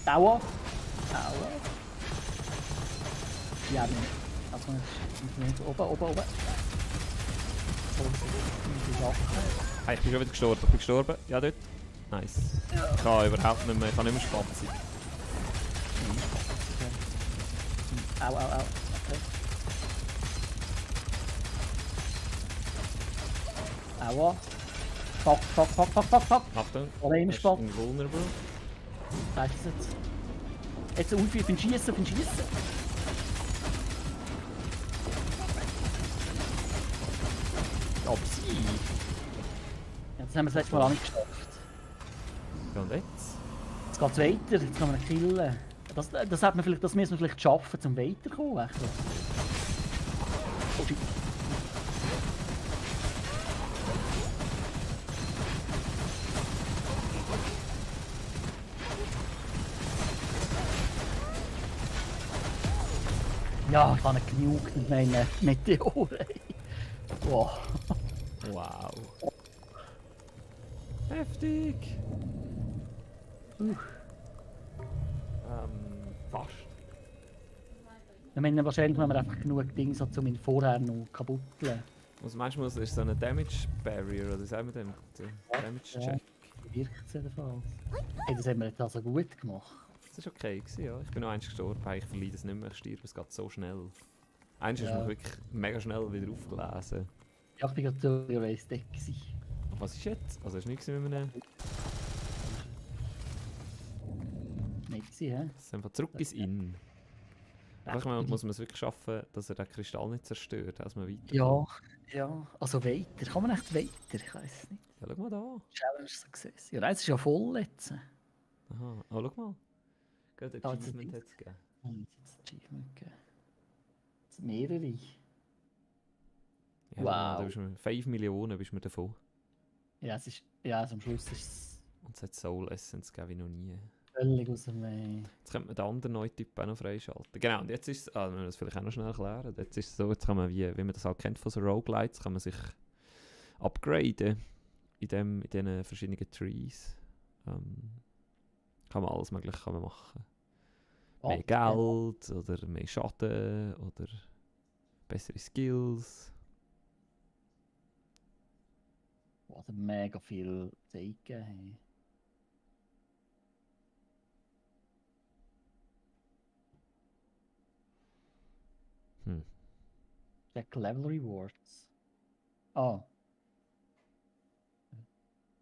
Aua. Ja, also nicht oben. So, die Sachen. Hey, ich bin schon wieder gestorben. Ja, dort. Nice. Ich kann überhaupt nicht mehr, ich kann nicht mehr spatzen. Au. Okay. Aua. Fuck. Achtung, Oder im das ist Spot. invulnerable. Weißt du jetzt? Jetzt auf ihn schießen. Aber sie! Ja, das haben wir das letzte Mal auch nicht geschafft. Ja, und jetzt? Jetzt geht's weiter, jetzt kann man ihn killen. Das hat man vielleicht, das müssen wir vielleicht schaffen, zum weiterkommen. Echt. Oh shit. Ja, ich habe ihn genug mit meinen Meteoren. Wow. Wow. Heftig. Fast. Ich meine, wahrscheinlich haben wir einfach genug Dinge, so, um ihn vorher noch kaputt Was meinst du, ist so eine Damage Barrier oder wie sagen wir dem? Damage Check. Wie wirkt es jedenfalls? Hey, das haben wir jetzt also gut gemacht. Das war okay, ja. Ich bin noch eins gestorben, ich verliere das nicht mehr, ich stirb, es geht so schnell. Eins ist mir wirklich mega schnell wieder aufgelesen. Ja, ich war gerade so in Race Deck. Was ist jetzt? Also ist nichts mit einem... Nicht gewesen, hä? Es ist einfach zurück ins Inn. Manchmal muss man es wirklich schaffen, dass er den Kristall nicht zerstört, als man weiter. Ja, ja. Also weiter. Kann man echt weiter? Ich weiß es nicht. Ja, schau mal da. Challenge Success. Ja, das ist ja voll jetzt. Aha, oh, schau mal. Gerade ein Achievement hat es gegeben. Jetzt Achievement gegeben. Jetzt mehrere. Ja, wow. Da bist du 5 Millionen bist du davon. Ja, es ist, ja, also am Schluss ist es... Und es hat Soul Essence gegeben wie noch nie. Völlig aus dem... Jetzt könnte man den anderen neuen Typ auch noch freischalten. Genau, und jetzt ist es... Ah, wir müssen das vielleicht auch noch schnell erklären. Jetzt ist es so, jetzt kann man, wie man das halt kennt von so Roguelites, kann man sich upgraden in diesen verschiedenen Trees. Kann man alles mögliche kann man machen. Mehr Geld oder mehr Schaden oder bessere Skills. Was mega viel zeigen. Check Level Rewards. Ah.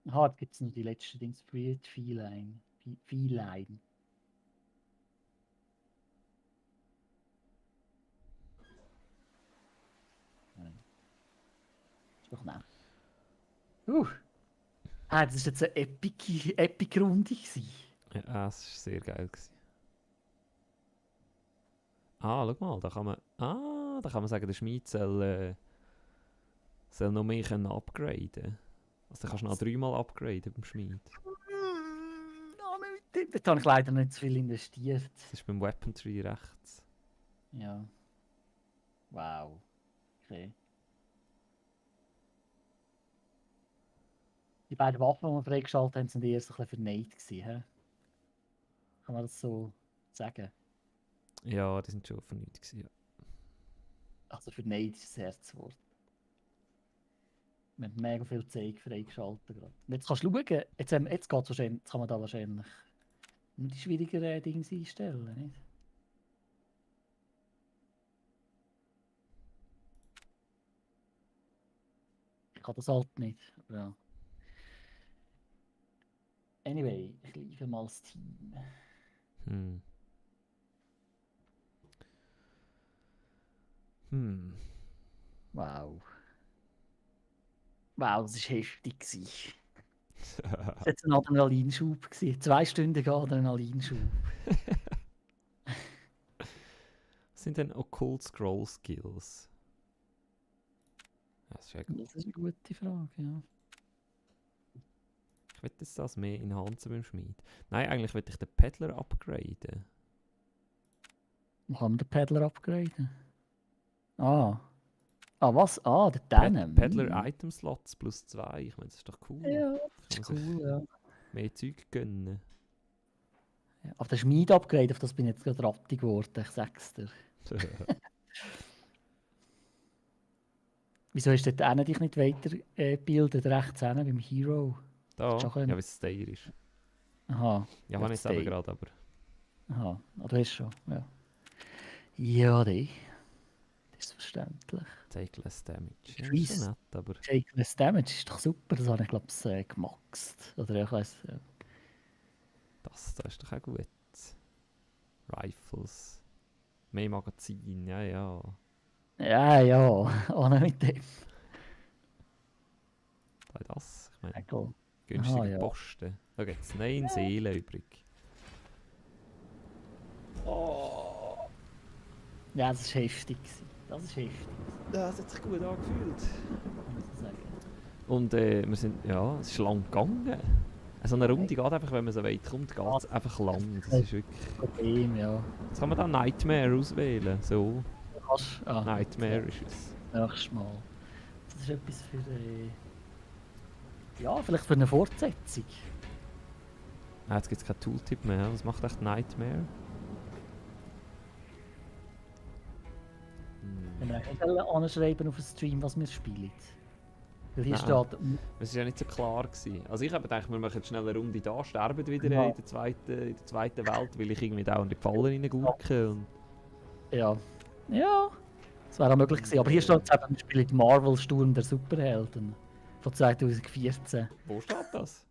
Aha, jetzt gibt es noch die letzten Dings. Spirit Feline. Feline. Ist doch nett. Ah, das war jetzt eine Epic-Runde. Ja, es war sehr geil. Ah, schau mal, da kann man sagen, der Schmied soll noch mehr upgraden. Also, da kannst du noch 3-mal upgraden beim Schmied. Da habe ich leider nicht zu viel investiert. Das ist beim Weapon Tree rechts. Ja. Wow. Okay. Die beiden Waffen, die wir freigeschaltet haben, sind erst ein bisschen vernäht gewesen, he? Kann man das so sagen? Ja, die sind schon vernäht gewesen, ja. Also vernäht ist das Herzwort. Wir haben mega viel Zeug freigeschaltet gerade. Und jetzt kannst du schauen, jetzt geht's wahrscheinlich, jetzt kann man da wahrscheinlich die schwierigeren Dinge einstellen, nicht? Ich kann das halt nicht, aber ja. Anyway, ich liebe mal das Team. Wow. Wow, das war heftig. Das war jetzt ein Adrenalinschub. 2-stündiger Adrenalinschub. Was sind denn Occult Scroll Skills? Ja, das ist eine gute Frage, ja. Ich will jetzt das mehr enhancen beim Schmied. Nein, eigentlich will ich den Peddler upgraden. Wo kann man den Peddler upgraden? Ah, was? Ah, der Denim. Peddler Item Slots plus 2. Ich meine, das ist doch cool. Ja, das ist cool, ja. Mehr Zeug gönnen. Ja, aber der Schmied-Upgrade, auf das bin ich jetzt gerade rattig geworden, ich sag's dir. Wieso hast du dort dich nicht weitergebildet, rechts hinten beim Hero? Da? Ja, weil es Stair ist. Aha. Ja, habe ich es eben gerade, aber... Aha, du hast schon, ja. Ja, das ist verständlich. Take less damage. Ja, ist so nett, aber... Take less damage ist doch super, das habe ich glaube ich gemaxt. Oder ich weiss, ja. Das ist doch auch gut. Rifles. Mehr Magazin, ja. Ja, auch noch mit dem. Das, ich meine, günstige Posten. Da gibt es 9 Seelen übrig. Oh. Ja, das ist heftig. Ja, das hat sich gut angefühlt. Und wir sind, ja, es ist lang gegangen. So eine Runde geht einfach, wenn man so weit kommt, geht es einfach lang. Das ist wirklich... Problem, ja. Jetzt kann man da Nightmare auswählen, so. Nightmare ist es. Nächstes Mal. Das ist etwas für ja, vielleicht für eine Fortsetzung. Jetzt gibt es keinen Tooltip mehr. Was macht echt Nightmare? Wenn wir nicht anschreiben auf den Stream, was wir spielen. Weil hier Nein. steht... Es war ja nicht so klar gewesen. Also ich habe gedacht, wir machen schnell eine Runde da, sterben wieder Ja. in der zweiten Welt, weil ich irgendwie da in die Fallen reingurke. Und Ja. Ja, das wäre auch möglich gewesen. Aber hier steht es eben, wir spielen Marvel Sturm der Superhelden von 2014. wo steht das?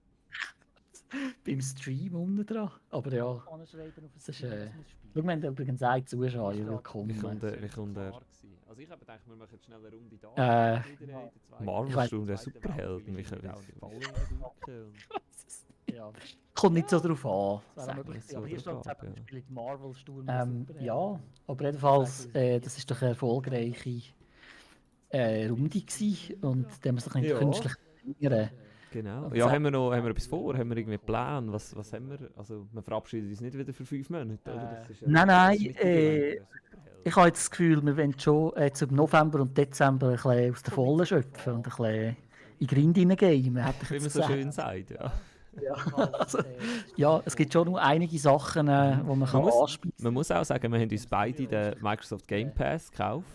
Beim Stream unten dran. Aber ja. Das ist, schau, wir haben übrigens einen Zuschauer, willkommen. Wie kommt der? Also ich habe gedacht, wir machen schnell eine Runde da. Ich Marvel weiss- Sturm der Superhelden. Wie können wir da in die Fallen reingurken? Ja. Kommt nicht so drauf an. Das wäre auch Sag möglich nicht gewesen. Aber hier so steht es drauf eben, an, wir spielen Marvel Sturm der Superhelden. Ja, aber jedenfalls, das ist doch eine erfolgreiche Runde gewesen. Und da haben wir sich nicht Ja. künstlich trainieren. Genau. Und Ja, sag- haben wir etwas vor? Haben wir irgendwie Pläne? Was haben wir? Also, wir verabschieden uns nicht wieder für 5 Monate, oder? Das ist ja- Nein, das ist nein, nicht die Gelegenheit. Ich habe jetzt das Gefühl, wir wollen schon jetzt im November und Dezember ein bisschen aus der Vollen schöpfen und ein bisschen in die Grind hineingehen. Hätte ich Wie man jetzt so gesagt. schön sagt, ja. Ja, also, ja, es gibt schon noch einige Sachen, die man kann muss- anspielen Man muss auch sagen, wir haben uns beide den Microsoft Game Pass gekauft.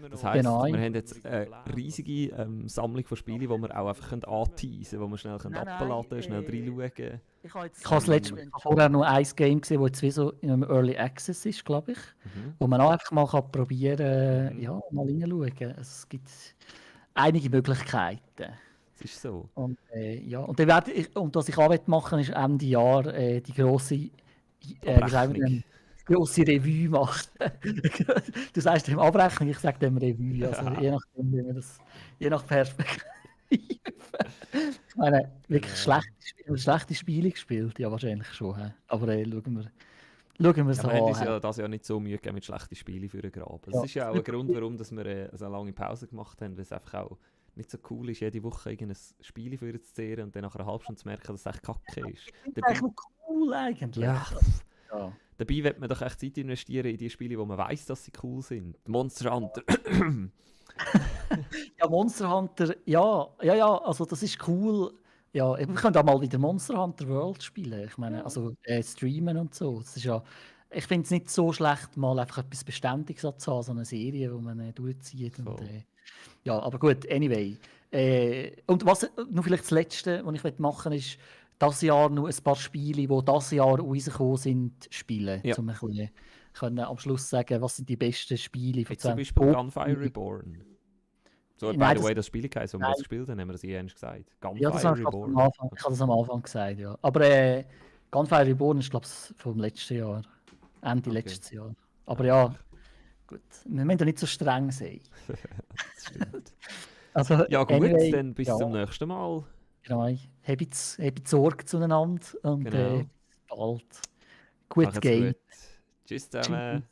Das heisst, Genau. wir haben jetzt eine riesige Sammlung von Spielen, die wir auch einfach anteasen können, die wir schnell Nein, abladen können, schnell reinschauen. Ich habe das letzte Mal vorher noch ein Game gesehen, das jetzt wie so in einem Early Access ist, glaube ich. Mhm. Wo man auch einfach mal kann probieren kann, ja, mal reinschauen. Es gibt einige Möglichkeiten. Es ist so. Und, ja. Und, dann und was ich auch machen will, ist Ende Jahr die grosse, wie sagen wir denn, die grosse Revue machen. Du sagst dem Abrechnung, ich sage dem Revue. Also Ja. je nachdem, wie wir das, je nach Perspektive. Ich meine, wirklich schlechte Spiele gespielt, ja wahrscheinlich schon. He. Aber schauen wir es Ja, wir haben uns an. ja das Jahr nicht so Mühe gegeben mit schlechten Spielen für den Graben. Das Ja. ist ja auch ein Grund, warum dass wir so eine lange Pause gemacht haben, weil es einfach auch nicht so cool ist, jede Woche irgendein Spiel für zu zehren und dann nach einer halben Stunde zu merken, dass es echt kacke ist. Das ist eigentlich noch cool eigentlich. Ja. Ja. Dabei wird man doch echt Zeit investieren in die Spiele, wo man weiß, dass sie cool sind. Monster Hunter. Ja, Monster Hunter, ja, also das ist cool. Ja, wir können auch mal wieder Monster Hunter World spielen. Ich meine, also streamen und so. Das ist ja, ich finde es nicht so schlecht, mal einfach etwas Beständiges zu haben, so eine Serie, wo man durchzieht. Und, Voll. ja, aber gut, anyway. Und was noch vielleicht das Letzte, was ich machen will, ist, dieses Jahr noch ein paar Spiele, die dieses Jahr rausgekommen sind, spielen. Ja. Um ein bisschen können am Schluss sagen, was sind die besten Spiele von Jetzt zum 20 Beispiel Gunfire Reborn. So, by Nein, the das- way, das Spiel heisst, wo wir Nein. das gespielt haben, haben wir das ernst gesagt. Gunfire Ja, das habe ich, Reborn. am Anfang, ich habe das am Anfang gesagt, ja. Aber Gunfire Reborn ist, glaube ich, vom letzten Jahr. Ende Okay. letztes Jahr. Aber ja, gut. Wir müssen ja nicht so streng sein. Das stimmt. Also, Ja gut, anyway, dann bis ja, zum nächsten Mal. Genau. Habt Sorge zueinander und Genau. bis bald. Gut Macht's Game. gut. Tschüss zusammen. Tschüss.